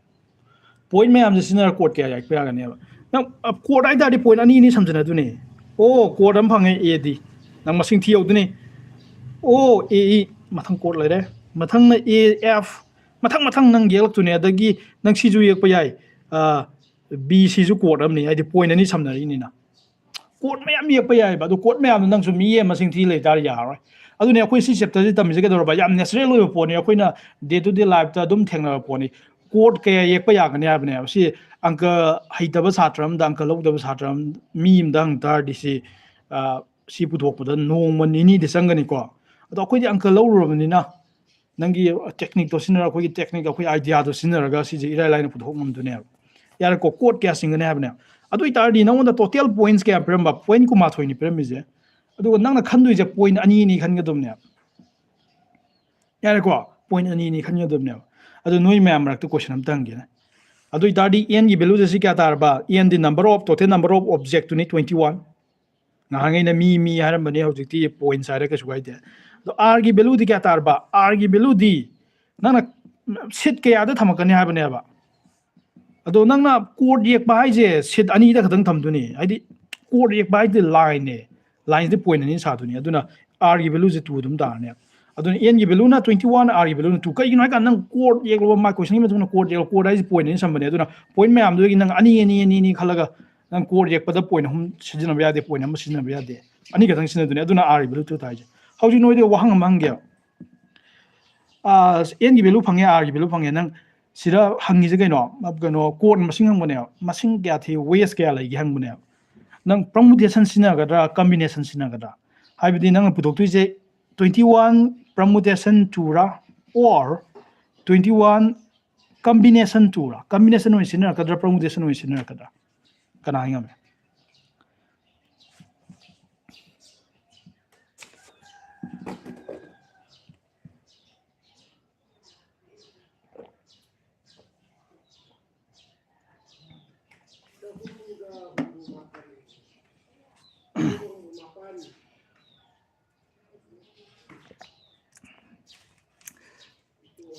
Point ꯃꯌꯥꯝꯁꯦ ꯁꯤꯖꯤꯟꯅꯔꯒ chord ꯀꯌꯥ ꯌꯦꯛꯄ ꯌꯥꯒꯅꯦꯕ꯫ ꯅꯪ, ꯑ, chord ꯍꯥꯏ ꯇꯥꯔꯗꯤ point ꯑꯅꯤ ꯑꯅꯤ ꯁꯝꯖꯟꯅꯗꯣꯏꯅꯦ꯫ ꯑꯣ, chord ꯑꯃ ꯐꯪꯉꯦ, A D꯫ ꯅꯪ ꯃꯁꯤꯡ ꯊꯤ ꯌꯧꯗꯣꯏꯅꯤ꯫ ꯑꯣ, A E, ꯃꯊꯪ chord ꯂꯩꯔꯦ꯫ ꯃꯊꯪꯅ A F, ꯃꯊꯪ ꯃꯊꯪ ꯅꯪ ꯌꯦꯛꯂꯛꯇꯣꯏꯅꯦ꯫ ꯑꯗꯒꯤ ꯅꯪ ꯁꯤꯁꯨ ꯌꯦꯛꯄ ꯌꯥꯏ꯫ ꯑ, B C ꯁꯨ chord ꯑꯃꯅꯤ, ꯍꯥꯏꯗꯤ point ꯑꯅꯤ ꯁꯝꯅꯔꯤꯅꯤꯅ꯫ Chord ꯃꯌꯥꯝ ꯌꯦꯛꯄ ꯌꯥꯏꯑꯕ꯫ ꯑꯗꯣ chord ꯃꯌꯥꯝꯗꯣ ꯅꯪꯁꯨ ꯃꯤ ꯑꯃ ꯃꯁꯤꯡ ꯊꯤ ꯂꯩ ꯇꯥꯔꯗꯤ ꯌꯥꯔꯔꯣꯏ꯫ ꯑꯗꯨꯅꯦ ꯑꯩꯈꯣꯏ ꯁꯤ chapter ꯁꯤ ꯇꯝꯃꯤꯁꯦ ꯀꯩꯗꯧꯔꯕ? ꯌꯥꯝ natural ꯑꯣꯏꯕ ꯄꯣꯠꯅꯤ, ꯑꯩꯈꯣꯏꯅ day to day life ꯇ ꯑꯗꯨꯝ ꯊꯦꯡꯅꯕ ꯄꯣꯠꯅꯤ꯫ Chord ꯀꯌꯥ ꯌꯦꯛꯄ ꯌꯥꯒꯅꯤ ꯍꯥꯏꯕꯅꯦꯕ꯫ ꯁꯤ ꯑꯪꯀ ꯍꯩꯇꯕ ꯁꯥꯇ꯭ꯔ ꯑꯃꯗ, ꯑꯪꯀ ꯂꯧꯗꯕ ꯁꯥꯇ꯭ꯔ ꯑꯃ, ꯃꯤ ꯑꯃꯗ ꯍꯪ ꯇꯥꯔꯗꯤ ꯁꯤ, ꯑ, ꯁꯤ ꯄꯨꯊꯣꯛꯄꯗ ꯅꯣꯡꯃ ꯅꯤꯅꯤꯗꯤ ꯆꯪꯒꯅꯤꯀꯣ꯫ ꯑꯗꯣ ꯑꯩꯈꯣꯏꯗꯤ ꯑꯪꯀ ꯂꯧꯔꯨꯔꯕꯅꯤꯅ ꯅꯪꯒꯤ technique ꯇꯣ ꯁꯤꯖꯤꯟꯅꯔꯒ, ꯑꯩꯈꯣꯏꯒꯤ technique, ꯑꯩꯈꯣꯏ idea ꯗꯣ ꯁꯤꯖꯤꯟꯅꯔꯒ ꯁꯤꯁꯦ ꯏꯔꯥꯏ ꯂꯥꯏꯅ ꯄꯨꯊꯣꯛ ꯉꯝꯗꯣꯏꯅꯦꯕ꯫ ꯌꯥꯔꯦꯀꯣ, chord ꯀꯌꯥ ꯆꯤꯡꯒꯅꯤ ꯍꯥꯏꯕꯅꯦ? ꯑꯗꯨ ꯑꯣꯏꯇꯥꯔꯗꯤ ꯅꯪꯉꯣꯟꯗ total points ꯀꯌꯥ ꯄꯤꯔꯝꯕ? Point ꯀꯨꯟꯃꯥꯊꯣꯏꯅꯤ ꯄꯤꯔꯝꯃꯤꯁꯦ꯫ ꯑꯗꯨꯒ ꯅꯪꯅ ꯈꯟꯗꯣꯏꯁꯦ point ꯑꯅꯤ ꯑꯅꯤ ꯈꯟꯒꯗꯕꯅꯦꯕ꯫ ꯌꯥꯔꯦꯀꯣ? Point ꯑꯅꯤ ꯑꯅꯤ ꯈꯟꯒꯗꯕꯅꯦꯕ꯫ ꯑꯗꯨ ꯅꯣꯏ ꯃꯌꯥꯝ ꯃꯔꯛꯇ question ꯑꯝꯇ ꯍꯪꯒꯦꯅꯦ꯫ ꯑꯗꯨ ꯑꯣꯏꯇꯥꯔꯗꯤ n ꯒꯤ value ꯁꯦ ꯀꯌꯥ ꯇꯥꯔꯕ? N D number of, total number of object ꯇꯨꯅꯤ, twenty one꯫ ꯉꯍꯥꯟꯈꯩꯅ ꯃꯤ, ꯃꯤ ꯍꯥꯏꯔꯝꯕꯅꯦ, ꯍꯧꯖꯤꯛꯇꯤ points ꯍꯥꯏꯔꯦ, ꯀꯩꯁꯨ ꯀꯥꯏꯗꯦ꯫ ꯑꯗꯣ R ꯒꯤ value ꯗꯤ ꯀꯌꯥ ꯇꯥꯔꯕ? R ꯒꯤ value ꯗꯤ ꯅꯪꯅ seat ꯀꯌꯥꯗ ꯊꯝꯃꯛꯀꯅꯤ ꯍꯥꯏꯕꯅꯦꯕ꯫ ꯑꯗꯣ ꯅꯪꯅ chord ꯌꯦꯛꯄ ꯍꯥꯏꯁꯦ seat ꯑꯅꯤꯗ ꯈꯛꯇꯪ ꯊꯝꯗꯣꯏꯅꯤ꯫ ꯍꯥꯏꯗꯤ chord ꯌꯦꯛꯄ ꯍꯥꯏꯗꯤ line ꯅꯦ, line ꯁꯤꯗꯤ point ꯑꯅꯤ ꯁꯥꯗꯣꯏꯅꯤ꯫ ꯑꯗꯨꯅ R ꯒꯤ value ꯁꯦ two ꯑꯗꯨꯝ ꯇꯥꯔꯅꯦꯕ꯫ ꯑꯗꯨꯅ n ꯒꯤ value ꯅ twenty one, R ꯒꯤ value ꯅ two꯫ ꯀꯩꯒꯤꯅꯣ ꯍꯥꯏꯀꯥꯟꯗ ꯅꯪ chord ꯌꯦꯛꯂꯨꯕ, ꯃꯥ question ꯒꯤ ꯃꯇꯨꯡ ꯏꯟꯅ chord ꯌꯦꯛꯂꯨ, chord ꯍꯥꯏꯁꯦ point ꯑꯅꯤ ꯁꯝꯕꯅꯦ꯫ ꯑꯗꯨꯅ point ꯃꯌꯥꯝꯗꯨꯗꯒꯤ ꯅꯪ ꯑꯅꯤ, ꯑꯅꯤ, ꯑꯅꯤ, ꯑꯅꯤ ꯈꯜꯂꯒ ꯅꯪ chord ꯌꯦꯛꯄꯗ point ꯑꯍꯨꯝ ꯁꯤꯖꯤꯟꯅꯕ ꯌꯥꯗꯦ, point ꯑꯃ ꯁꯤꯖꯤꯟꯅꯕ ꯌꯥꯗꯦ, ꯑꯅꯤ ꯈꯛꯇꯪ ꯁꯤꯖꯤꯟꯅꯗꯣꯏꯅꯦ꯫ ꯑꯗꯨꯅ R ꯒꯤ value two ꯇꯥꯏꯁꯦ꯫ ꯍꯧꯖꯤꯛ ꯅꯣꯏꯗ ꯋꯥꯍꯪ ꯑꯃ ꯍꯪꯒꯦ꯫ ꯑꯥ, n ꯒꯤ value ꯐꯪꯉꯦ, R ꯒꯤ value ꯐꯪꯉꯦ, ꯅꯪ ꯁꯤꯗ ꯍꯪꯉꯤꯁꯦ ꯀꯩꯅꯣ? ꯀꯩꯅꯣ, chord ꯃꯁꯤꯡ ꯍꯪꯕꯅꯦꯕ꯫ ꯃꯁꯤꯡ ꯀꯌꯥ ꯊꯤ, ways ꯀꯌꯥ ꯂꯩꯒꯦ ꯍꯪꯕꯅꯦꯕ꯫ ꯅꯪ permutation ꯁꯤꯖꯤꯟꯅꯒꯗ꯭ꯔꯥ, combination ꯁꯤꯖꯤꯟꯅꯒꯗ꯭ꯔꯥ? ꯍꯥꯏꯕꯗꯤ ꯅꯪꯅ ꯄꯨꯊꯣꯛꯇꯣꯏꯁꯦ twenty one permutation two ꯔꯥ, or twenty one combination two ꯔꯥ? Combination ꯑꯣꯏꯅ ꯁꯤꯖꯤꯟꯅꯔꯛꯀꯗ꯭ꯔꯥ, permutation ꯑꯣꯏꯅ ꯁꯤꯖꯤꯟꯅꯔꯛꯀꯗ꯭ꯔꯥ? ꯀꯅꯥ ꯍꯥꯏ ꯉꯝꯃꯦ?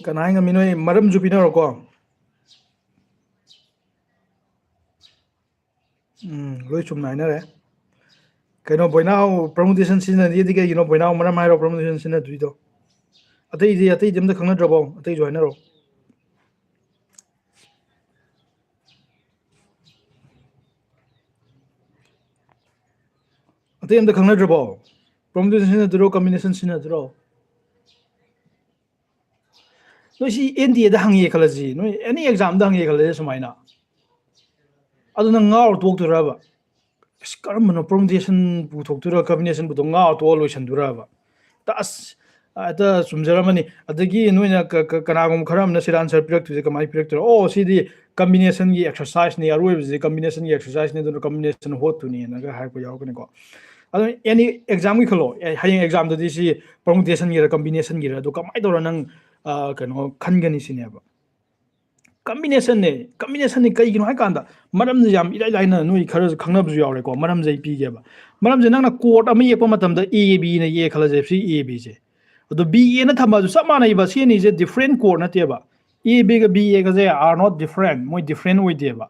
ꯀꯅꯥ ꯍꯥꯏ ꯉꯝꯃꯤ? ꯅꯣꯏ ꯃꯔꯝꯁꯨ ꯄꯤꯅꯔꯣꯀꯣ꯫ ꯎꯝ, ꯂꯣꯏ ꯆꯨꯝꯅ ꯍꯥꯏꯅꯔꯦ꯫ ꯀꯩꯅꯣ, ꯕꯣꯏꯅꯥꯎ permutation ꯁꯤꯖꯤꯟꯅꯗꯦꯗꯤ ꯀꯩꯒꯤꯅꯣ? ꯕꯣꯏꯅꯥꯎ ꯃꯔꯝ ꯍꯥꯏꯔꯣ permutation ꯁꯤꯖꯤꯟꯅꯗ꯭ꯔꯤꯗꯣ꯫ ꯑꯇꯩꯗꯤ, ꯑꯇꯩꯗꯤ ꯑꯝꯇ ꯈꯪꯅꯗ꯭ꯔꯕꯣ? ꯑꯇꯩꯁꯨ ꯍꯥꯏꯅꯔꯣ꯫ ꯑꯇꯩ ꯑꯝꯇ ꯈꯪꯅꯗ꯭ꯔꯕꯣ? Permutation ꯁꯤꯖꯤꯟꯅꯗꯣꯏꯔꯣ, combination ꯁꯤꯖꯤꯟꯅꯗꯣꯏꯔꯣ? ꯅꯣꯏ ꯁꯤ N D A ꯗ ꯍꯪꯉꯦ ꯈꯜꯂꯁꯤ, ꯅꯣꯏ any exam ꯗ ꯍꯪꯉꯦ ꯈꯜꯂꯁꯤ ꯁꯨꯃꯥꯏꯅ, ꯑꯗꯨ ꯅꯪ ꯉꯥꯎꯔ ꯇꯣꯛꯇꯣꯏꯔꯕ? ꯑꯁ, ꯀꯔꯝꯕꯅꯣ, permutation ꯄꯨꯊꯣꯛꯇꯣꯏꯔꯥ, combination ꯄꯨꯊꯣꯛ, ꯉꯥꯎꯔ ꯇꯣꯛꯑ ꯂꯣꯏꯁꯟꯗꯣꯏꯔꯕ? ꯇ-, ꯑꯁ, ꯑꯗ ꯆꯨꯝꯖꯔꯝꯃꯅꯤ꯫ ꯑꯗꯒꯤ ꯅꯣꯏꯅ ꯀ- ꯀ- ꯀꯅꯥꯒꯨꯝꯕ ꯈꯔ ꯑꯃꯅ ꯁꯤꯗ answer ꯄꯤꯔꯛꯇꯣꯏꯁꯦ ꯀꯃꯥꯏꯅ ꯄꯤꯔꯛꯇꯣꯏꯔꯣ? "ꯑꯣ, ꯁꯤꯗꯤ combination ꯒꯤ exercise ꯅꯤ, ꯑꯔꯣꯏꯕꯁꯤꯗꯤ combination ꯒꯤ exercise ꯅꯤ, ꯑꯗꯨꯅ combination ꯍꯣꯠꯇꯨꯅꯤꯅꯒ" ꯍꯥꯏꯔꯛꯄ ꯌꯥꯎꯔꯛꯀꯅꯤꯀꯣ꯫ ꯑꯗꯨ any exam ꯒꯤ ꯈꯜꯂꯣ, ꯑꯦ, ꯍꯌꯦꯡ exam ꯗꯗꯤ ꯁꯤ permutation ꯒꯤꯔ combination ꯒꯤꯔ, ꯑꯗꯨ ꯀꯃꯥꯏꯅ ꯇꯧꯔ ꯅꯪ, ꯑ, ꯀꯩꯅꯣ ꯈꯟꯒꯅꯤ ꯁꯤꯅꯦꯕ꯫ Combination ꯅꯦ, combination ꯅꯦ꯫ ꯀꯩꯒꯤꯅꯣ ꯍꯥꯏ ꯀꯥꯟꯗ, ꯃꯔꯝꯁꯦ ꯌꯥꯝ ꯏꯔꯥꯏ ꯂꯥꯏꯅ ꯅꯣꯏ ꯈꯔꯁꯨ ꯈꯪꯅꯕꯁꯨ ꯌꯥꯎꯔꯦꯀꯣ꯫ ꯃꯔꯝꯁꯦ ꯑꯩ ꯄꯤꯒꯦꯕ꯫ ꯃꯔꯝꯁꯦ, ꯅꯪꯅ chord ꯑꯃ ꯌꯦꯛꯄ ꯃꯇꯝꯗ, A B ꯅ ꯌꯦꯛꯑꯦ ꯈꯜꯂꯁꯦ, ꯁꯤ A B ꯁꯦ꯫ ꯑꯗꯣ B A ꯅ ꯊꯝꯃꯁꯨ ꯆꯞ ꯃꯥꯟꯅꯩꯕ꯫ ꯁꯤ ꯑꯅꯤꯁꯦ different chord ꯅꯠꯇꯦꯕ꯫ A B ꯒ B A ꯒꯁꯦ are not different, ꯃꯣꯏ different ꯑꯣꯏꯗꯦꯕ꯫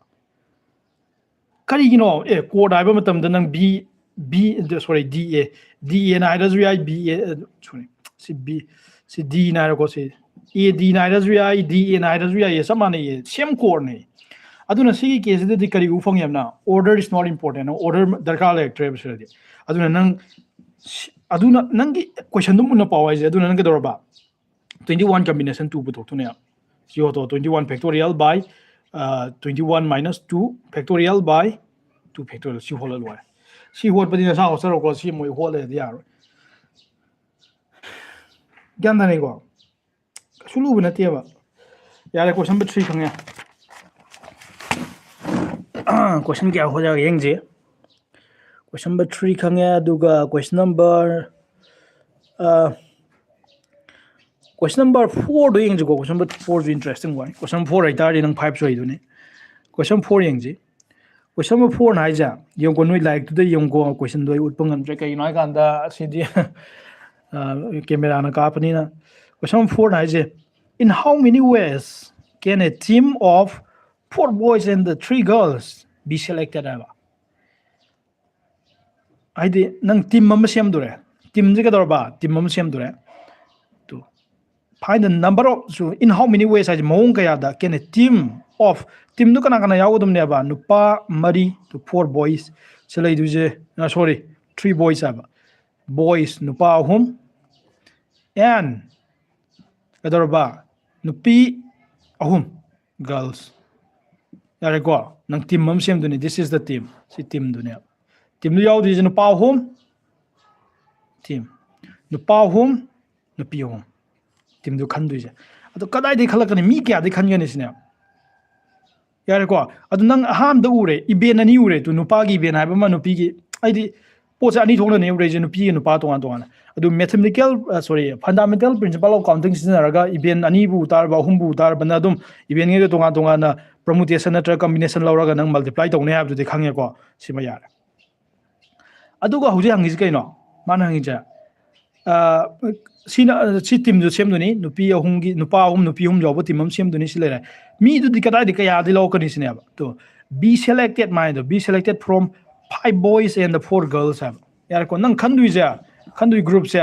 ꯀꯔꯤꯒꯤꯅꯣ? ꯑꯦ, chord ꯍꯥꯏꯕ ꯃꯇꯝꯗ ꯅꯪ B, B, sorry, D A, D A ꯅ ꯍꯥꯏꯔꯁꯨ ꯌꯥꯏ, B A, sorry, ꯁꯤ B, ꯁꯤ D ꯅ ꯍꯥꯏꯔꯣꯀꯣ, ꯁꯤ A D ꯅ ꯍꯥꯏꯔꯁꯨ ꯌꯥꯏ, D A ꯅ ꯍꯥꯏꯔꯁꯨ ꯌꯥꯏ, ꯆꯞ ꯃꯥꯟꯅꯩꯌꯦ, same chord ꯅꯦ꯫ ꯑꯗꯨꯅ ꯁꯤꯒꯤ case ꯁꯤꯗꯗꯤ ꯀꯔꯤ ꯎ ꯐꯪꯉꯦ ꯍꯥꯏꯕꯅ, order is not important, order ꯗꯔꯀꯥꯔ ꯂꯩꯔꯛꯇ꯭ꯔꯦꯕ ꯁꯤꯗꯗꯤ꯫ ꯑꯗꯨꯅ ꯅꯪ ꯁꯤ- ꯑꯗꯨꯅ ꯅꯪꯒꯤ question ꯗꯨ ꯃꯨꯟꯅ ꯄꯥꯎ ꯍꯥꯏꯁꯦ꯫ ꯑꯗꯨꯅ ꯅꯪ ꯀꯩꯗꯧꯔꯕ? Twenty one combination two ꯄꯨꯊꯣꯛꯇꯣꯏꯅꯦ꯫ ꯁꯤ ꯍꯣꯠꯇꯣ, twenty one factorial by, uh, twenty one minus two factorial by two factorial, ꯁꯤ ꯍꯣꯠꯂ ꯂꯣꯏꯔꯦ꯫ ꯁꯤ ꯍꯣꯠꯄꯗꯤ ꯅꯁꯥ ꯍꯣꯠꯆꯔꯣꯀꯣ, ꯁꯤ ꯃꯣꯏ ꯍꯣꯠꯂꯦꯗꯤ ꯌꯥꯔꯣꯏ꯫ ꯒ꯭ꯌꯥꯟ ꯇꯥꯅꯩꯀꯣ? ꯀꯩꯁꯨ ꯂꯨꯕ ꯅꯠꯇꯦꯕ꯫ ꯌꯥꯔꯦ, question number three ꯈꯪꯉꯦ꯫ Question ꯀꯌꯥ ꯍꯣꯠ ꯌꯥꯒꯦ ꯌꯦꯡꯁꯤ꯫ Question number three ꯈꯪꯉꯦ, ꯑꯗꯨꯒ question number, ꯑ, question number four ꯗꯣ ꯌꯦꯡꯁꯤꯀꯣ꯫ Question number four ꯁꯨ interesting ꯑꯣꯏ꯫ Question four ꯍꯩꯇꯥꯔꯗꯤ ꯅꯪ five ꯁꯨ ꯍꯩꯗꯣꯏꯅꯤ꯫ Question four ꯌꯦꯡꯁꯤ꯫ Question number four ꯅ ꯍꯥꯏꯁꯦ, ꯌꯦꯡꯉꯨꯀꯣ, ꯅꯣꯏ ꯂꯥꯏꯔꯤꯛꯇꯨꯗ ꯌꯦꯡꯉꯨꯀꯣ, question ꯗꯣ ꯑꯩ ꯎꯠꯄ ꯉꯝꯗ꯭ꯔꯦ꯫ ꯀꯩꯒꯤꯅꯣ ꯍꯥꯏ ꯀꯥꯟꯗ ꯁꯤꯗꯤ, ꯑ, camera ꯅ ꯀꯥꯞꯄꯅꯤꯅ꯫ Question number four ꯅ ꯍꯥꯏꯁꯦ, "In how many ways can a team of four boys and the three girls be selected?" ꯍꯥꯏꯕ꯫ ꯍꯥꯏꯗꯤ ꯅꯪ team ꯑꯃ ꯁꯦꯝꯗꯣꯔꯦ꯫ Team ꯁꯦ ꯀꯩꯗꯧꯔꯕ? Team ꯑꯃ ꯁꯦꯝꯗꯣꯔꯦ꯫ To find the number of, so in how many ways ꯍꯥꯏꯁꯦ ꯃꯑꯣꯡ ꯀꯌꯥꯗ can a team of, team ꯗꯨ ꯀꯅꯥ ꯀꯅꯥ ꯌꯥꯎꯒꯗꯕꯅꯦꯕ? ꯅꯨꯄꯥ ꯃꯔꯤ, to four boys ꯁꯤ ꯂꯩꯗꯣꯏꯁꯦ, ꯑ, sorry, three boys ꯍꯥꯏꯕ꯫ Boys ꯅꯨꯄꯥ ꯑꯍꯨꯝ, and ꯀꯩꯗꯧꯔꯕ? ꯅꯨꯄꯤ ꯑꯍꯨꯝ, girls꯫ ꯌꯥꯔꯦꯀꯣ? ꯅꯪ team ꯑꯃ ꯁꯦꯝꯗꯣꯏꯅꯦ꯫ This is the team꯫ ꯁꯤ team ꯗꯨꯅꯦꯕ꯫ Team ꯗꯨ ꯌꯥꯎꯗꯣꯏꯁꯦ ꯅꯨꯄꯥ ꯑꯍꯨꯝ, team꯫ ꯅꯨꯄꯥ ꯑꯍꯨꯝ, ꯅꯨꯄꯤ ꯑꯍꯨꯝ꯫ ꯇꯤꯝꯗꯨ ꯈꯟꯗꯣꯏꯁꯦ꯫ ꯑꯗꯣ ꯀꯗꯥꯏꯗꯒꯤ ꯈꯜꯂꯛꯀꯅꯤ? ꯃꯤ ꯀꯌꯥꯗꯒꯤ ꯈꯟꯒꯅꯤ ꯁꯤꯅꯦ? ꯌꯥꯔꯦꯀꯣ? ꯑꯗꯨ ꯅꯪ ꯑꯍꯥꯟꯕꯗ ꯎꯔꯦ, ꯏꯚꯦꯟ ꯑꯅꯤ ꯎꯔꯦ꯫ ꯇꯨ, ꯅꯨꯄꯥꯒꯤ ꯏꯚꯦꯟ ꯍꯥꯏꯕ ꯑꯃ, ꯅꯨꯄꯤꯒꯤ, ꯑꯩꯗꯤ ꯄꯣꯠꯁꯦ ꯑꯅꯤ ꯊꯣꯛꯅꯅꯦ ꯎꯔꯛꯏꯁꯦ, ꯅꯨꯄꯤꯒ ꯅꯨꯄꯥ ꯇꯣꯉꯥꯟ ꯇꯣꯉꯥꯟꯅ꯫ ꯑꯗꯨ mathematical, sorry, fundamental principle of counting ꯁꯤꯖꯤꯟꯅꯔꯒ ꯏꯚꯦꯟ ꯑꯅꯤꯕꯨ ꯎ ꯇꯥꯔꯕ, ꯑꯍꯨꯝꯕꯨ ꯎ ꯇꯥꯔꯕꯅ ꯑꯗꯨꯝ ꯏꯚꯦꯟꯒꯤꯗ ꯇꯣꯉꯥꯟ ꯇꯣꯉꯥꯟꯅ permutation ꯅꯠꯇ꯭ꯔꯒ combination ꯂꯧꯔꯒ ꯅꯪ multiply ꯇꯧꯅꯤ ꯍꯥꯏꯕꯗꯨꯗꯤ ꯈꯪꯉꯦꯀꯣ? ꯁꯤꯃ ꯌꯥꯔꯦ꯫ ꯑꯗꯨꯒ ꯍꯧꯖꯤꯛ ꯍꯪꯉꯤꯁꯤ ꯀꯩꯅꯣ? ꯃꯥꯅ ꯍꯪꯉꯤꯁꯦ, ꯑ, ꯁꯤꯅ, ꯁꯤ ꯇꯤꯝꯗꯨ ꯁꯦꯝꯗꯣꯏꯅꯤ, ꯅꯨꯄꯤ ꯑꯍꯨꯝꯒꯤ, ꯅꯨꯄꯥ ꯑꯍꯨꯝ, ꯅꯨꯄꯤ ꯑꯍꯨꯝ ꯌꯥꯎꯕ ꯇꯤꯝ ꯑꯃ ꯁꯦꯝꯗꯣꯏꯅꯤ꯫ ꯁꯤ ꯂꯩꯔꯦ꯫ ꯃꯤꯗꯨꯗꯤ ꯀꯗꯥꯏꯗꯒꯤ, ꯀꯌꯥꯗꯒꯤ ꯂꯧꯔꯛꯀꯅꯤ ꯁꯤꯅꯦꯕ? ꯇꯨ, be selected ꯃꯥꯏꯗꯣ, be selected from five boys and four girls ꯍꯥꯏꯕ꯫ ꯌꯥꯔꯦꯀꯣ? ꯅꯪ ꯈꯟꯗꯣꯏꯁꯦ, ꯈꯟꯗꯣꯏ ꯒ꯭ꯔꯨꯞꯁꯦ,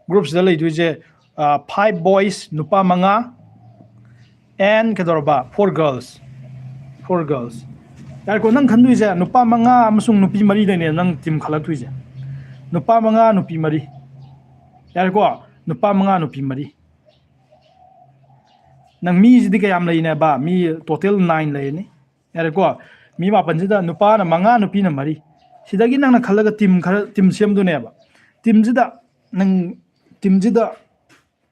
ꯒ꯭ꯔꯨꯞꯁꯤꯗ ꯂꯩꯗꯣꯏꯁꯦ, ꯑ, five boys, ꯅꯨꯄꯥ ꯃꯉꯥ, and ꯀꯩꯗꯧꯔꯕ? Four girls, four girls꯫ ꯌꯥꯔꯦꯀꯣ? ꯅꯪ ꯈꯟꯗꯣꯏꯁꯦ ꯅꯨꯄꯥ ꯃꯉꯥ ꯑꯃꯁꯨꯡ ꯅꯨꯄꯤ ꯃꯔꯤꯗꯅꯦ ꯅꯪ ꯇꯤꯝ ꯈꯜꯂꯛꯇꯣꯏꯁꯦ꯫ ꯅꯨꯄꯥ ꯃꯉꯥ, ꯅꯨꯄꯤ ꯃꯔꯤ꯫ ꯌꯥꯔꯦꯀꯣ? ꯅꯨꯄꯥ ꯃꯉꯥ, ꯅꯨꯄꯤ ꯃꯔꯤ꯫ ꯅꯪ ꯃꯤꯁꯤꯗꯤ ꯀꯌꯥꯝ ꯂꯩꯅꯦꯕ? ꯃꯤ total nine ꯂꯩꯔꯅꯤ꯫ ꯌꯥꯔꯦꯀꯣ? ꯃꯤ ꯃꯥꯄꯟꯁꯤꯗ ꯅꯨꯄꯥꯅ ꯃꯉꯥ, ꯅꯨꯄꯤꯅ ꯃꯔꯤ꯫ ꯁꯤꯗꯒꯤ ꯅꯪꯅ ꯈꯜꯂꯒ ꯇꯤꯝ ꯈꯔ, ꯇꯤꯝ ꯁꯦꯝꯗꯣꯏꯅꯦꯕ꯫ ꯇꯤꯝꯁꯤꯗ ꯅꯪ, ꯇꯤꯝꯁꯤꯗ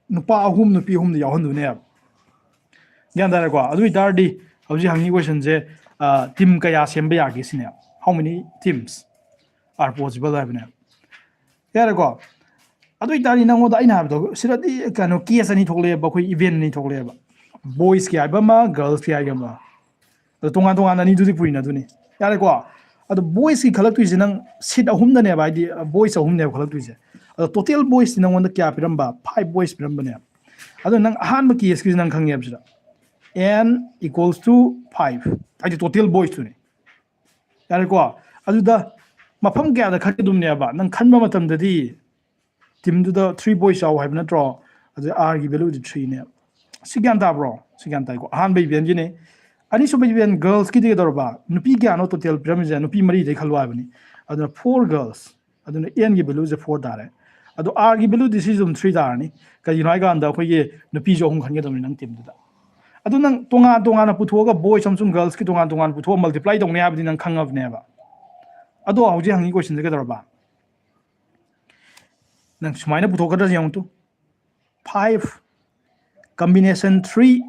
ꯅꯨꯄꯥ ꯑꯍꯨꯝ, ꯅꯨꯄꯤ ꯑꯍꯨꯝꯗꯤ ꯌꯥꯎꯍꯟꯗꯣꯏꯅꯦꯕ꯫ ꯒ꯭ꯌꯥꯟ ꯇꯥꯔꯦꯀꯣ? ꯑꯗꯨ ꯑꯣꯏꯇꯥꯔꯗꯤ ꯍꯧꯖꯤꯛ ꯍꯪꯉꯤ questionꯁꯦ, ꯑ, ꯇꯤꯝ ꯀꯌꯥ ꯁꯦꯝꯕ ꯌꯥꯒꯦ ꯁꯤꯅꯦ꯫ How many teams are possible ꯍꯥꯏꯕꯅꯦ꯫ ꯌꯥꯔꯦꯀꯣ? ꯑꯗꯨ ꯑꯣꯏꯇꯥꯔꯗꯤ ꯅꯪꯉꯣꯟꯗ ꯑꯩꯅ ꯍꯥꯏꯕꯗꯣ, ꯁꯤꯗꯗꯤ ꯀꯩꯅꯣ, case ꯑꯅꯤ ꯊꯣꯛꯂꯛꯑꯦꯕ, ꯑꯩꯈꯣꯏ ꯏꯚꯦꯟ ꯑꯅꯤ ꯊꯣꯛꯂꯛꯑꯦꯕ, ꯕꯣꯏꯁꯀꯤ ꯍꯥꯏꯕ ꯑꯃ, ꯒꯔꯜꯁꯀꯤ ꯍꯥꯏꯕ ꯑꯃ꯫ ꯑꯗꯣ ꯇꯣꯉꯥꯟ ꯇꯣꯉꯥꯟꯅ ꯑꯅꯤꯗꯨꯗꯤ ꯄꯨꯔꯤꯅꯗꯨꯅꯤ꯫ ꯌꯥꯔꯦꯀꯣ? ꯑꯗꯣ ꯕꯣꯏꯁꯀꯤ ꯈꯜꯂꯛꯇꯣꯏꯁꯦ ꯅꯪ ꯁꯤꯠ ꯑꯍꯨꯝꯗꯅꯦꯕ, ꯍꯥꯏꯗꯤ ꯕꯣꯏꯁ ꯑꯍꯨꯝꯅꯦꯕ ꯈꯜꯂꯛꯇꯣꯏꯁꯦ꯫ ꯑꯗꯣ ꯇꯣꯇꯦꯜ ꯕꯣꯏꯁꯇꯤ ꯅꯪꯉꯣꯟꯗ ꯀꯌꯥ ꯄꯤꯔꯝꯕ? ꯐꯥꯏꯚ ꯕꯣꯏꯁ ꯄꯤꯔꯝꯕꯅꯦꯕ꯫ ꯑꯗꯣ ꯅꯪ ꯑꯍꯥꯟꯕ ꯀꯦꯁꯀꯤꯁꯤ ꯅꯪ ꯈꯪꯉꯦꯕ ꯁꯤꯗ, n equals to five, ꯍꯥꯏꯗꯤ ꯇꯣꯇꯦꯜ ꯕꯣꯏꯁꯇꯨꯅꯦ꯫ ꯌꯥꯔꯦꯀꯣ? ꯑꯗꯨꯗ ꯃꯐꯝ ꯀꯌꯥꯗ ꯈꯟꯒꯗꯕꯅꯦꯕ? ꯅꯪ ꯈꯟꯕ ꯃꯇꯝꯗꯗꯤ ꯇꯤꯝꯗꯨꯗ three boys ꯌꯥꯎ ꯍꯥꯏꯕ ꯅꯠꯇ꯭ꯔꯣ? ꯑꯗꯨ r ꯒꯤ value ꯗꯤ three ꯅꯦꯕ꯫ ꯁꯤ ꯒ꯭ꯌꯥꯟ ꯇꯥꯕ꯭ꯔꯣ? ꯁꯤ ꯒ꯭ꯌꯥꯟ ꯇꯥꯏꯀꯣ? ꯑꯍꯥꯟꯕ ꯏꯚꯦꯟꯒꯤꯅꯤ꯫ ꯑꯅꯤꯁꯨꯕ ꯏꯚꯦꯟ ꯒꯔꯜꯁꯀꯤꯗꯤ ꯀꯩꯗꯧꯔꯕ? ꯅꯨꯄꯤ ꯀꯌꯥꯅꯣ ꯇꯣꯇꯦꯜ ꯄꯤꯔꯝꯃꯤꯁꯦ? ꯅꯨꯄꯤ ꯃꯔꯤꯗꯩ ꯈꯜꯂꯣ ꯍꯥꯏꯕꯅꯤ꯫ ꯑꯗꯨꯅ four girls, ꯑꯗꯨꯅ n ꯒꯤ value ꯁꯦ four ꯇꯥꯔꯦ꯫ ꯑꯗꯣ r ꯒꯤ value ꯗꯤ ꯁꯤꯁꯨ ꯑꯗꯨꯝ three ꯇꯥꯔꯅꯤ꯫ ꯀꯩꯒꯤꯅꯣ ꯍꯥꯏꯀꯥꯟꯗ ꯑꯩꯈꯣꯏꯒꯤ ꯅꯨꯄꯤꯁꯨ ꯑꯍꯨꯝ ꯈꯟꯒꯗꯕꯅꯤ ꯅꯪ ꯇꯤꯝꯗꯨꯗ꯫ ꯑꯗꯨ ꯅꯪ ꯇꯣꯉꯥꯟ ꯇꯣꯉꯥꯟꯅ ꯄꯨꯊꯣꯛꯑꯒ, ꯕꯣꯏꯁ ꯑꯃꯁꯨꯡ ꯒꯔꯜꯁꯀꯤ ꯇꯣꯉꯥꯟ ꯇꯣꯉꯥꯟꯅ ꯄꯨꯊꯣꯛꯑꯒ multiply ꯇꯧꯅꯤ ꯍꯥꯏꯕꯗꯤ ꯅꯪ ꯈꯪꯉꯕꯅꯦꯕ꯫ ꯑꯗꯣ ꯍꯧꯖꯤꯛ ꯍꯪꯉꯤ questionꯁꯦ ꯀꯩꯗꯧꯔꯕ? ꯅꯪ ꯁꯨꯃꯥꯏꯅ ꯄꯨꯊꯣꯛꯀꯗ꯭ꯔꯁꯤ ꯌꯦꯡꯉꯨ ꯇꯨ꯫ five combination three,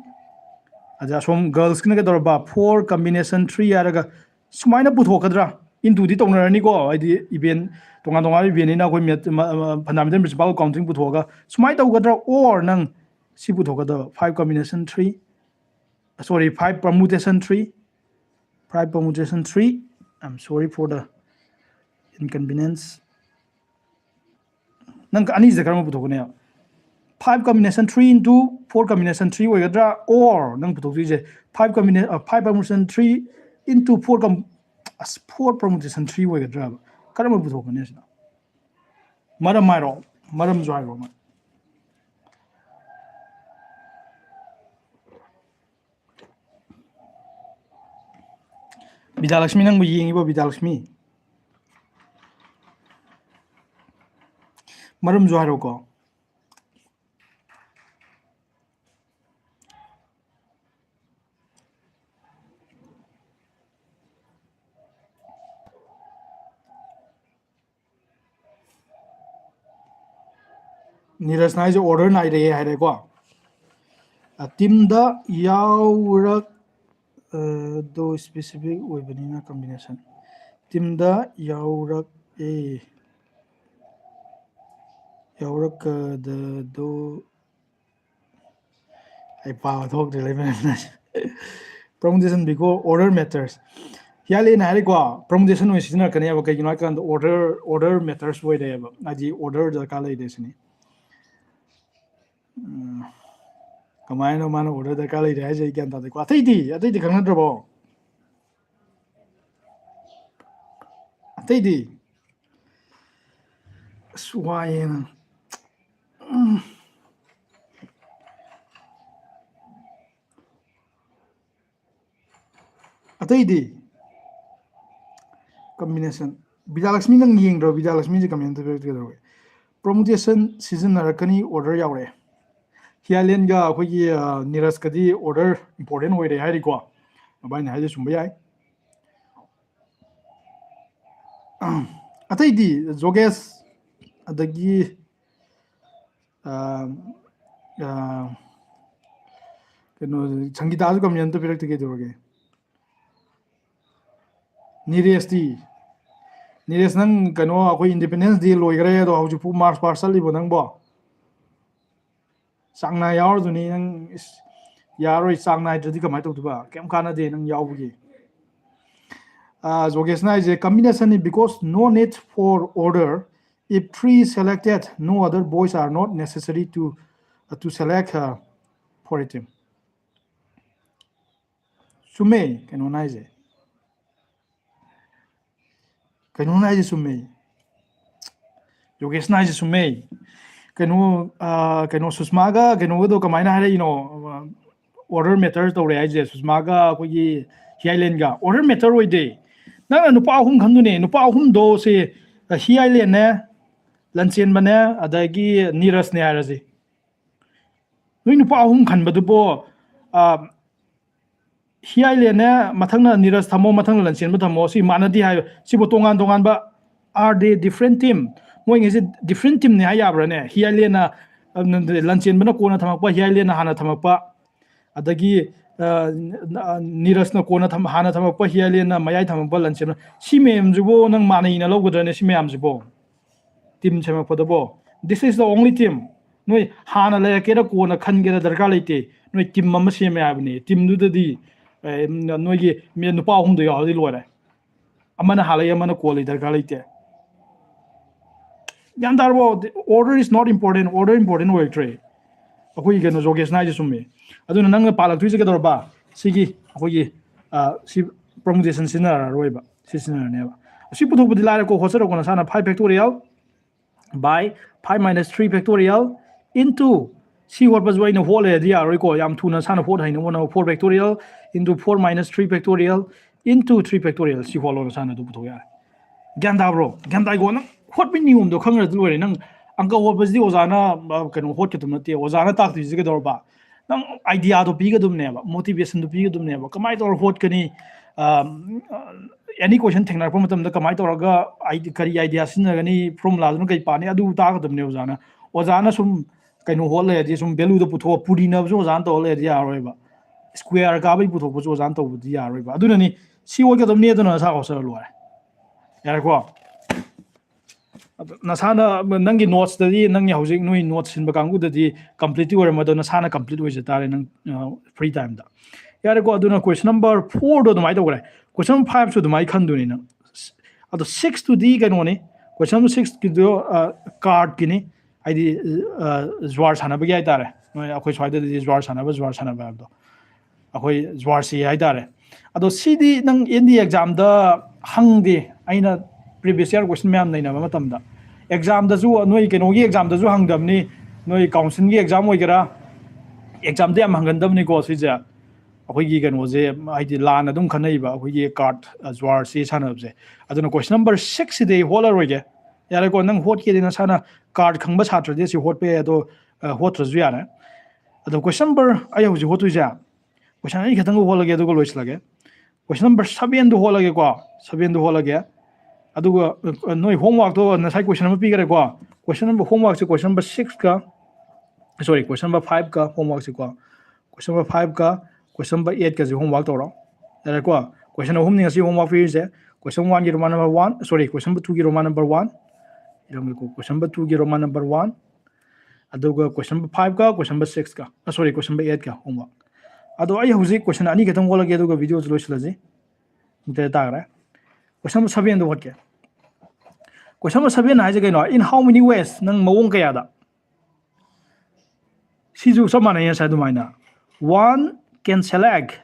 ꯑꯗ ꯑꯁꯣꯝ girlsꯀꯤꯅ ꯀꯩꯗꯧꯔꯕ, four combination three ꯍꯥꯏꯔꯒ ꯁꯨꯃꯥꯏꯅ ꯄꯨꯊꯣꯛꯀꯗ꯭ꯔꯥ? Intoꯗꯤ ꯇꯧꯅꯔꯅꯤꯀꯣ, ꯍꯥꯏꯗꯤ event, ꯇꯣꯉꯥꯟ ꯇꯣꯉꯥꯟꯕ eventꯅꯤꯅ ꯑꯩꯈꯣꯏ ꯃꯦꯠ-, ꯃ-, ꯃ-, fundamental principle of counting ꯄꯨꯊꯣꯛꯑꯒ ꯁꯨꯃꯥꯏꯅ ꯇꯧꯒꯗ꯭ꯔꯥ? Or ꯅꯪ ꯁꯤ ꯄꯨꯊꯣꯛꯀꯗꯕ, five combination three, sorry, five permutation three, five permutation three, I'm sorry for the inconvenience. ꯅꯪ ꯑꯅꯤꯁꯤꯗ ꯀꯔꯝꯕ ꯄꯨꯊꯣꯛꯀꯅꯤ? Five combination three into four combination three ꯑꯣꯏꯒꯗ꯭ꯔꯥ? Or ꯅꯪ ꯄꯨꯊꯣꯛꯇꯣꯏꯁꯦ five combina-, five permutation three into four com-, ꯑꯁ, four permutation three ꯑꯣꯏꯒꯗ꯭ꯔꯥꯕ? ꯀꯔꯝꯕ ꯄꯨꯊꯣꯛꯀꯅꯤ ꯑꯁꯤꯅ? ꯃꯔꯝ ꯍꯥꯏꯔꯣ, ꯃꯔꯝꯁꯨ ꯍꯥꯏꯔꯣ꯫ ꯕꯤꯗ꯭ꯌꯥꯂꯛꯁꯃꯤ, ꯅꯪꯕꯨ ꯌꯦꯡꯉꯤꯕꯣ, ꯕꯤꯗ꯭ꯌꯥꯂꯛꯁꯃꯤ? ꯃꯔꯝꯁꯨ ꯍꯥꯏꯔꯣꯀꯣ꯫ ꯅꯤꯔꯖꯅ ꯍꯥꯏꯁꯦ order ꯅꯥꯏꯔꯛꯑꯦ ꯍꯥꯏꯔꯦꯀꯣ꯫ ꯑ, teamꯗ ꯌꯥꯎꯔꯛ-, ꯑ, ꯗꯣ specific ꯑꯣꯏꯕꯅꯤꯅ combination꯫ Teamꯗ ꯌꯥꯎꯔꯛꯑꯦ꯫ ꯌꯥꯎꯔꯛꯀꯗꯗꯣ ꯑꯩ ꯄꯥꯕ ꯊꯣꯛꯇ꯭ꯔꯦ ꯂꯩꯃꯟꯗꯅ꯫ Permutation because order matters꯫ ꯍꯤꯌꯥꯂꯦꯅ ꯍꯥꯏꯔꯦꯀꯣ, permutation ꯑꯣꯏꯅ ꯁꯤꯖꯤꯟꯅꯔꯛꯀꯅꯦꯕ꯫ ꯀꯩꯒꯤꯅꯣ ꯍꯥꯏꯀꯥꯟꯗ order, order matters ꯑꯣꯏꯔꯦꯕ, ꯍꯥꯏꯗꯤ order ꯗꯔꯀꯥꯔ ꯂꯩꯔꯦ ꯁꯤꯅꯤ꯫ ꯎꯝ, ꯀꯃꯥꯏꯅ ꯃꯥꯅ order ꯗꯔꯀꯥꯔ ꯂꯩꯔꯦ ꯍꯥꯏꯁꯦ ꯑꯩ ꯒ꯭ꯌꯥꯟ ꯇꯥꯗꯦꯀꯣ꯫ ꯑꯇꯩꯗꯤ, ꯑꯇꯩꯗꯤ ꯈꯪꯅꯗ꯭ꯔꯕꯣ? ꯑꯇꯩꯗꯤ? ꯑꯁ, ꯋꯥꯏꯌꯦꯅ꯫ ꯎꯝ꯫ ꯑꯇꯩꯗꯤ? Combination꯫ ꯕꯤꯗ꯭ꯌꯥꯂꯛꯁꯃꯤ ꯅꯪ ꯌꯦꯡꯗ꯭ꯔꯣ? ꯕꯤꯗ꯭ꯌꯥꯂꯛꯁꯃꯤꯁꯦ comment ꯇ ꯄꯤꯔꯛꯇꯦ ꯀꯩꯗꯧꯔꯒꯦ? Permutation ꯁꯤꯖꯤꯟꯅꯔꯛꯀꯅꯤ, order ꯌꯥꯎꯔꯛꯑꯦ꯫ ꯍꯤꯌꯥꯂꯦꯟꯒ ꯑꯩꯈꯣꯏꯒꯤ, ꯑ, ꯅꯤꯔꯖꯀꯗꯤ order important ꯑꯣꯏꯔꯦ ꯍꯥꯏꯔꯤꯀꯣ꯫ ꯃꯕꯥꯏꯅ ꯍꯥꯏꯁꯦ ꯆꯨꯝꯕ ꯌꯥꯏ꯫ ꯑꯇꯩꯗꯤ ꯖꯣꯒꯦꯁ, ꯑꯗꯒꯤ, ꯑ, ꯑ, ꯀꯩꯅꯣ, ꯁꯪꯒꯤꯇꯥꯁꯨ comment ꯑꯝꯇ ꯄꯤꯔꯛꯇꯦ, ꯀꯩꯗꯧꯔꯒꯦ? ꯅꯤꯔꯦꯁꯇꯤ? ꯅꯤꯔꯦꯁ, ꯅꯪ ꯀꯩꯅꯣ, ꯑꯩꯈꯣꯏ Independence Day ꯂꯣꯏꯈ꯭ꯔꯦ, ꯑꯗꯣ ꯍꯧꯖꯤꯛꯄꯨ march past ꯆꯠꯂꯤꯕꯣ ꯅꯪꯕꯣ? ꯆꯥꯡ ꯅꯥꯏ ꯌꯥꯎꯔꯗꯨꯅꯤ ꯅꯪ꯫ ꯏꯁ, ꯌꯥꯔꯣꯏ, ꯆꯥꯡ ꯅꯥꯏꯗ꯭ꯔꯗꯤ ꯀꯃꯥꯏꯅ ꯇꯧꯗꯣꯏꯕ? ꯀꯩꯝ ꯀꯥꯟꯅꯗꯦ ꯅꯪ ꯌꯥꯎꯕꯒꯤ꯫ ꯑ, ꯖꯣꯒꯦꯁꯅ ꯍꯥꯏꯁꯦ, combination is because no need for order. If three selected, no other boys are not necessary to, uh, to select, uh, for a team. ꯆꯨꯝꯃꯦ, ꯀꯩꯅꯣꯅ ꯍꯥꯏꯁꯦ꯫ ꯀꯩꯅꯣꯅ ꯍꯥꯏꯁꯦ ꯆꯨꯝꯃꯦ꯫ ꯌꯣꯒꯦꯁꯅ ꯍꯥꯏꯁꯦ ꯆꯨꯝꯃꯦ꯫ ꯀꯩꯅꯣ, ꯑ, ꯀꯩꯅꯣ, ꯁꯨꯁꯃꯥꯒ ꯀꯩꯅꯣꯒꯗꯣ ꯀꯃꯥꯏꯅ ꯍꯥꯏꯔꯛꯏꯅꯣ? Order matter ꯇꯧꯔꯦ ꯍꯥꯏꯁꯦ, ꯁꯨꯁꯃꯥꯒ ꯑꯩꯈꯣꯏꯒꯤ ꯍꯤꯌꯥꯏꯂꯦꯟꯒ꯫ Order matter ꯑꯣꯏꯗꯦ꯫ ꯅꯪꯅ ꯅꯨꯄꯥ ꯑꯍꯨꯝ ꯈꯟꯗꯨꯅꯦ, ꯅꯨꯄꯥ ꯑꯍꯨꯝꯗꯣ ꯁꯤ, ꯑ, ꯍꯤꯌꯥꯏꯂꯦꯟꯅꯦ, ꯂꯟꯆꯦꯟꯕꯅꯦ, ꯑꯗꯒꯤ ꯅꯤꯔꯖꯅꯦ ꯍꯥꯏꯔꯁꯤ꯫ ꯅꯣꯏ ꯅꯨꯄꯥ ꯑꯍꯨꯝ ꯈꯟꯕꯗꯨꯕꯨ, ꯑ, ꯍꯤꯌꯥꯏꯂꯦꯟꯅꯦ, ꯃꯊꯪꯅ ꯅꯤꯔꯖ ꯊꯝꯃꯣ, ꯃꯊꯪꯅ ꯂꯟꯆꯦꯟꯕ ꯊꯝꯃꯣ, ꯁꯤ ꯃꯥꯟꯅꯗꯦ ꯍꯥꯏꯕ꯫ ꯁꯤꯕꯨ ꯇꯣꯉꯥꯟ ꯇꯣꯉꯥꯟꯕ, are they different team? ꯃꯣꯏꯉꯩꯁꯦ different teamꯅꯦ ꯍꯥꯏ ꯌꯥꯕ꯭ꯔꯥꯅꯦ? ꯍꯤꯌꯥꯏꯂꯦꯟꯅ, ꯑ, ꯂꯟꯆꯦꯟꯕꯅ ꯀꯣꯟꯅ ꯊꯝꯃꯛꯄ, ꯍꯤꯌꯥꯏꯂꯦꯟꯅ ꯍꯥꯟꯅ ꯊꯝꯃꯛꯄ, ꯑꯗꯒꯤ, ꯑ, ꯅꯤꯔꯖꯅ ꯀꯣꯟꯅ ꯊꯝ-, ꯍꯥꯟꯅ ꯊꯝꯃꯛꯄ, ꯍꯤꯌꯥꯏꯂꯦꯟꯅ ꯃꯌꯥꯏ ꯊꯝꯃꯛꯄ, ꯂꯟꯆꯦꯟꯕ, ꯁꯤ ꯃꯌꯥꯝꯁꯤꯕꯨ ꯅꯪ ꯃꯥꯟꯅꯩꯅ ꯂꯧꯒꯗ꯭ꯔꯅꯦ, ꯁꯤ ꯃꯌꯥꯝꯁꯤꯕꯨ? Team ꯁꯦꯝꯃꯛꯄꯗꯕꯣ, this is the only team. ꯅꯣꯏ ꯍꯥꯟꯅ ꯂꯩꯔꯛꯀꯦꯔꯥ ꯀꯣꯟꯅ ꯈꯟꯒꯦꯔꯥ ꯗꯔꯀꯥꯔ ꯂꯩꯇꯦ꯫ ꯅꯣꯏ team ꯑꯃ ꯁꯦꯝꯃꯦ ꯍꯥꯏꯕꯅꯤ꯫ Teamꯗꯨꯗꯗꯤ, ꯑꯦ, ꯅꯣꯏꯒꯤ ꯃꯤ ꯅꯨꯄꯥ ꯑꯍꯨꯝꯗꯣ ꯌꯥꯎꯔꯗꯤ ꯂꯣꯏꯔꯦ꯫ ꯑꯃꯅ ꯍꯥꯜꯂꯛꯏ, ꯑꯃꯅ ꯀꯣꯜꯂꯤ ꯗꯔꯀꯥꯔ ꯂꯩꯇꯦ꯫ ꯒ꯭ꯌꯥꯟ ꯇꯥꯔꯕꯣ? The order is not important. Order important ꯑꯣꯏꯔꯛꯇ꯭ꯔꯦ꯫ ꯑꯩꯈꯣꯏꯒꯤ ꯀꯩꯅꯣ ꯖꯣꯒꯦꯁꯅ ꯍꯥꯏꯁꯦ ꯆꯨꯝꯃꯦ꯫ ꯑꯗꯨꯅ ꯅꯪꯅ ꯄꯥꯜꯂꯛꯇꯣꯏꯁꯦ ꯀꯩꯗꯧꯔꯕ? ꯁꯤꯒꯤ ꯑꯩꯈꯣꯏꯒꯤ, ꯑ, ꯁꯤ permutation ꯁꯤꯖꯤꯟꯅꯔꯔꯣꯏꯕ꯫ ꯁꯤ ꯁꯤꯖꯤꯟꯅꯔꯅꯦꯕ꯫ ꯑꯁꯤ ꯄꯨꯊꯣꯛꯄꯗꯤ ꯂꯥꯏꯔꯦꯀꯣ, ꯍꯣꯠꯆꯔꯛꯑꯣ ꯅꯁꯥꯅ꯫ Five factorial by five minus three factorial into ꯁꯤ ꯍꯣꯠꯄꯁꯨ ꯑꯩꯅ ꯍꯣꯠꯂꯦꯗꯤ ꯌꯥꯔꯣꯏꯀꯣ, ꯌꯥꯝ ꯊꯨꯅ ꯁꯥꯅ ꯍꯣꯠ ꯍꯩꯅꯕ ꯍꯣꯠꯅꯧ꯫ Four factorial into four minus three factorial into three factorial, ꯁꯤ ꯍꯣꯠꯂꯣ ꯅꯁꯥꯅ, ꯑꯗꯨ ꯄꯨꯊꯣꯛ ꯌꯥꯔꯦ꯫ ꯒ꯭ꯌꯥꯟ ꯇꯥꯕ꯭ꯔꯣ? ꯒ꯭ꯌꯥꯟ ꯇꯥꯏꯀꯣ? ꯅꯪ ꯍꯣꯠꯄꯒꯤ ꯅꯤꯌꯣꯝꯗꯣ ꯈꯪꯈ꯭ꯔꯗꯤ ꯂꯣꯏꯔꯦ꯫ ꯅꯪ ꯑꯪꯀ ꯍꯣꯠꯄꯁꯤꯗꯤ ꯑꯣꯖꯥꯅ, ꯑ, ꯀꯩꯅꯣ ꯍꯣꯠꯀꯗꯕ ꯅꯠꯇꯦ, ꯑꯣꯖꯥꯅ ꯇꯥꯛꯇꯣꯏꯁꯤ ꯀꯩꯗꯧꯔꯕ? ꯅꯪ idea ꯗꯣ ꯄꯤꯒꯗꯕꯅꯦꯕ, motivation ꯗꯣ ꯄꯤꯒꯗꯕꯅꯦꯕ꯫ ꯀꯃꯥꯏꯅ ꯇꯧꯔ ꯍꯣꯠꯀꯅꯤ? ꯑ, any question ꯊꯦꯡꯅꯔꯛꯄ ꯃꯇꯝꯗ ꯀꯃꯥꯏꯅ ꯇꯧꯔꯒ ide-, ꯀꯔꯤ idea ꯁꯤꯖꯤꯟꯅꯒꯅꯤ? Formula ꯗꯨꯅ ꯀꯔꯤ ꯄꯥꯅꯤ? ꯑꯗꯨ ꯇꯥꯛꯀꯗꯕꯅꯦ ꯑꯣꯖꯥꯅ꯫ ꯑꯣꯖꯥꯅ ꯁꯨꯝ ꯀꯩꯅꯣ ꯍꯣꯠ ꯂꯩꯔꯗꯤ, ꯁꯨꯝ value ꯗꯣ ꯄꯨꯊꯣꯛꯑ ꯄꯨꯔꯤꯅꯕꯁꯨ ꯑꯣꯖꯥꯅ ꯇꯧꯔ ꯂꯩꯔꯗꯤ ꯌꯥꯔꯣꯏꯕ꯫ Square ꯀꯥꯕꯩ ꯄꯨꯊꯣꯛꯄꯁꯨ ꯑꯣꯖꯥꯅ ꯇꯧꯕꯗꯤ ꯌꯥꯔꯣꯏꯕ꯫ ꯑꯗꯨꯅꯅꯤ, ꯁꯤ ꯍꯣꯠꯀꯗꯕꯅꯤ ꯑꯗꯨꯅ ꯅꯁꯥ ꯍꯣꯠꯆꯔ ꯂꯣꯏꯔꯦ꯫ ꯌꯥꯔꯦꯀꯣ? ꯑꯗꯣ ꯅꯁꯥꯅ, ꯅꯪꯒꯤ notes ꯇꯗꯤ, ꯅꯪꯒꯤ ꯍꯧꯖꯤꯛ ꯅꯣꯏ notes ꯁꯤꯟꯕ ꯀꯥꯡꯕꯨꯗꯗꯤ complete ꯇꯤ ꯑꯣꯏꯔꯝꯃꯣꯏ, ꯑꯗꯣ ꯅꯁꯥꯅ complete ꯑꯣꯏꯖ ꯇꯥꯔꯦ ꯅꯪ, ꯑ, free time ꯗ꯫ ꯌꯥꯔꯦꯀꯣ? ꯑꯗꯨꯅ question number four ꯗꯣ ꯑꯗꯨꯃꯥꯏꯅ ꯇꯧꯈ꯭ꯔꯦ꯫ Question five ꯁꯨ ꯑꯗꯨꯃꯥꯏꯅ ꯈꯟꯗꯣꯏꯅꯤ ꯅꯪ꯫ ꯑꯗꯣ six ꯇꯨꯗꯤ ꯀꯩꯅꯣꯅꯤ, question six ꯀꯤꯗꯣ, ꯑ, card ꯀꯤꯅꯤ꯫ ꯍꯥꯏꯗꯤ, ꯑ, ꯖ꯭ꯋꯥꯔ ꯁꯥꯟꯅꯕꯒꯤ ꯍꯥꯏꯇꯥꯔꯦ꯫ ꯅꯣꯏ ꯑꯩꯈꯣꯏ ꯁ꯭ꯋꯥꯏꯗꯗꯤ ꯖ꯭ꯋꯥꯔ ꯁꯥꯟꯅꯕ, ꯖ꯭ꯋꯥꯔ ꯁꯥꯟꯅꯕ ꯍꯥꯏꯕꯗꯣ꯫ ꯑꯩꯈꯣꯏ ꯖ꯭ꯋꯥꯔꯁꯤ ꯍꯥꯏꯇꯥꯔꯦ꯫ ꯑꯗꯣ ꯁꯤꯗꯤ ꯅꯪ N D A exam ꯗ ꯍꯪꯗꯦ, ꯑꯩꯅ previous year question ꯃꯌꯥꯝ ꯅꯩꯅꯕ ꯃꯇꯝꯗ꯫ Exam ꯗꯁꯨ, ꯅꯣꯏ ꯀꯩꯅꯣꯒꯤ exam ꯗꯁꯨ ꯍꯪꯗꯕꯅꯤ, ꯅꯣꯏ council ꯒꯤ exam ꯑꯣꯏꯒꯦꯔꯥ, exam ꯗ ꯌꯥꯝ ꯍꯪꯒꯟꯗꯕꯅꯤꯀꯣ ꯁꯤꯁꯦ꯫ ꯑꯩꯈꯣꯏꯒꯤ ꯀꯩꯅꯣꯁꯦ, ꯍꯥꯏꯗꯤ ꯂꯥꯟꯅ ꯑꯗꯨꯝ ꯈꯟꯅꯩꯕ, ꯑꯩꯈꯣꯏꯒꯤ card, ꯑ, ꯖ꯭ꯋꯥꯔꯁꯤ ꯁꯥꯟꯅꯕꯁꯦ꯫ ꯑꯗꯨꯅ question number six ꯁꯤꯗꯤ ꯑꯩ ꯍꯣꯠꯂꯔꯣꯏꯒꯦ꯫ ꯌꯥꯔꯦꯀꯣ, ꯅꯪ ꯍꯣꯠꯀꯦꯗꯤ ꯅꯁꯥꯅ card ꯈꯪꯕ ꯁꯥꯇ꯭ꯔꯗꯤ ꯑꯁꯤ ꯍꯣꯠꯄ ꯌꯥꯏ, ꯑꯗꯣ, ꯑ, ꯍꯣꯠꯇ꯭ꯔꯁꯨ ꯌꯥꯔꯦ꯫ ꯑꯗꯣ question number, ꯑꯩ ꯍꯧꯖꯤꯛ ꯍꯣꯠꯇꯣꯏꯁꯦ question ꯑꯅꯤ ꯈꯛꯇꯪ ꯍꯣꯠꯂꯒꯦ, ꯑꯗꯨꯒ ꯂꯣꯏꯁꯤꯜꯂꯒꯦ꯫ Question number seven ꯗꯨ ꯍꯣꯠꯂꯒꯦꯀꯣ, seven ꯗꯨ ꯍꯣꯠꯂꯒꯦ꯫ ꯑꯗꯨꯒ, ꯑ, ꯅꯣꯏ homework ꯇꯣ ꯉꯁꯥꯏ question ꯑꯃ ꯄꯤꯈꯔꯦꯀꯣ꯫ Question number, homework ꯁꯦ question number six ꯀ, sorry, question number five ꯀ homework ꯁꯦꯀꯣ꯫ Question number five ꯀ, question number eight ꯀꯁꯦ homework ꯇꯧꯔꯣ꯫ ꯌꯥꯔꯦꯀꯣ? Question ꯑꯍꯨꯝꯅꯤ ꯉꯁꯤ homework ꯄꯤꯔꯤꯁꯦ꯫ Question one ꯒꯤ Roman number one, sorry, question number two ꯒꯤ Roman number one꯫ ꯏꯔꯝꯒꯦꯀꯣ, question number two ꯒꯤ Roman number one꯫ ꯑꯗꯨꯒ question number five ꯀ, question number six ꯀ, ꯑ, sorry, question number eight ꯀ homework꯫ ꯑꯗꯣ ꯑꯩ ꯍꯧꯖꯤꯛ question ꯑꯅꯤ ꯈꯛꯇꯪ ꯍꯣꯠꯂꯒꯦ, ꯑꯗꯨꯒ video ꯁꯦ ꯂꯣꯏꯁꯤꯜꯂꯁꯤ꯫ ꯏꯟꯇꯔꯦꯁ ꯇꯥꯈ꯭ꯔꯦ꯫ Question number seven ꯗꯣ ꯍꯣꯠꯀꯦ꯫ Question number seven ꯍꯥꯏꯁꯦ ꯀꯩꯅꯣ? In how many ways? ꯅꯪ ꯃꯑꯣꯡ ꯀꯌꯥꯗ? ꯁꯤꯁꯨ ꯆꯞ ꯃꯥꯟꯅꯩ ꯉꯁꯥꯏ ꯑꯗꯨꯃꯥꯏꯅ꯫ One can select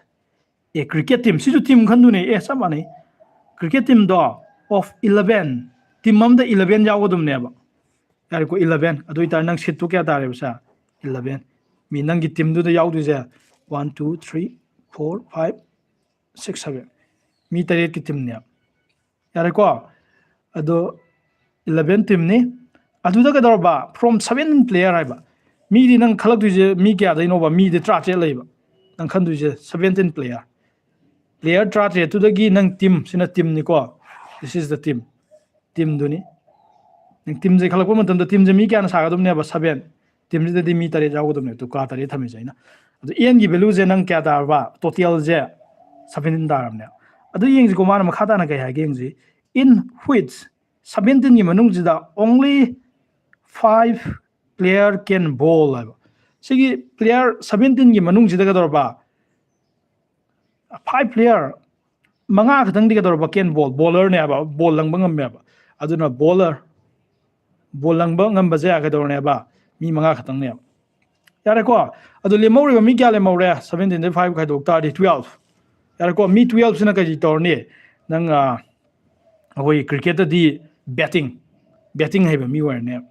a cricket team. ꯁꯤꯁꯨ team ꯈꯟꯗꯣꯏꯅꯦ꯫ ꯑꯦ, ꯆꯞ ꯃꯥꯟꯅꯩ꯫ Cricket team ꯗꯣ of eleven, team ꯑꯃꯗ eleven ꯌꯥꯎꯒꯗꯕꯅꯦꯕ꯫ ꯌꯥꯔꯦꯀꯣ, eleven꯫ ꯑꯗꯨ ꯑꯣꯏꯇꯥꯔꯗꯤ ꯅꯪ seat ꯇꯣ ꯀꯌꯥ ꯇꯥꯔꯦꯕ ꯁꯦ? Eleven꯫ ꯃꯤ ꯅꯪꯒꯤ team ꯗꯨꯗ ꯌꯥꯎꯗꯣꯏꯁꯦ one, two, three, four, five, six, seven꯫ ꯃꯤ ꯇꯔꯦꯠꯀꯤ team ꯅꯦ꯫ ꯌꯥꯔꯦꯀꯣ? ꯑꯗꯣ eleven team ꯅꯤ꯫ ꯑꯗꯨꯗ ꯀꯩꯗꯧꯔꯕ? From seventeen player ꯍꯥꯏꯕ꯫ ꯃꯤꯗꯤ ꯅꯪ ꯈꯜꯂꯛꯇꯣꯏꯁꯦ ꯃꯤ ꯀꯌꯥꯗꯩꯅꯣꯕ? ꯃꯤꯗꯤ ꯇꯔꯥꯇꯔꯦꯠ ꯂꯩꯕ꯫ ꯅꯪ ꯈꯟꯗꯣꯏꯁꯦ seventeen player꯫ Player ꯇꯔꯥꯇꯔꯦꯠꯇꯨꯗꯒꯤ ꯅꯪ team, ꯁꯤꯅ team ꯅꯤꯀꯣ꯫ This is the team꯫ Team ꯗꯨꯅꯤ꯫ ꯅꯪ team ꯁꯦ ꯈꯜꯂꯛꯄ ꯃꯇꯝꯗ team ꯁꯦ ꯃꯤ ꯀꯌꯥꯅ ꯁꯥꯒꯗꯕꯅꯦꯕ? Seven꯫ ꯇꯤꯝꯁꯤꯗꯗꯤ ꯃꯤ ꯇꯔꯦꯠ ꯌꯥꯎꯒꯗꯕꯅꯦ, ꯇꯨꯀꯥ ꯇꯔꯦꯠ ꯊꯝꯃꯤꯁꯦ ꯑꯩꯅ꯫ ꯑꯗꯨ ꯑꯦꯟꯒꯤ ꯚꯦꯂꯨꯁꯦ ꯅꯪ ꯀꯌꯥ ꯇꯥꯔꯕ? ꯇꯣꯇꯦꯜꯁꯦ ꯁꯚꯦꯟꯇꯤꯟ ꯇꯥꯔꯕꯅꯦ꯫ ꯑꯗꯨ ꯌꯦꯡꯁꯤꯀꯣ, ꯃꯥꯅ ꯃꯈꯥ ꯇꯥꯅ ꯀꯩ ꯍꯥꯏꯒꯦ ꯌꯦꯡꯁꯤ꯫ In which ꯁꯚꯦꯟꯇꯤꯟꯒꯤ ꯃꯅꯨꯡꯁꯤꯗ only five player can bowl ꯍꯥꯏꯕ꯫ ꯁꯤꯒꯤ ꯄ꯭ꯂꯦꯌꯔ ꯁꯚꯦꯟꯇꯤꯟꯒꯤ ꯃꯅꯨꯡꯁꯤꯗ ꯀꯩꯗꯧꯔꯕ? Five player, ꯃꯉꯥ ꯈꯛꯇꯪꯗꯤ ꯀꯩꯗꯧꯔꯕ? Can bowl, ꯕꯣꯂꯔꯅꯦ ꯍꯥꯏꯕ, ꯕꯣꯜ ꯂꯪꯕ ꯉꯝꯃꯦꯕ꯫ ꯑꯗꯨꯅ ꯕꯣꯂꯔ, ꯕꯣꯜ ꯂꯪꯕ ꯉꯝꯕꯁꯦ ꯀꯩꯗꯧꯔꯅꯦꯕ? ꯃꯤ ꯃꯉꯥ ꯈꯛꯇꯪꯅꯦꯕ꯫ ꯌꯥꯔꯦꯀꯣ? ꯑꯗꯨ ꯂꯦꯝꯍꯧꯔꯤꯕ ꯃꯤ ꯀꯌꯥ ꯂꯦꯝꯍꯧꯔꯦ? ꯁꯚꯦꯟꯇꯤꯟꯗꯒꯤ ꯐꯥꯏꯚ ꯈꯥꯏꯗꯣꯛ ꯇꯥꯔꯗꯤ ꯇꯨꯋꯦꯜꯐ꯫ ꯌꯥꯔꯦꯀꯣ? ꯃꯤ ꯇꯨꯋꯦꯜꯐꯁꯤꯅ ꯀꯩ ꯇꯧꯔꯅꯤ? ꯅꯪ, ꯑ, ꯑꯩꯈꯣꯏ ꯀ꯭ꯔꯤꯀꯦꯠꯇꯗꯤ ꯕꯦꯇꯤꯡ, ꯕꯦꯇꯤꯡ ꯍꯩꯕ ꯃꯤ ꯑꯣꯏꯔꯅꯦꯕ꯫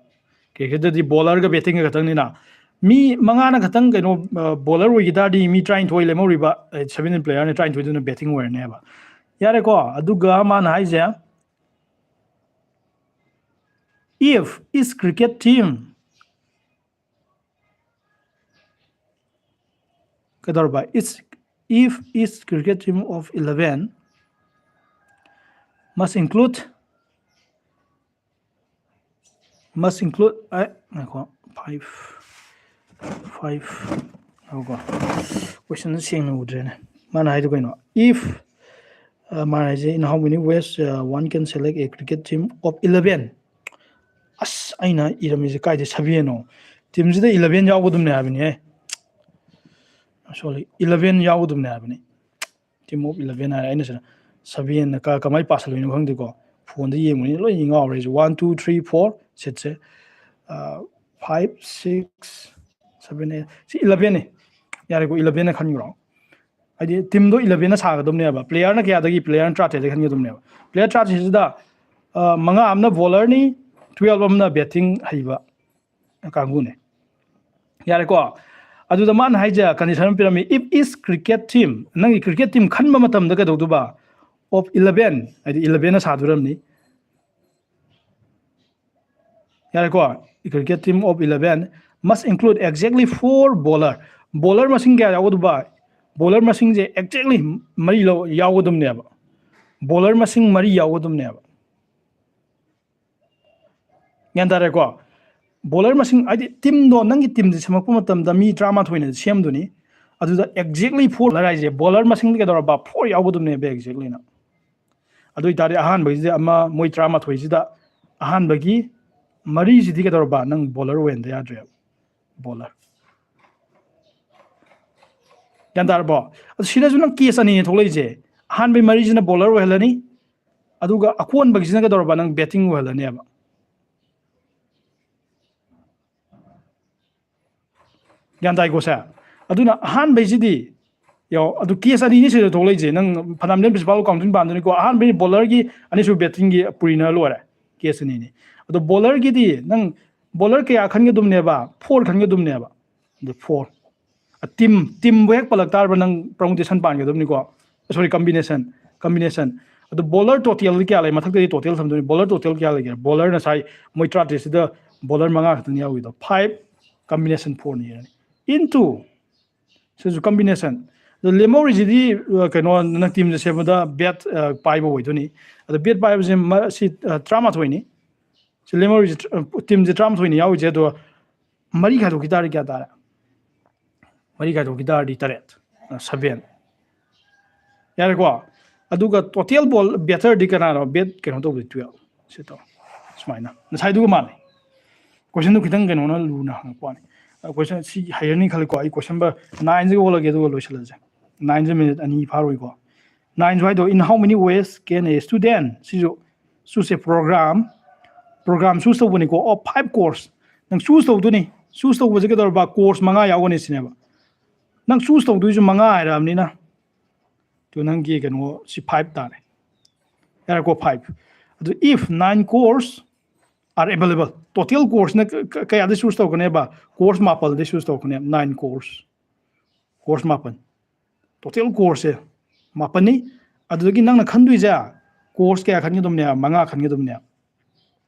ꯀ꯭ꯔꯤꯀꯦꯠꯇꯗꯤ ꯕꯣꯂꯔꯒ ꯕꯦꯇꯤꯡꯒ ꯈꯛꯇꯪꯅꯤꯅ꯫ ꯃꯤ ꯃꯉꯥꯅ ꯈꯛꯇꯪ ꯀꯩꯅꯣ, ꯑ, ꯕꯣꯂꯔ ꯑꯣꯏꯈꯤ ꯇꯥꯔꯗꯤ ꯃꯤ ꯇꯔꯥꯅꯤꯊꯣꯏ ꯂꯦꯝꯍꯧꯔꯤꯕ, ꯑ, ꯁꯚꯦꯟꯇꯤꯟ ꯄ꯭ꯂꯦꯌꯔꯅ ꯇꯔꯥꯅꯤꯊꯣꯏꯗꯨꯅ ꯕꯦꯇꯤꯡ ꯑꯣꯏꯔꯅꯦꯕ꯫ ꯌꯥꯔꯦꯀꯣ? ꯑꯗꯨꯒ ꯃꯥꯅ ꯍꯥꯏꯁꯦ, if each cricket team, ꯀꯩꯗꯧꯔꯕ? It's, if each cricket team of eleven must include, must include, ꯑꯦ, ꯉꯥꯏꯈꯣ, five, five, ꯉꯥꯏꯈꯣꯀꯣ, question ꯁꯦꯡꯅ ꯎꯗ꯭ꯔꯦꯅꯦ꯫ ꯃꯥꯅ ꯍꯥꯏꯗꯣ ꯀꯩꯅꯣ? If, ꯑ, ꯃꯥꯅ ꯍꯥꯏꯁꯦ, in how many ways, ꯑ, one can select a cricket team of eleven? ꯑꯁ, ꯑꯩꯅ ꯏꯔꯝꯃꯤꯁꯦ ꯀꯥꯏꯗ ꯁꯚꯦꯟꯅꯣ? ꯇꯤꯝꯁꯤꯗ ꯏꯂꯚꯦꯟ ꯌꯥꯎꯒꯗꯕꯅꯦ ꯍꯥꯏꯕꯅꯤꯍꯦ꯫ Sorry, ꯏꯂꯚꯦꯟ ꯌꯥꯎꯒꯗꯕꯅꯦ ꯍꯥꯏꯕꯅꯤ꯫ Team of eleven ꯍꯥꯏꯔꯦ, ꯑꯩꯅ ꯁꯤꯗ ꯁꯚꯦꯟꯅ ꯀ-, ꯀꯃꯥꯏꯅ ꯄꯥꯁꯜꯂꯨꯏꯅꯣ ꯈꯪꯗꯦꯀꯣ꯫ ꯐꯣꯟꯗ ꯌꯦꯡꯕꯅꯤꯅ ꯂꯣꯏ ꯉꯥꯎꯔꯦ ꯑꯩꯁꯨ꯫ One, two, three, four, ꯁꯤꯠꯁꯦ꯫ ꯑ, five, six, seven, eight, ꯁꯤ ꯏꯂꯚꯦꯟꯅꯤ꯫ ꯌꯥꯔꯦꯀꯣ, ꯏꯂꯚꯦꯟꯅ ꯈꯟꯈ꯭ꯔꯣ꯫ ꯍꯥꯏꯗꯤ ꯇꯤꯝꯗꯣ ꯏꯂꯚꯦꯟꯅ ꯁꯥꯒꯗꯕꯅꯦꯕ꯫ ꯄ꯭ꯂꯦꯌꯔꯅ ꯀꯌꯥꯗꯒꯤ? ꯄ꯭ꯂꯦꯌꯔꯅ ꯇꯔꯥꯇꯔꯦꯠꯇꯒꯤ ꯈꯟꯒꯗꯕꯅꯦꯕ꯫ ꯄ꯭ꯂꯦꯌꯔ ꯇꯔꯥꯇꯔꯦꯠꯁꯤꯗ, ꯑ, ꯃꯉꯥ ꯑꯃꯅ ꯕꯣꯂꯔꯅꯤ, ꯇꯨꯋꯦꯜꯐ ꯑꯃꯅ ꯕꯦꯇꯤꯡ ꯍꯩꯕ ꯀꯥꯡꯕꯨꯅꯦ꯫ ꯌꯥꯔꯦꯀꯣ? ꯑꯗꯨꯗ ꯃꯥꯅ ꯍꯥꯏꯁꯦ, ꯀꯟꯗꯤꯁꯟ ꯑꯃ ꯄꯤꯔꯝꯃꯤ, if each cricket team, ꯅꯪꯒꯤ ꯀ꯭ꯔꯤꯀꯦꯠ ꯇꯤꯝ ꯈꯟꯕ ꯃꯇꯝꯗ ꯀꯩꯗꯧꯗꯣꯏꯕ? Of eleven, ꯍꯥꯏꯗꯤ ꯏꯂꯚꯦꯟꯅ ꯁꯥꯗꯣꯏꯔꯝꯅꯤ꯫ ꯌꯥꯔꯦꯀꯣ? Cricket team of eleven must include exactly four bowler. Bowler ꯃꯁꯤꯡ ꯀꯌꯥ ꯌꯥꯎꯒꯗꯕ? ꯕꯣꯂꯔ ꯃꯁꯤꯡꯁꯦ exactly ꯃꯔꯤ ꯂꯧ-, ꯌꯥꯎꯒꯗꯕꯅꯦꯕ꯫ ꯕꯣꯂꯔ ꯃꯁꯤꯡ ꯃꯔꯤ ꯌꯥꯎꯒꯗꯕꯅꯦꯕ꯫ ꯒ꯭ꯌꯥꯟ ꯇꯥꯔꯦꯀꯣ? ꯕꯣꯂꯔ ꯃꯁꯤꯡ ꯍꯥꯏꯗꯤ ꯇꯤꯝꯗꯣ, ꯅꯪꯒꯤ ꯇꯤꯝꯁꯦ ꯁꯦꯝꯃꯛꯄ ꯃꯇꯝꯗ ꯃꯤ ꯇꯔꯥꯃꯥꯊꯣꯏꯅ ꯁꯦꯝꯗꯣꯏꯅꯤ꯫ ꯑꯗꯨꯗ exactly four ꯍꯥꯏꯁꯦ ꯕꯣꯂꯔ ꯃꯁꯤꯡꯗꯤ ꯀꯩꯗꯧꯔꯕ? Four ꯌꯥꯎꯒꯗꯕꯅꯦꯕ exactlyꯅ꯫ ꯑꯗꯨ ꯑꯣꯏꯇꯥꯔꯗꯤ ꯑꯍꯥꯟꯕꯒꯤꯁꯤꯗ ꯑꯃ, ꯃꯣꯏ ꯇꯔꯥꯃꯥꯊꯣꯏꯁꯤꯗ ꯑꯍꯥꯟꯕꯒꯤ ꯃꯔꯤꯁꯤꯗꯤ ꯀꯩꯗꯧꯔꯕ? ꯅꯪ ꯕꯣꯂꯔ ꯑꯣꯏꯍꯟꯗ ꯌꯥꯗ꯭ꯔꯦꯕ꯫ ꯕꯣꯂꯔ꯫ ꯒ꯭ꯌꯥꯟ ꯇꯥꯔꯕꯣ? ꯑꯗꯨ ꯁꯤꯗꯁꯨ ꯅꯪ ꯀꯦꯁ ꯑꯅꯤꯅꯦ ꯊꯣꯛꯂꯛꯏꯁꯦ꯫ ꯑꯍꯥꯟꯕꯒꯤ ꯃꯔꯤꯁꯤꯅ ꯕꯣꯂꯔ ꯑꯣꯏꯍꯜꯂꯅꯤ, ꯑꯗꯨꯒ ꯑꯀꯣꯟꯕꯒꯤꯁꯤꯅ ꯀꯩꯗꯧꯔꯕ? ꯅꯪ ꯕꯦꯇꯤꯡ ꯑꯣꯏꯍꯜꯂꯅꯦꯕ꯫ ꯒ꯭ꯌꯥꯟ ꯇꯥꯏꯀꯣ ꯁꯦ? ꯑꯗꯨꯅ ꯑꯍꯥꯟꯕꯩꯁꯤꯗꯤ, ꯌꯦꯡꯉꯣ, ꯑꯗꯨ ꯀꯦꯁ ꯑꯅꯤꯅꯤ ꯁꯤꯗ ꯊꯣꯛꯂꯛꯏꯁꯦ꯫ ꯅꯪ ꯐꯅꯌꯥꯝ ꯄ꯭ꯔꯤꯟꯁꯤꯄꯥꯜ ꯀꯥꯎꯟꯇꯤꯡ ꯄꯥꯟꯗꯣꯏꯅꯤꯀꯣ꯫ ꯑꯍꯥꯟꯕꯩ ꯕꯣꯂꯔꯒꯤ, ꯑꯅꯤꯁꯨꯕ ꯕꯦꯇꯤꯡꯒꯤ ꯄꯨꯔꯤꯅ ꯂꯣꯏꯔꯦ꯫ ꯀꯦꯁ ꯑꯅꯤꯅꯤ꯫ ꯑꯗꯣ ꯕꯣꯂꯔꯒꯤꯗꯤ ꯅꯪ ꯕꯣꯂꯔ ꯀꯌꯥ ꯈꯟꯒꯗꯕꯅꯦꯕ? Four ꯈꯟꯒꯗꯕꯅꯦꯕ꯫ ꯑꯗꯨ four꯫ ꯇꯤꯝ, ꯇꯤꯝꯕꯨ ꯍꯦꯛ ꯄꯜꯂꯛ ꯇꯥꯔꯕ ꯅꯪ ꯄꯔꯃꯨꯇꯦꯁꯟ ꯄꯥꯟꯒꯗꯕꯅꯤꯀꯣ꯫ Sorry, combination. ꯀꯝꯕꯤꯅꯦꯁꯟ꯫ ꯑꯗꯣ ꯕꯣꯂꯔ ꯇꯣꯇꯦꯜꯗꯤ ꯀꯌꯥ ꯂꯩ? ꯃꯊꯛꯇꯗꯤ ꯇꯣꯇꯦꯜ ꯊꯝꯗꯣꯏꯅꯤ꯫ ꯕꯣꯂꯔ ꯇꯣꯇꯦꯜ ꯀꯌꯥ ꯂꯩꯒꯦ? ꯕꯣꯂꯔ ꯉꯁꯥꯏ ꯃꯣꯏ ꯇꯔꯥꯇꯔꯦꯠꯁꯤꯗ ꯕꯣꯂꯔ ꯃꯉꯥ ꯈꯛꯇꯅꯤ ꯌꯥꯎꯔꯤꯗꯣ꯫ Five, ꯀꯝꯕꯤꯅꯦꯁꯟ fourꯅꯤ ꯏꯔꯅꯤ꯫ Into, ꯁꯤꯁꯨ ꯀꯝꯕꯤꯅꯦꯁꯟ꯫ ꯑꯗꯣ ꯂꯦꯝꯍꯧꯔꯤꯁꯤꯗꯤ, ꯑ, ꯀꯩꯅꯣ, ꯅꯪ ꯇꯤꯝꯁꯦ ꯁꯦꯝꯕꯗ ꯕꯦꯠ, ꯑ, ꯄꯥꯏꯕ ꯑꯣꯏꯗꯣꯏꯅꯤ꯫ ꯑꯗꯣ ꯕꯦꯠ ꯄꯥꯏꯕꯁꯦ ꯃ-, ꯁꯤ, ꯑ, ꯇꯔꯥꯃꯥꯊꯣꯏꯅꯤ꯫ ꯁꯤ ꯂꯦꯝꯍꯧꯔꯤꯁꯦ, ꯑ, ꯇꯤꯝꯁꯦ ꯇꯔꯥꯃꯥꯊꯣꯏꯅꯤ ꯌꯥꯎꯔꯤꯁꯦ, ꯑꯗꯣ ꯃꯔꯤ ꯈꯥꯏꯗꯣꯛꯈꯤ ꯇꯥꯔꯗꯤ ꯀꯌꯥ ꯇꯥꯔꯦ? ꯃꯔꯤ ꯈꯥꯏꯗꯣꯛꯈꯤ ꯇꯥꯔꯗꯤ ꯇꯔꯦꯠ, ꯑ, seven꯫ ꯌꯥꯔꯦꯀꯣ? ꯑꯗꯨꯒ ꯇꯣꯇꯦꯜ ꯕꯣꯜ ꯕꯦꯇꯔꯗꯤ ꯀꯅꯥꯅꯣ? ꯕꯦꯠ ꯀꯩꯅꯣ ꯇꯧꯕꯗꯤ twelve꯫ ꯁꯤ ꯇꯧ꯫ ꯁꯨꯃꯥꯏꯅ꯫ ꯉꯁꯥꯏꯗꯨꯒ ꯃꯥꯟꯅꯩ꯫ ꯀꯣꯏꯁꯟꯗꯨ ꯈꯤꯇꯪ ꯀꯩꯅꯣꯅ ꯂꯨꯅ ꯍꯪꯉꯛꯄ ꯋꯥꯅꯤ꯫ ꯑ, ꯀꯣꯏꯁꯟ ꯁꯤ ꯍꯩꯔꯅꯤ ꯈꯜꯂꯤꯀꯣ꯫ ꯑꯩ ꯀꯣꯏꯁꯟ ꯅꯝꯕꯔ ꯅꯥꯏꯟꯁꯤꯒ ꯑꯣꯜꯂꯒꯦ, ꯑꯗꯨꯒ ꯂꯣꯏꯁꯤꯜꯂꯁꯦ꯫ ꯅꯥꯏꯟꯁꯦ ꯃꯤꯅꯤꯠ ꯑꯅꯤ ꯐꯥꯔꯣꯏꯀꯣ꯫ ꯅꯥꯏꯟꯁꯨ ꯍꯥꯏꯗꯣ, "In how many ways can a student," ꯁꯤꯁꯨ choose a program, program choose ꯇꯧꯕꯅꯤꯀꯣ, of five course꯫ ꯅꯪ choose ꯇꯧꯗꯣꯏꯅꯤ꯫ Choose ꯇꯧꯕꯁꯦ ꯀꯩꯗꯧꯔꯕ? Course ꯃꯉꯥ ꯌꯥꯎꯒꯅꯤ ꯁꯤꯅꯦꯕ꯫ ꯅꯪ choose ꯇꯧꯗꯣꯏꯁꯨ ꯃꯉꯥ ꯍꯥꯏꯔꯛꯑꯕꯅꯤꯅ, ꯑꯗꯨ ꯅꯪꯒꯤ ꯀꯩꯅꯣ ꯁꯤ five ꯇꯥꯔꯦ꯫ ꯌꯥꯔꯦꯀꯣ, five꯫ ꯑꯗꯨ if nine course are available, total courseꯅ ꯀ-, ꯀ-, ꯀꯌꯥꯗ choose ꯇꯧꯔꯛꯀꯅꯦꯕ? Course ꯃꯥꯄꯜꯗ choose ꯇꯧꯔꯛꯀꯅꯦꯕ, nine course꯫ Course ꯃꯥꯄꯜ꯫ Total courseꯁꯦ ꯃꯥꯄꯜꯅꯤ꯫ ꯑꯗꯨꯗꯒꯤ ꯅꯪꯅ ꯈꯟꯗꯣꯏꯁꯦ course ꯀꯌꯥ ꯈꯟꯒꯗꯕꯅꯦ? ꯃꯉꯥ ꯈꯟꯒꯗꯕꯅꯦ꯫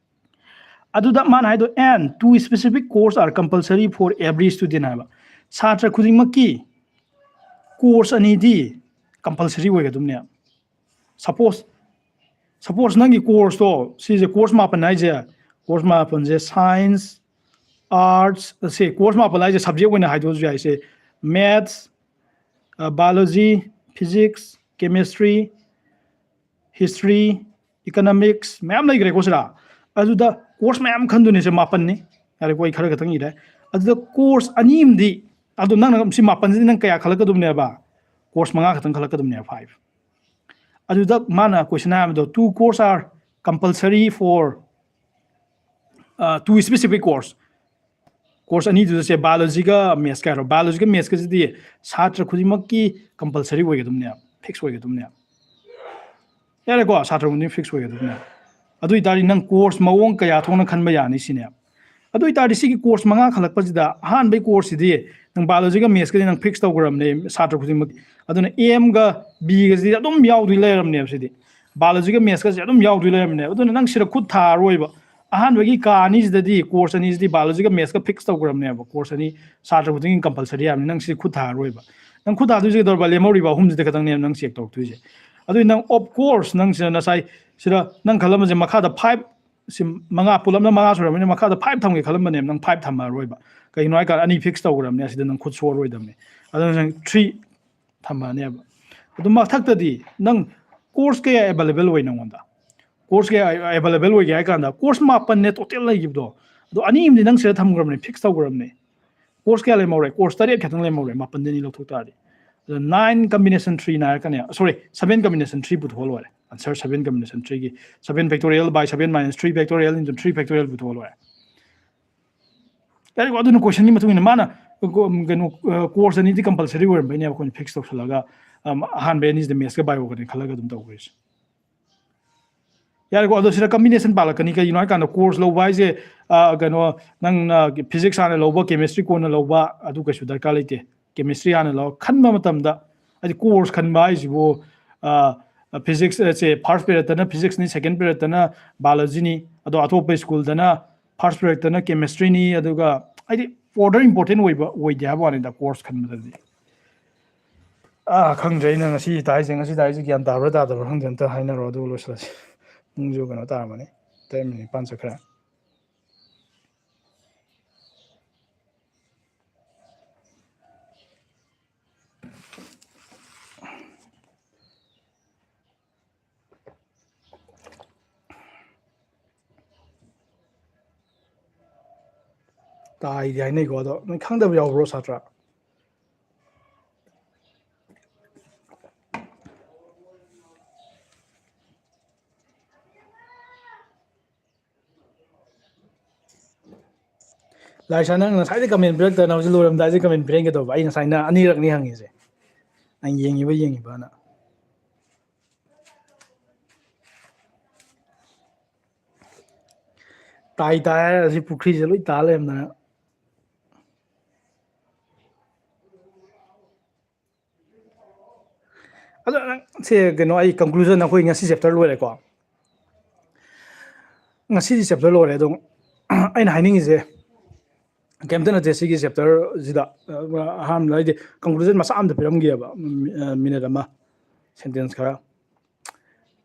ꯑꯗꯨꯗ ꯃꯥꯅ ꯍꯥꯏꯗꯣ, "And two specific course are compulsory for every student" ꯍꯥꯏꯕ꯫ ꯁꯥꯇ꯭ꯔ ꯈꯨꯗꯤꯡꯃꯛꯀꯤ course ꯑꯅꯤꯗꯤ compulsory ꯑꯣꯏꯒꯗꯕꯅꯦ꯫ Suppose, suppose ꯅꯪꯒꯤ courseꯇꯣ, ꯁꯤꯁꯦ course ꯃꯥꯄꯟ ꯍꯥꯏꯁꯦ, course ꯃꯥꯄꯟꯁꯦ science, ꯑꯥꯔꯠꯁ ꯁꯦ ꯀꯣꯔꯁ ꯃꯥꯄꯜ ꯍꯥꯏꯁꯦ ꯁꯕꯖꯦꯛ ꯑꯣꯏꯅ ꯍꯥꯏꯗꯣꯛꯑꯁꯨ ꯌꯥꯏ꯫ ꯁꯦ maths, biology, physics, chemistry, history, economics ꯃꯌꯥꯝ ꯂꯩꯈ꯭ꯔꯦꯀꯣ ꯁꯤꯗ꯫ ꯑꯗꯨꯗ ꯀꯣꯔꯁ ꯃꯌꯥꯝ ꯈꯟꯗꯣꯏꯅꯦ꯫ ꯁꯦ ꯃꯥꯄꯟꯅꯤ꯫ ꯌꯥꯔꯦꯀꯣ, ꯑꯩ ꯈꯔ ꯈꯛꯇꯪ ꯏꯔꯦ꯫ ꯑꯗꯨꯗ ꯀꯣꯔꯁ ꯑꯅꯤ ꯑꯃꯗꯤ, ꯑꯗꯣ ꯅꯪꯅ ꯁꯤ ꯃꯥꯄꯟꯁꯤꯗꯤ ꯅꯪ ꯀꯌꯥ ꯈꯜꯂꯛꯀꯗꯕꯅꯦꯕ? ꯀꯣꯔꯁ ꯃꯉꯥ ꯈꯛꯇꯪ ꯈꯜꯂꯛꯀꯗꯕꯅꯦꯕ, ꯐꯥꯏꯚ꯫ ꯑꯗꯨꯗ ꯃꯥꯅ ꯀꯣꯏꯁꯟ ꯍꯥꯏꯕꯗꯣ, "Two course are compulsory for, uh, two specific course." Course ꯑꯅꯤꯗꯨꯗ ꯁꯦ ꯕꯥꯏꯑꯣꯂꯣꯖꯤꯒ ꯃꯦꯠꯁꯀ ꯍꯥꯏꯔꯣ, ꯕꯥꯏꯑꯣꯂꯣꯖꯤꯒ ꯃꯦꯠꯁꯀꯁꯤꯗꯤ ꯁꯥꯇ꯭ꯔ ꯈꯨꯗꯤꯡꯃꯛꯀꯤ ꯀꯝꯄꯜꯁꯔꯤ ꯑꯣꯏꯒꯗꯕꯅꯦꯕ, ꯐꯤꯛꯁ ꯑꯣꯏꯒꯗꯕꯅꯦꯕ꯫ ꯌꯥꯔꯦꯀꯣ, ꯁꯥꯇ꯭ꯔ ꯈꯨꯗꯤꯡ ꯐꯤꯛꯁ ꯑꯣꯏꯒꯗꯕꯅꯦꯕ꯫ ꯑꯗꯨ ꯑꯣꯏꯇꯥꯔꯗꯤ ꯅꯪ ꯀꯣꯔꯁ ꯃꯑꯣꯡ ꯀꯌꯥ ꯊꯣꯛꯅ ꯈꯟꯕ ꯌꯥꯅꯤ ꯁꯤꯅꯦꯕ꯫ ꯑꯗꯨ ꯑꯣꯏꯇꯥꯔꯗꯤ ꯁꯤꯒꯤ ꯀꯣꯔꯁ ꯃꯉꯥ ꯈꯜꯂꯛꯄꯁꯤꯗ ꯑꯍꯥꯟꯕꯒꯤ ꯀꯣꯔꯁꯁꯤꯗꯤ ꯅꯪ ꯕꯥꯏꯑꯣꯂꯣꯖꯤꯒ ꯃꯦꯠꯁꯀꯗꯤ ꯅꯪ ꯐꯤꯛꯁ ꯇꯧꯈ꯭ꯔꯕꯅꯦ, ꯁꯥꯇ꯭ꯔ ꯈꯨꯗꯤꯡꯃꯛꯀꯤ꯫ ꯑꯗꯨꯅ ꯑꯦꯝꯒ ꯕꯤꯒꯁꯤꯗꯤ ꯑꯗꯨꯝ ꯌꯥꯎꯗꯣꯏ ꯂꯩꯔꯕꯅꯦꯕ ꯁꯤꯗꯤ꯫ ꯕꯥꯏꯑꯣꯂꯣꯖꯤꯒ ꯃꯦꯠꯁꯀꯁꯦ ꯑꯗꯨꯝ ꯌꯥꯎꯗꯣꯏ ꯂꯩꯔꯕꯅꯦꯕ꯫ ꯑꯗꯨꯅ ꯅꯪ ꯁꯤꯗ ꯈꯨꯠ ꯊꯥꯔꯔꯣꯏꯕ꯫ ꯑꯍꯥꯟꯕꯒꯤ ꯀꯥ ꯑꯅꯤꯁꯤꯗꯗꯤ, ꯀꯣꯔꯁ ꯑꯅꯤꯁꯤꯗꯤ ꯕꯥꯏꯑꯣꯂꯣꯖꯤꯒ ꯃꯦꯠꯁꯀ ꯐꯤꯛꯁ ꯇꯧꯈ꯭ꯔꯕꯅꯦꯕ꯫ ꯀꯣꯔꯁ ꯑꯅꯤ ꯁꯥꯇ꯭ꯔ ꯈꯨꯗꯤꯡꯒꯤ ꯀꯝꯄꯜꯁꯔꯤ ꯍꯥꯏꯕꯅꯤ꯫ ꯅꯪ ꯁꯤꯗꯤ ꯈꯨꯠ ꯊꯥꯔꯔꯣꯏꯕ꯫ ꯅꯪ ꯈꯨꯠ ꯊꯥꯗꯣꯏꯁꯦ ꯀꯩꯗꯧꯔꯕ? ꯂꯦꯝꯍꯧꯔꯤꯕ ꯑꯍꯨꯝꯁꯤꯗ ꯈꯛꯇꯪꯅꯦꯕ ꯅꯪ ꯆꯦꯛ ꯇꯧꯔꯛꯇꯣꯏꯁꯦ꯫ ꯑꯗꯨꯗꯤ ꯅꯪ, ꯑꯣꯐ ꯀꯣꯔꯁ, ꯅꯪ ꯁꯤꯗ ꯉꯁꯥꯏ ꯁꯤꯗ ꯅꯪ ꯈꯜꯂꯝꯕꯁꯦ ꯃꯈꯥꯗ ꯐꯥꯏꯚ, ꯁꯤ ꯃꯉꯥ, ꯄꯨꯂꯞꯅ ꯃꯉꯥ ꯁꯨꯔꯕꯅꯤꯅ ꯃꯈꯥꯗ ꯐꯥꯏꯚ ꯊꯝꯒꯦ ꯈꯜꯂꯝꯕꯅꯦꯕ, ꯅꯪ ꯐꯥꯏꯚ ꯊꯝꯃꯔꯣꯏꯕ꯫ ꯀꯩꯒꯤꯅꯣ ꯍꯥꯏ ꯀꯥꯟꯗ ꯑꯅꯤ ꯐꯤꯛꯁ ꯇꯧꯈ꯭ꯔꯕꯅꯦ, ꯑꯁꯤꯗ ꯅꯪ ꯈꯨꯠ ꯁꯣꯛꯑꯔꯣꯏꯗꯕꯅꯦ꯫ ꯑꯗꯨꯅ ꯅꯪ ꯊ꯭ꯔꯤ ꯊꯝꯃꯅꯦꯕ꯫ ꯑꯗꯨ ꯃꯊꯛꯇꯗꯤ ꯅꯪ ꯀꯣꯔꯁ ꯀꯌꯥ ꯑꯦꯕꯥꯏꯂꯦꯕꯜ ꯑꯣꯏ ꯅꯪꯉꯣꯟꯗ? ꯀꯣꯔꯁ ꯀꯌꯥ ꯑꯦꯕꯥꯏꯂꯦꯕꯜ ꯑꯣꯏꯒꯦ ꯍꯥꯏ ꯀꯥꯟꯗ, ꯀꯣꯔꯁ ꯃꯥꯄꯟꯅꯦ ꯇꯣꯇꯦꯜ ꯂꯩꯈꯤꯕꯗꯣ, ꯑꯗꯣ ꯑꯅꯤ ꯑꯃꯗꯤ ꯅꯪ ꯁꯤꯗ ꯊꯝꯈ꯭ꯔꯕꯅꯦ, ꯐꯤꯛꯁ ꯇꯧꯈ꯭ꯔꯕꯅꯦ꯫ ꯀꯣꯔꯁ ꯀꯌꯥ ꯂꯩꯍꯧꯔꯦ? ꯀꯣꯔꯁ ꯇꯔꯦꯠ ꯈꯛꯇꯪ ꯂꯩꯍꯧꯔꯦ, ꯃꯥꯄꯟꯗꯤ ꯑꯅꯤ ꯂꯧꯊꯣꯛ ꯇꯥꯔꯗꯤ꯫ ꯑꯗꯣ ꯅꯥꯏꯟ ꯀꯝꯕꯤꯅꯦꯁꯟ ꯊ꯭ꯔꯤꯅ ꯍꯥꯏꯔꯛꯀꯅꯤ, ꯁꯣꯔꯤ, ꯁꯕꯦꯟ ꯀꯝꯕꯤꯅꯦꯁꯟ ꯊ꯭ꯔꯤ ꯄꯨꯊꯣꯛꯑ ꯂꯣꯏꯔꯦ꯫ ꯑꯟꯁꯔ ꯁꯕꯦꯟ ꯀꯝꯕꯤꯅꯦꯁꯟ ꯊ꯭ꯔꯤꯒꯤ, seven factorial by seven minus three factorial into three factorial ꯄꯨꯊꯣꯛꯑ ꯂꯣꯏꯔꯦ꯫ ꯌꯥꯔꯦꯀꯣ? ꯑꯗꯨꯅ ꯀꯣꯏꯁꯟꯒꯤ ꯃꯇꯨꯡ ꯏꯟꯅ ꯃꯥꯅ ꯀꯣ-, ꯀꯩꯅꯣ, ꯑ, ꯀꯣꯔꯁ ꯑꯅꯤꯗꯤ ꯀꯝꯄꯜꯁꯔꯤ ꯑꯣꯏꯔꯝꯕꯩꯅꯦꯕ ꯑꯩꯈꯣꯏꯅ ꯐꯤꯛꯁ ꯇꯧꯁꯜꯂꯒ, ꯑꯝ, ꯑꯍꯥꯟꯕ ꯑꯅꯤꯁꯤꯗ ꯃꯦꯠꯁꯀ ꯕꯥꯏꯑꯣꯒꯅꯦ ꯈꯜꯂꯒ ꯑꯗꯨꯝ ꯇꯧꯈ꯭ꯔꯤꯁꯦ꯫ ꯌꯥꯔꯦꯀꯣ? ꯑꯗꯣ ꯁꯤꯗ ꯀꯝꯕꯤꯅꯦꯁꯟ ꯄꯥꯜꯂꯛꯀꯅꯤ꯫ ꯀꯩꯒꯤꯅꯣ ꯍꯥꯏ ꯀꯥꯟꯗ ꯀꯣꯔꯁ ꯂꯧꯕ ꯍꯥꯏꯁꯦ, ꯑ, ꯀꯩꯅꯣ, ꯅꯪꯅ ꯐꯤꯖꯤꯛꯁ ꯍꯥꯟꯅ ꯂꯧꯕ, ꯀꯦꯃꯦꯁꯇ꯭ꯔꯤ ꯀꯣꯟꯅ ꯂꯧꯕ, ꯑꯗꯨ ꯀꯩꯁꯨ ꯗꯔꯀꯥꯔ ꯂꯩꯇꯦ꯫ ꯀꯦꯃꯦꯁꯇ꯭ꯔꯤ ꯍꯥꯟꯅ ꯂꯧ꯫ ꯈꯟꯕ ꯃꯇꯝꯗ, ꯍꯥꯏꯗꯤ ꯀꯣꯔꯁ ꯈꯟꯕ ꯍꯥꯏꯁꯤꯕꯨ, ꯑ, ꯐꯤꯖꯤꯛꯁ, ꯑ, ꯁꯦ, ꯐꯥꯔꯁ ꯄꯦꯔꯠꯇꯅ ꯐꯤꯖꯤꯛꯁꯅꯤ, ꯁꯦꯀꯦꯟ ꯄꯦꯔꯠꯇꯅ ꯕꯥꯏꯑꯣꯂꯣꯖꯤꯅꯤ, ꯑꯗꯣ ꯑꯇꯣꯞꯄ ꯁ꯭ꯀꯨꯜꯗꯅ ꯐꯥꯔꯁ ꯄꯦꯔꯠꯇꯅ ꯀꯦꯃꯦꯁꯇ꯭ꯔꯤꯅꯤ, ꯑꯗꯨꯒ ꯍꯥꯏꯗꯤ ꯑꯣꯔꯗꯔ ꯏꯝꯄꯣꯔꯇꯦꯟ ꯑꯣꯏꯕ, ꯑꯣꯏꯗꯦ ꯍꯥꯏꯕ ꯋꯥꯅꯤꯗ ꯀꯣꯔꯁ ꯈꯟꯕꯗꯗꯤ꯫ ꯑꯥ, ꯈꯪꯗ꯭ꯔꯦ, ꯑꯩꯅ ꯉꯁꯤ ꯇꯥꯛꯏꯁꯦ, ꯉꯁꯤ ꯇꯥꯛꯏꯁꯦ ꯒ꯭ꯌꯥꯟ ꯇꯥꯕ꯭ꯔꯥ ꯇꯥꯗꯕ꯭ꯔꯥ ꯈꯪꯗꯦ, ꯑꯝꯇ ꯍꯥꯏꯅꯔꯣ ꯑꯗꯨꯒ ꯂꯣꯏꯁꯤꯜꯂꯁꯤ꯫ ꯄꯨꯡꯁꯨ ꯀꯩꯅꯣ ꯇꯥꯔꯝꯃꯅꯤ, ꯇꯔꯦꯠ ꯃꯤꯅꯤꯠ ꯅꯤꯄꯥꯟ ꯆꯠꯈ꯭ꯔꯦ꯫ ꯇꯥꯏꯗꯤ ꯍꯥꯏꯅꯩꯀꯣ, ꯑꯗꯣ ꯅꯣꯏ ꯈꯪꯗꯕ ꯌꯥꯎꯕ꯭ꯔꯣ, ꯁꯥꯇ꯭ꯔ? ꯂꯥꯏꯁꯥ, ꯅꯪ ꯉꯁꯥꯏꯗꯩ comment ꯄꯤꯔꯛꯇꯅ ꯍꯧꯖꯤꯛ ꯂꯣꯏꯔꯝꯗꯥꯏꯁꯦ comment ꯄꯤꯔꯛꯀꯦ ꯇꯧꯕ꯫ ꯑꯩ ꯉꯁꯥꯏꯅ ꯑꯅꯤꯔꯛꯅꯤ ꯍꯪꯉꯤꯁꯦ, ꯅꯪ ꯌꯦꯡꯉꯤꯕ ꯌꯦꯡꯉꯤꯕꯅ꯫ ꯇꯥꯏ ꯇꯥꯏ ꯍꯥꯏꯔꯒ ꯁꯤ ꯄꯨꯈ꯭ꯔꯤꯁꯦ ꯂꯣꯏ ꯇꯥ ꯂꯩꯔꯝꯗꯅ꯫ ꯑꯗꯣ ꯅꯪ ꯁꯦ ꯀꯩꯅꯣ, ꯑꯩ conclusion, ꯑꯩꯈꯣꯏ ꯉꯁꯤ chapter ꯂꯣꯏꯔꯦꯀꯣ꯫ ꯉꯁꯤꯗꯤ chapter ꯂꯣꯏꯔꯦ꯫ ꯑꯗꯣ ꯑꯩꯅ ꯍꯥꯏꯅꯤꯡꯉꯤꯁꯦ ꯀꯩꯝꯇ ꯅꯠꯇꯦ꯫ ꯁꯤꯒꯤ chapter ꯁꯤꯗ, ꯑ, ꯑꯍꯥꯟꯕꯗ ꯑꯩꯗꯤ conclusion ꯃꯆꯥ ꯑꯝꯇ ꯄꯤꯔꯝꯒꯦꯕ, ꯎꯝ, ꯑ, minute ꯑꯃ, sentence ꯈꯔ꯫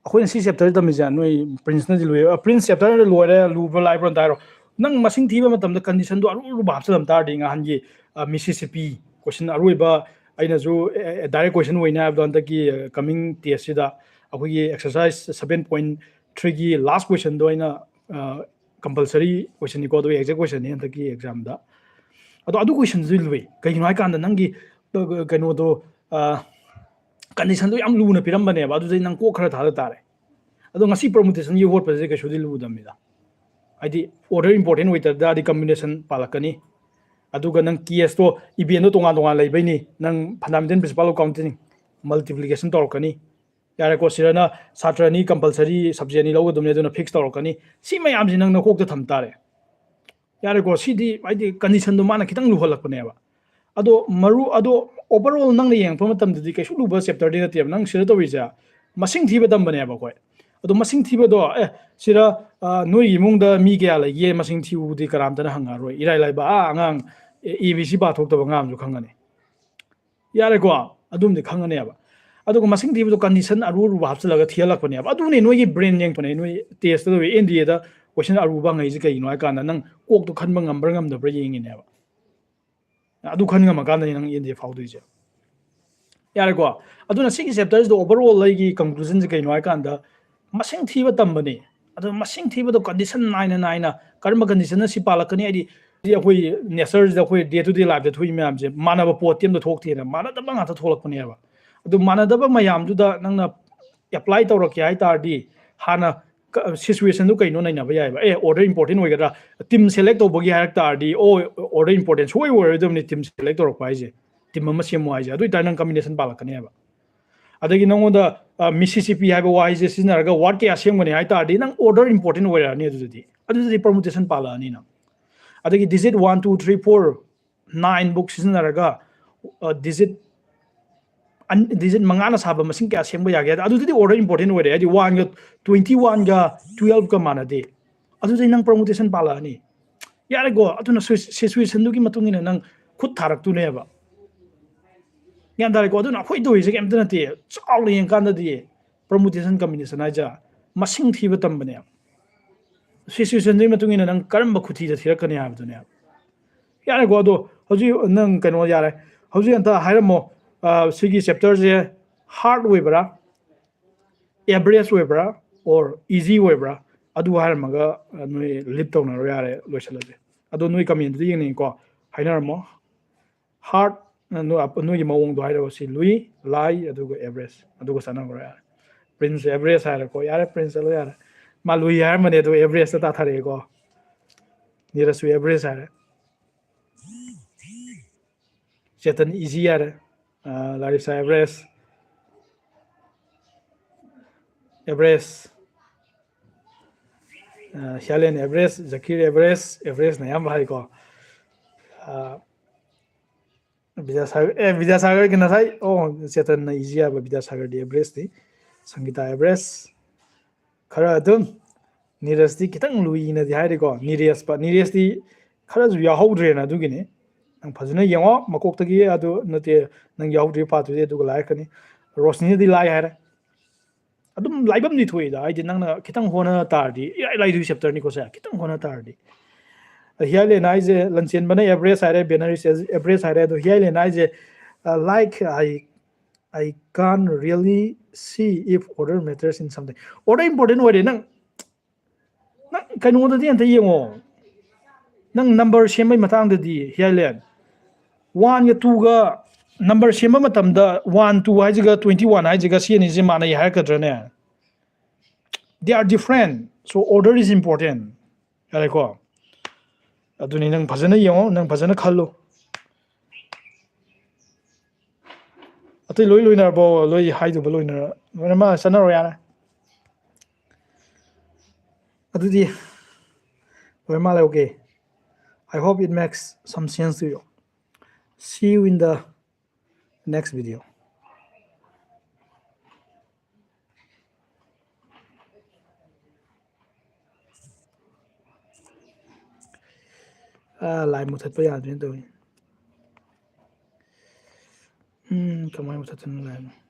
ꯑꯩꯈꯣꯏꯅ ꯁꯤ chapter ꯇꯝꯃꯤꯁꯦ, ꯅꯣꯏ Princeꯅꯗꯤ ꯂꯨꯏ, ꯑ, Prince chapter ꯂꯣꯏꯔꯦ, ꯂꯨꯕ꯭ꯔꯥ ꯂꯥꯏꯕ꯭ꯔꯥ ꯑꯝꯇ ꯍꯥꯏꯔꯣ꯫ ꯅꯪ ꯃꯁꯤꯡ ꯊꯤꯕ ꯃꯇꯝꯗ conditionꯗꯣ ꯑꯔꯨ ꯑꯔꯨꯕ ꯍꯥꯞꯆꯤꯜꯂꯝ ꯇꯥꯔꯗꯤ, ꯉꯍꯥꯟꯒꯤ, ꯑ, Mississippi question ꯑꯔꯣꯏꯕ, ꯑꯩꯅꯁꯨ, ꯑ, direct question ꯑꯣꯏꯅꯤ ꯍꯥꯏꯕꯗꯣ, ꯍꯟꯗꯛꯀꯤ, ꯑ, coming test ꯁꯤꯗ ꯑꯩꯈꯣꯏꯒꯤ exercise seven point threeꯒꯤ last questionꯗꯣ ꯑꯩꯅ, ꯑ, compulsory questionꯅꯤꯀꯣ, ꯑꯗꯨꯒ exact questionꯅꯤ ꯍꯟꯗꯛꯀꯤ examꯗ꯫ ꯑꯗꯣ ꯑꯗꯨ questionꯗꯨꯗꯤ ꯂꯨꯏ꯫ ꯀꯩꯒꯤꯅꯣ ꯍꯥꯏꯀꯥꯟꯗ ꯅꯪꯒꯤ, ꯑ, ꯀꯩꯅꯣꯗꯣ, ꯑ, conditionꯗꯣ ꯌꯥꯝ ꯂꯨꯅ ꯄꯤꯔꯝꯕꯅꯦꯕ, ꯑꯗꯨꯗꯩ ꯅꯪ ꯀꯣꯛ ꯈꯔ ꯊꯥꯗ ꯇꯥꯔꯦ꯫ ꯑꯗꯣ ꯉꯁꯤ permutationꯒꯤ ꯍꯣꯠꯄꯁꯦ ꯀꯩꯁꯨꯗꯤ ꯂꯨꯗꯕꯅꯤꯗ꯫ ꯍꯥꯏꯗꯤ order important ꯑꯣꯏꯇꯥꯔꯗꯤ combination ꯄꯥꯜꯂꯛꯀꯅꯤ꯫ ꯑꯗꯨꯒ ꯅꯪ caseꯇꯣ, eventꯗꯣ ꯇꯣꯉꯥꯟ ꯇꯣꯉꯥꯟ ꯂꯩꯕꯩꯅꯤ꯫ ꯅꯪ fundamental principle of counting, multiplication ꯇꯧꯔꯛꯀꯅꯤ꯫ ꯌꯥꯔꯦꯀꯣ, ꯁꯤꯗꯅ ꯁꯥꯇ꯭ꯔ ꯑꯅꯤ, compulsory subject ꯑꯅꯤ ꯂꯧꯒꯗꯕꯅꯤ, ꯑꯗꯨꯅ fix ꯇꯧꯔꯛꯀꯅꯤ꯫ ꯁꯤ ꯃꯌꯥꯝꯁꯤ ꯅꯪ ꯅꯀꯣꯛꯇ ꯊꯝ ꯇꯥꯔꯦ꯫ ꯌꯥꯔꯦꯀꯣ, ꯁꯤꯗꯤ ꯍꯥꯏꯗꯤ conditionꯗꯣ ꯃꯥꯅ ꯈꯤꯇꯪ ꯂꯨꯍꯜꯂꯛꯄꯅꯦꯕ꯫ ꯑꯗꯣ ꯃꯔꯨ-, ꯑꯗꯣ overall ꯅꯪꯅ ꯌꯦꯡꯉꯛꯄ ꯃꯇꯝꯗꯗꯤ ꯀꯩꯁꯨ ꯂꯨꯕ chapterꯗꯤ ꯅꯠꯇꯦꯕ꯫ ꯅꯪ ꯁꯤꯗ ꯇꯧꯔꯤꯁꯦ ꯃꯁꯤꯡ ꯊꯤꯕ ꯇꯝꯕꯅꯦꯕ ꯑꯩꯈꯣꯏ꯫ ꯑꯗꯣ ꯃꯁꯤꯡ ꯊꯤꯕꯗꯣ, ꯑꯦ, ꯁꯤꯗ, ꯑ, ꯅꯣꯏꯒꯤ ꯏꯃꯨꯡꯗ ꯃꯤ ꯀꯌꯥ ꯂꯩꯒꯦ ꯃꯁꯤꯡ ꯊꯤꯕꯨꯗꯤ ꯀꯅꯥꯝꯇꯅ ꯍꯪꯉꯛꯑꯔꯣꯏ꯫ ꯏꯔꯥꯏ ꯂꯥꯏꯕ, ꯑꯥ, ꯑꯉꯥꯡ A B C ꯄꯥꯊꯣꯛꯇꯕ ꯑꯉꯥꯡ ꯑꯃꯁꯨ ꯈꯪꯒꯅꯤ꯫ ꯌꯥꯔꯦꯀꯣ? ꯑꯗꯨꯝꯗꯤ ꯈꯪꯉꯅꯦꯕ꯫ ꯑꯗꯨꯒ ꯃꯁꯤꯡ ꯊꯤꯕꯗꯣ condition ꯑꯔꯨ ꯑꯔꯨꯕ ꯍꯥꯞꯆꯤꯜꯂꯒ ꯊꯤꯍꯜꯂꯛꯄꯅꯦꯕ꯫ ꯑꯗꯨꯅꯦ ꯅꯣꯏꯒꯤ brain ꯌꯦꯡꯉꯛꯄꯅꯦ꯫ ꯅꯣꯏ test ꯇꯧꯋꯤ, NDAꯗ question ꯑꯔꯨꯕ ꯍꯪꯉꯛꯏꯁꯦ ꯀꯩꯒꯤꯅꯣ ꯍꯥꯏ ꯀꯥꯟꯗ, ꯅꯪ ꯀꯣꯛꯇꯣ ꯈꯟꯕ ꯉꯝꯕ꯭ꯔꯥ ꯉꯝꯗꯕ꯭ꯔꯥ ꯌꯦꯡꯉꯤꯅꯦꯕ꯫ ꯑꯗꯨ ꯈꯟ ꯉꯝꯃꯀꯥꯟꯗꯅꯤ ꯅꯪ NDA ꯐꯥꯎꯗꯣꯏꯁꯦ꯫ ꯌꯥꯔꯦꯀꯣ? ꯑꯗꯨꯅ ꯁꯤꯒꯤ chapterꯁꯤꯗ overall ꯑꯩꯒꯤ conclusionꯁꯦ ꯀꯩꯅꯣ ꯍꯥꯏ ꯀꯥꯟꯗ, ꯃꯁꯤꯡ ꯊꯤꯕ ꯇꯝꯕꯅꯤ꯫ ꯑꯗꯣ ꯃꯁꯤꯡ ꯊꯤꯕꯗꯣ condition ꯅꯥꯏꯅ ꯅꯥꯏꯅ, ꯀꯔꯝꯕ conditionꯅ ꯁꯤ ꯄꯥꯜꯂꯛꯀꯅꯤ? ꯍꯥꯏꯗꯤ, ꯑꯩꯈꯣꯏ ꯅꯦꯆꯔꯁꯤꯗ ꯑꯩꯈꯣꯏ ꯗꯦ ꯇꯨ ꯗꯦ ꯂꯥꯏꯐꯇ ꯊꯣꯛꯏ ꯃꯌꯥꯝꯁꯦ ꯃꯥꯟꯅꯕ ꯄꯣꯠꯇꯤ ꯑꯝꯇ ꯊꯣꯛꯇꯦꯅ, ꯃꯥꯟꯅꯗꯕ ꯉꯥꯛꯇ ꯊꯣꯛꯂꯛꯄꯅꯦꯕ꯫ ꯑꯗꯨ ꯃꯥꯟꯅꯗꯕ ꯃꯌꯥꯝꯗꯨꯗ ꯅꯪꯅ ꯑꯦꯄ꯭ꯂꯥꯏ ꯇꯧꯔꯛꯀꯦ ꯍꯥꯏ ꯇꯥꯔꯗꯤ, ꯍꯥꯟꯅ ꯁꯤꯆꯨꯋꯦꯁꯟꯗꯨ ꯀꯩꯅꯣ ꯅꯩꯅꯕ ꯌꯥꯏꯕ꯫ ꯑꯦ, ꯑꯣꯔꯗꯔ ꯏꯝꯄꯣꯔꯇꯦꯟ ꯑꯣꯏꯒꯗ꯭ꯔꯥ? ꯇꯤꯝ ꯁꯦꯂꯦꯛ ꯇꯧꯕꯒꯤ ꯍꯥꯏꯔꯛ ꯇꯥꯔꯗꯤ, ꯑꯣ, ꯑꯣꯔꯗꯔ ꯏꯝꯄꯣꯔꯇꯦꯟ ꯁꯨꯡꯑꯣꯏ ꯑꯣꯏꯔꯣꯏꯗꯕꯅꯤ ꯇꯤꯝ ꯁꯦꯂꯦꯛ ꯇꯧꯔꯛꯄ ꯍꯥꯏꯁꯦ꯫ ꯇꯤꯝ ꯑꯃ ꯁꯦꯝꯃꯣ ꯍꯥꯏꯁꯦ꯫ ꯑꯗꯨ ꯑꯣꯏꯇꯥꯔꯗꯤ ꯅꯪ ꯀꯝꯕꯤꯅꯦꯁꯟ ꯄꯥꯜꯂꯛꯀꯅꯦꯕ꯫ ꯑꯗꯒꯤ ꯅꯪꯉꯣꯟꯗ ꯃꯤꯁꯤꯁꯤꯄꯤ ꯍꯥꯏꯕ ꯋꯥꯍꯩꯁꯦ ꯁꯤꯖꯤꯟꯅꯔꯒ ꯋꯥꯔꯗ ꯀꯌꯥ ꯁꯦꯝꯒꯅꯤ ꯍꯥꯏ ꯇꯥꯔꯗꯤ, ꯅꯪ ꯑꯣꯔꯗꯔ ꯏꯝꯄꯣꯔꯇꯦꯟ ꯑꯣꯏꯔꯛꯑꯅꯤ꯫ ꯑꯗꯨꯗꯗꯤ, ꯑꯗꯨꯗꯗꯤ ꯄꯔꯃꯨꯇꯦꯁꯟ ꯄꯥꯜꯂꯛꯑꯅꯤ ꯅꯪ꯫ ꯑꯗꯒꯤ digit one, two, three, four, nine book ꯁꯤꯖꯤꯟꯅꯔꯒ ꯗꯤꯖꯤꯠ ꯗꯤꯖꯤꯠ ꯃꯉꯥꯅ ꯁꯥꯕ ꯃꯁꯤꯡ ꯀꯌꯥ ꯁꯦꯝꯕ ꯌꯥꯒꯦ ꯍꯥꯏꯗ, ꯑꯗꯨꯗꯗꯤ ꯑꯣꯔꯗꯔ ꯏꯝꯄꯣꯔꯇꯦꯟ ꯑꯣꯏꯔꯦ꯫ ꯍꯥꯏꯗꯤ ꯋꯥꯟꯒ ꯇ꯭ꯋꯦꯟꯇꯤ ꯋꯥꯟꯒ ꯇꯨꯌꯦꯜꯐꯀ ꯃꯥꯟꯅꯗꯦ꯫ ꯑꯗꯨꯗꯤ ꯅꯪ ꯄꯔꯃꯨꯇꯦꯁꯟ ꯄꯥꯜꯂꯛꯑꯅꯤ꯫ ꯌꯥꯔꯦꯀꯣ, ꯑꯗꯨꯅ ꯁꯤꯆꯨꯋꯦꯁꯟꯗꯨꯒꯤ ꯃꯇꯨꯡ ꯏꯟꯅ ꯅꯪ ꯈꯨꯠ ꯊꯥꯔꯛꯇꯣꯏꯅꯦꯕ꯫ ꯒ꯭ꯌꯥꯟ ꯇꯥꯔꯦꯀꯣ? ꯑꯗꯨꯅ ꯑꯩꯈꯣꯏ ꯇꯧꯔꯤꯁꯦ ꯀꯩꯝꯇ ꯅꯠꯇꯦ꯫ ꯆꯥꯎꯅ ꯌꯦꯡꯀꯥꯟꯗꯗꯤ ꯄꯔꯃꯨꯇꯦꯁꯟ ꯀꯝꯕꯤꯅꯦꯁꯟ ꯍꯥꯏꯁꯦ ꯃꯁꯤꯡ ꯊꯤꯕ ꯇꯝꯕꯅꯦ꯫ ꯁꯤꯆꯨꯋꯦꯁꯟꯗꯨꯒꯤ ꯃꯇꯨꯡ ꯏꯟꯅ ꯅꯪ ꯀꯔꯝꯕ ꯈꯨꯊꯤꯗ ꯊꯤꯔꯛꯀꯅꯤ ꯍꯥꯏꯕꯗꯨꯅꯦ꯫ ꯌꯥꯔꯦꯀꯣ, ꯑꯗꯣ ꯍꯧꯖꯤꯛ ꯅꯪ ꯀꯩꯅꯣ ꯌꯥꯔꯦ꯫ ꯍꯧꯖꯤꯛ ꯑꯝꯇ ꯍꯥꯏꯔꯝꯃꯣ, ꯑ, ꯁꯤꯒꯤ ꯆꯦꯞꯇꯔꯁꯦ ꯍꯥꯔꯗ ꯑꯣꯏꯕ꯭ꯔꯥ, ꯑꯦꯚꯔꯦꯖ ꯑꯣꯏꯕ꯭ꯔꯥ, ꯑꯣꯔ ꯏꯖꯤ ꯑꯣꯏꯕ꯭ꯔꯥ? ꯑꯗꯨ ꯍꯥꯏꯔꯝꯃꯒ, ꯑ, ꯅꯣꯏ ꯂꯤꯞ ꯇꯧꯅꯔꯣ, ꯌꯥꯔꯦ, ꯂꯣꯏꯁꯤꯜꯂꯁꯦ꯫ ꯑꯗꯣ ꯅꯣꯏ ꯀꯃꯦꯟꯗꯨꯗ ꯌꯦꯡꯅꯤꯡꯉꯤꯀꯣ, ꯍꯥꯏꯅꯔꯝꯃꯣ꯫ ꯍꯥꯔꯗ, ꯅꯣꯏꯒꯤ ꯃꯑꯣꯡꯗꯣ ꯍꯥꯏꯔꯛꯑꯣ꯫ ꯁꯤ ꯂꯨꯏ, ꯂꯥꯏ, ꯑꯗꯨꯒ ꯑꯦꯚꯔꯦꯖ, ꯑꯗꯨꯒ ꯆꯠꯅꯈ꯭ꯔꯣ, ꯌꯥꯔꯦ꯫ ꯄ꯭ꯔꯤꯟꯁ ꯑꯦꯚꯔꯦꯖ ꯍꯥꯏꯔꯦꯀꯣ, ꯌꯥꯔꯦ, ꯄ꯭ꯔꯤꯟꯁ ꯆꯠꯂꯣ, ꯌꯥꯔꯦ꯫ ꯃꯥ ꯂꯨꯏ ꯍꯥꯏꯔꯝꯕꯅꯦ, ꯑꯗꯨ ꯑꯦꯚꯔꯦꯖꯇ ꯇꯥꯊꯔꯛꯑꯦꯀꯣ꯫ ꯅꯤꯔꯖꯁꯨ ꯑꯦꯚꯔꯦꯖ ꯍꯥꯏꯔꯦ꯫ ꯆꯦꯇꯟ ꯏꯖꯤ ꯍꯥꯏꯔꯦ꯫ ꯑ, ꯂꯥꯔꯤꯁꯥ ꯑꯦꯚꯔꯦꯖ, ꯑꯦꯚꯔꯦꯖ꯫ ꯑ, ꯍꯤꯌꯥꯂꯦꯟ ꯑꯦꯚꯔꯦꯖ, ꯖꯀꯤꯔ ꯑꯦꯚꯔꯦꯖ, ꯑꯦꯚꯔꯦꯖꯅ ꯑꯌꯥꯝꯕ ꯍꯥꯏꯀꯣ꯫ ꯑ, ꯕꯤꯗ꯭ꯌꯥꯁꯥꯒꯔ, ꯑꯦ, ꯕꯤꯗ꯭ꯌꯥꯁꯥꯒꯔꯒꯤ ꯉꯁꯥꯏ, ꯑꯣ, ꯆꯦꯇꯟꯅ ꯏꯖꯤ ꯍꯥꯏꯕ, ꯕꯤꯗ꯭ꯌꯥꯁꯥꯒꯔꯗꯤ ꯑꯦꯚꯔꯦꯖꯅꯤ꯫ ꯁꯪꯒꯤꯇꯥ ꯑꯦꯚꯔꯦꯖ꯫ ꯈꯔ ꯑꯗꯨꯝ, ꯅꯤꯔꯖꯇꯤ ꯈꯤꯇꯪ ꯂꯨꯏꯅꯗꯤ ꯍꯥꯏꯔꯤꯀꯣ꯫ ꯅꯤꯔꯦꯁꯄ-, ꯅꯤꯔꯦꯁꯇꯤ ꯈꯔꯁꯨ ꯌꯥꯎꯍꯧꯗ꯭ꯔꯦꯅ, ꯑꯗꯨꯒꯤꯅꯤ꯫ ꯅꯪ ꯐꯖꯅ ꯌꯦꯡꯉꯣ, ꯃꯀꯣꯛꯇꯒꯤ ꯑꯗꯨ ꯅꯠꯇꯦ, ꯅꯪ ꯌꯥꯎꯍꯧꯗ꯭ꯔꯤ ꯄꯥꯠꯇꯨꯗꯤ, ꯑꯗꯨꯒ ꯂꯥꯏꯔꯛꯀꯅꯤ꯫ ꯔꯣꯁꯅꯤꯅꯗꯤ ꯂꯥꯏ ꯍꯥꯏꯔꯦ꯫ ꯑꯗꯨꯝ ꯂꯥꯏꯕꯝꯗꯤ ꯊꯣꯛꯏꯗ, ꯍꯥꯏꯗꯤ ꯅꯪꯅ ꯈꯤꯇꯪ ꯍꯣꯠꯅ ꯇꯥꯔꯗꯤ, ꯏꯔꯥꯏ ꯂꯥꯏꯗꯣꯏ ꯆꯦꯞꯇꯔꯅꯤꯀꯣ ꯁꯦ, ꯈꯤꯇꯪ ꯍꯣꯠꯅ ꯇꯥꯔꯗꯤ꯫ ꯍꯤꯌꯥꯂꯦꯟ ꯍꯥꯏꯁꯦ, ꯂꯟꯆꯦꯟꯕꯅ ꯑꯦꯚꯔꯦꯖ ꯍꯥꯏꯔꯦ, ꯕꯦꯅꯔꯤꯁ ꯑꯦꯚꯔꯦꯖ ꯍꯥꯏꯔꯦ, ꯑꯗꯣ ꯍꯤꯌꯥꯂꯦꯟ ꯍꯥꯏꯁꯦ, ꯑ, like, I, I can't really see if order matters in something. Order important ꯑꯣꯏꯔꯦ ꯅꯪ꯫ ꯅꯪ ꯀꯩꯅꯣꯗꯗꯤ ꯑꯝꯇ ꯌꯦꯡꯉꯣ꯫ ꯅꯪ ꯅꯝꯕꯔ ꯁꯦꯝꯕꯩ ꯃꯇꯥꯡꯗꯗꯤ ꯍꯤꯌꯥꯏꯂꯦꯟ, ꯋꯥꯟꯒ ꯇꯨꯒ ꯅꯝꯕꯔ ꯁꯦꯝꯕ ꯃꯇꯝꯗ ꯋꯥꯟ ꯇꯨ ꯍꯥꯏꯁꯤꯒ ꯇ꯭ꯋꯦꯟꯇꯤ ꯋꯥꯟ ꯍꯥꯏꯁꯤꯒ ꯁꯤ ꯑꯅꯤꯁꯦ ꯃꯥꯟꯅꯩ ꯍꯥꯏꯔꯛꯀꯗ꯭ꯔꯅꯦ? They are different, so order is important. ꯌꯥꯔꯦꯀꯣ? ꯑꯗꯨꯅꯤ, ꯅꯪ ꯐꯖꯅ ꯌꯦꯡꯉꯣ, ꯅꯪ ꯐꯖꯅ ꯈꯜꯂꯨ꯫ ꯑꯇꯩ ꯂꯣꯏ ꯂꯣꯏꯅꯔꯕꯣ? ꯂꯣꯏ ꯍꯥꯏꯗꯨꯕ ꯂꯣꯏꯅꯔ-, ꯂꯣꯏꯅꯃꯛ ꯆꯠꯅꯔꯣ ꯌꯥꯔꯦ꯫ ꯑꯗꯨꯗꯤ ꯂꯣꯏ ꯃꯥꯜꯂꯦ꯫ Okay, I hope it makes some sense to you. See you in the next video. ꯑꯥ, ꯂꯥꯏ ꯃꯨꯊꯠꯄ ꯌꯥꯗ꯭ꯔꯦꯅ ꯇꯧꯋꯤ꯫ ꯎꯝ, ꯀꯃꯥꯏꯅ ꯃꯨꯊꯠꯇꯣꯏꯅꯣ ꯂꯥꯏ?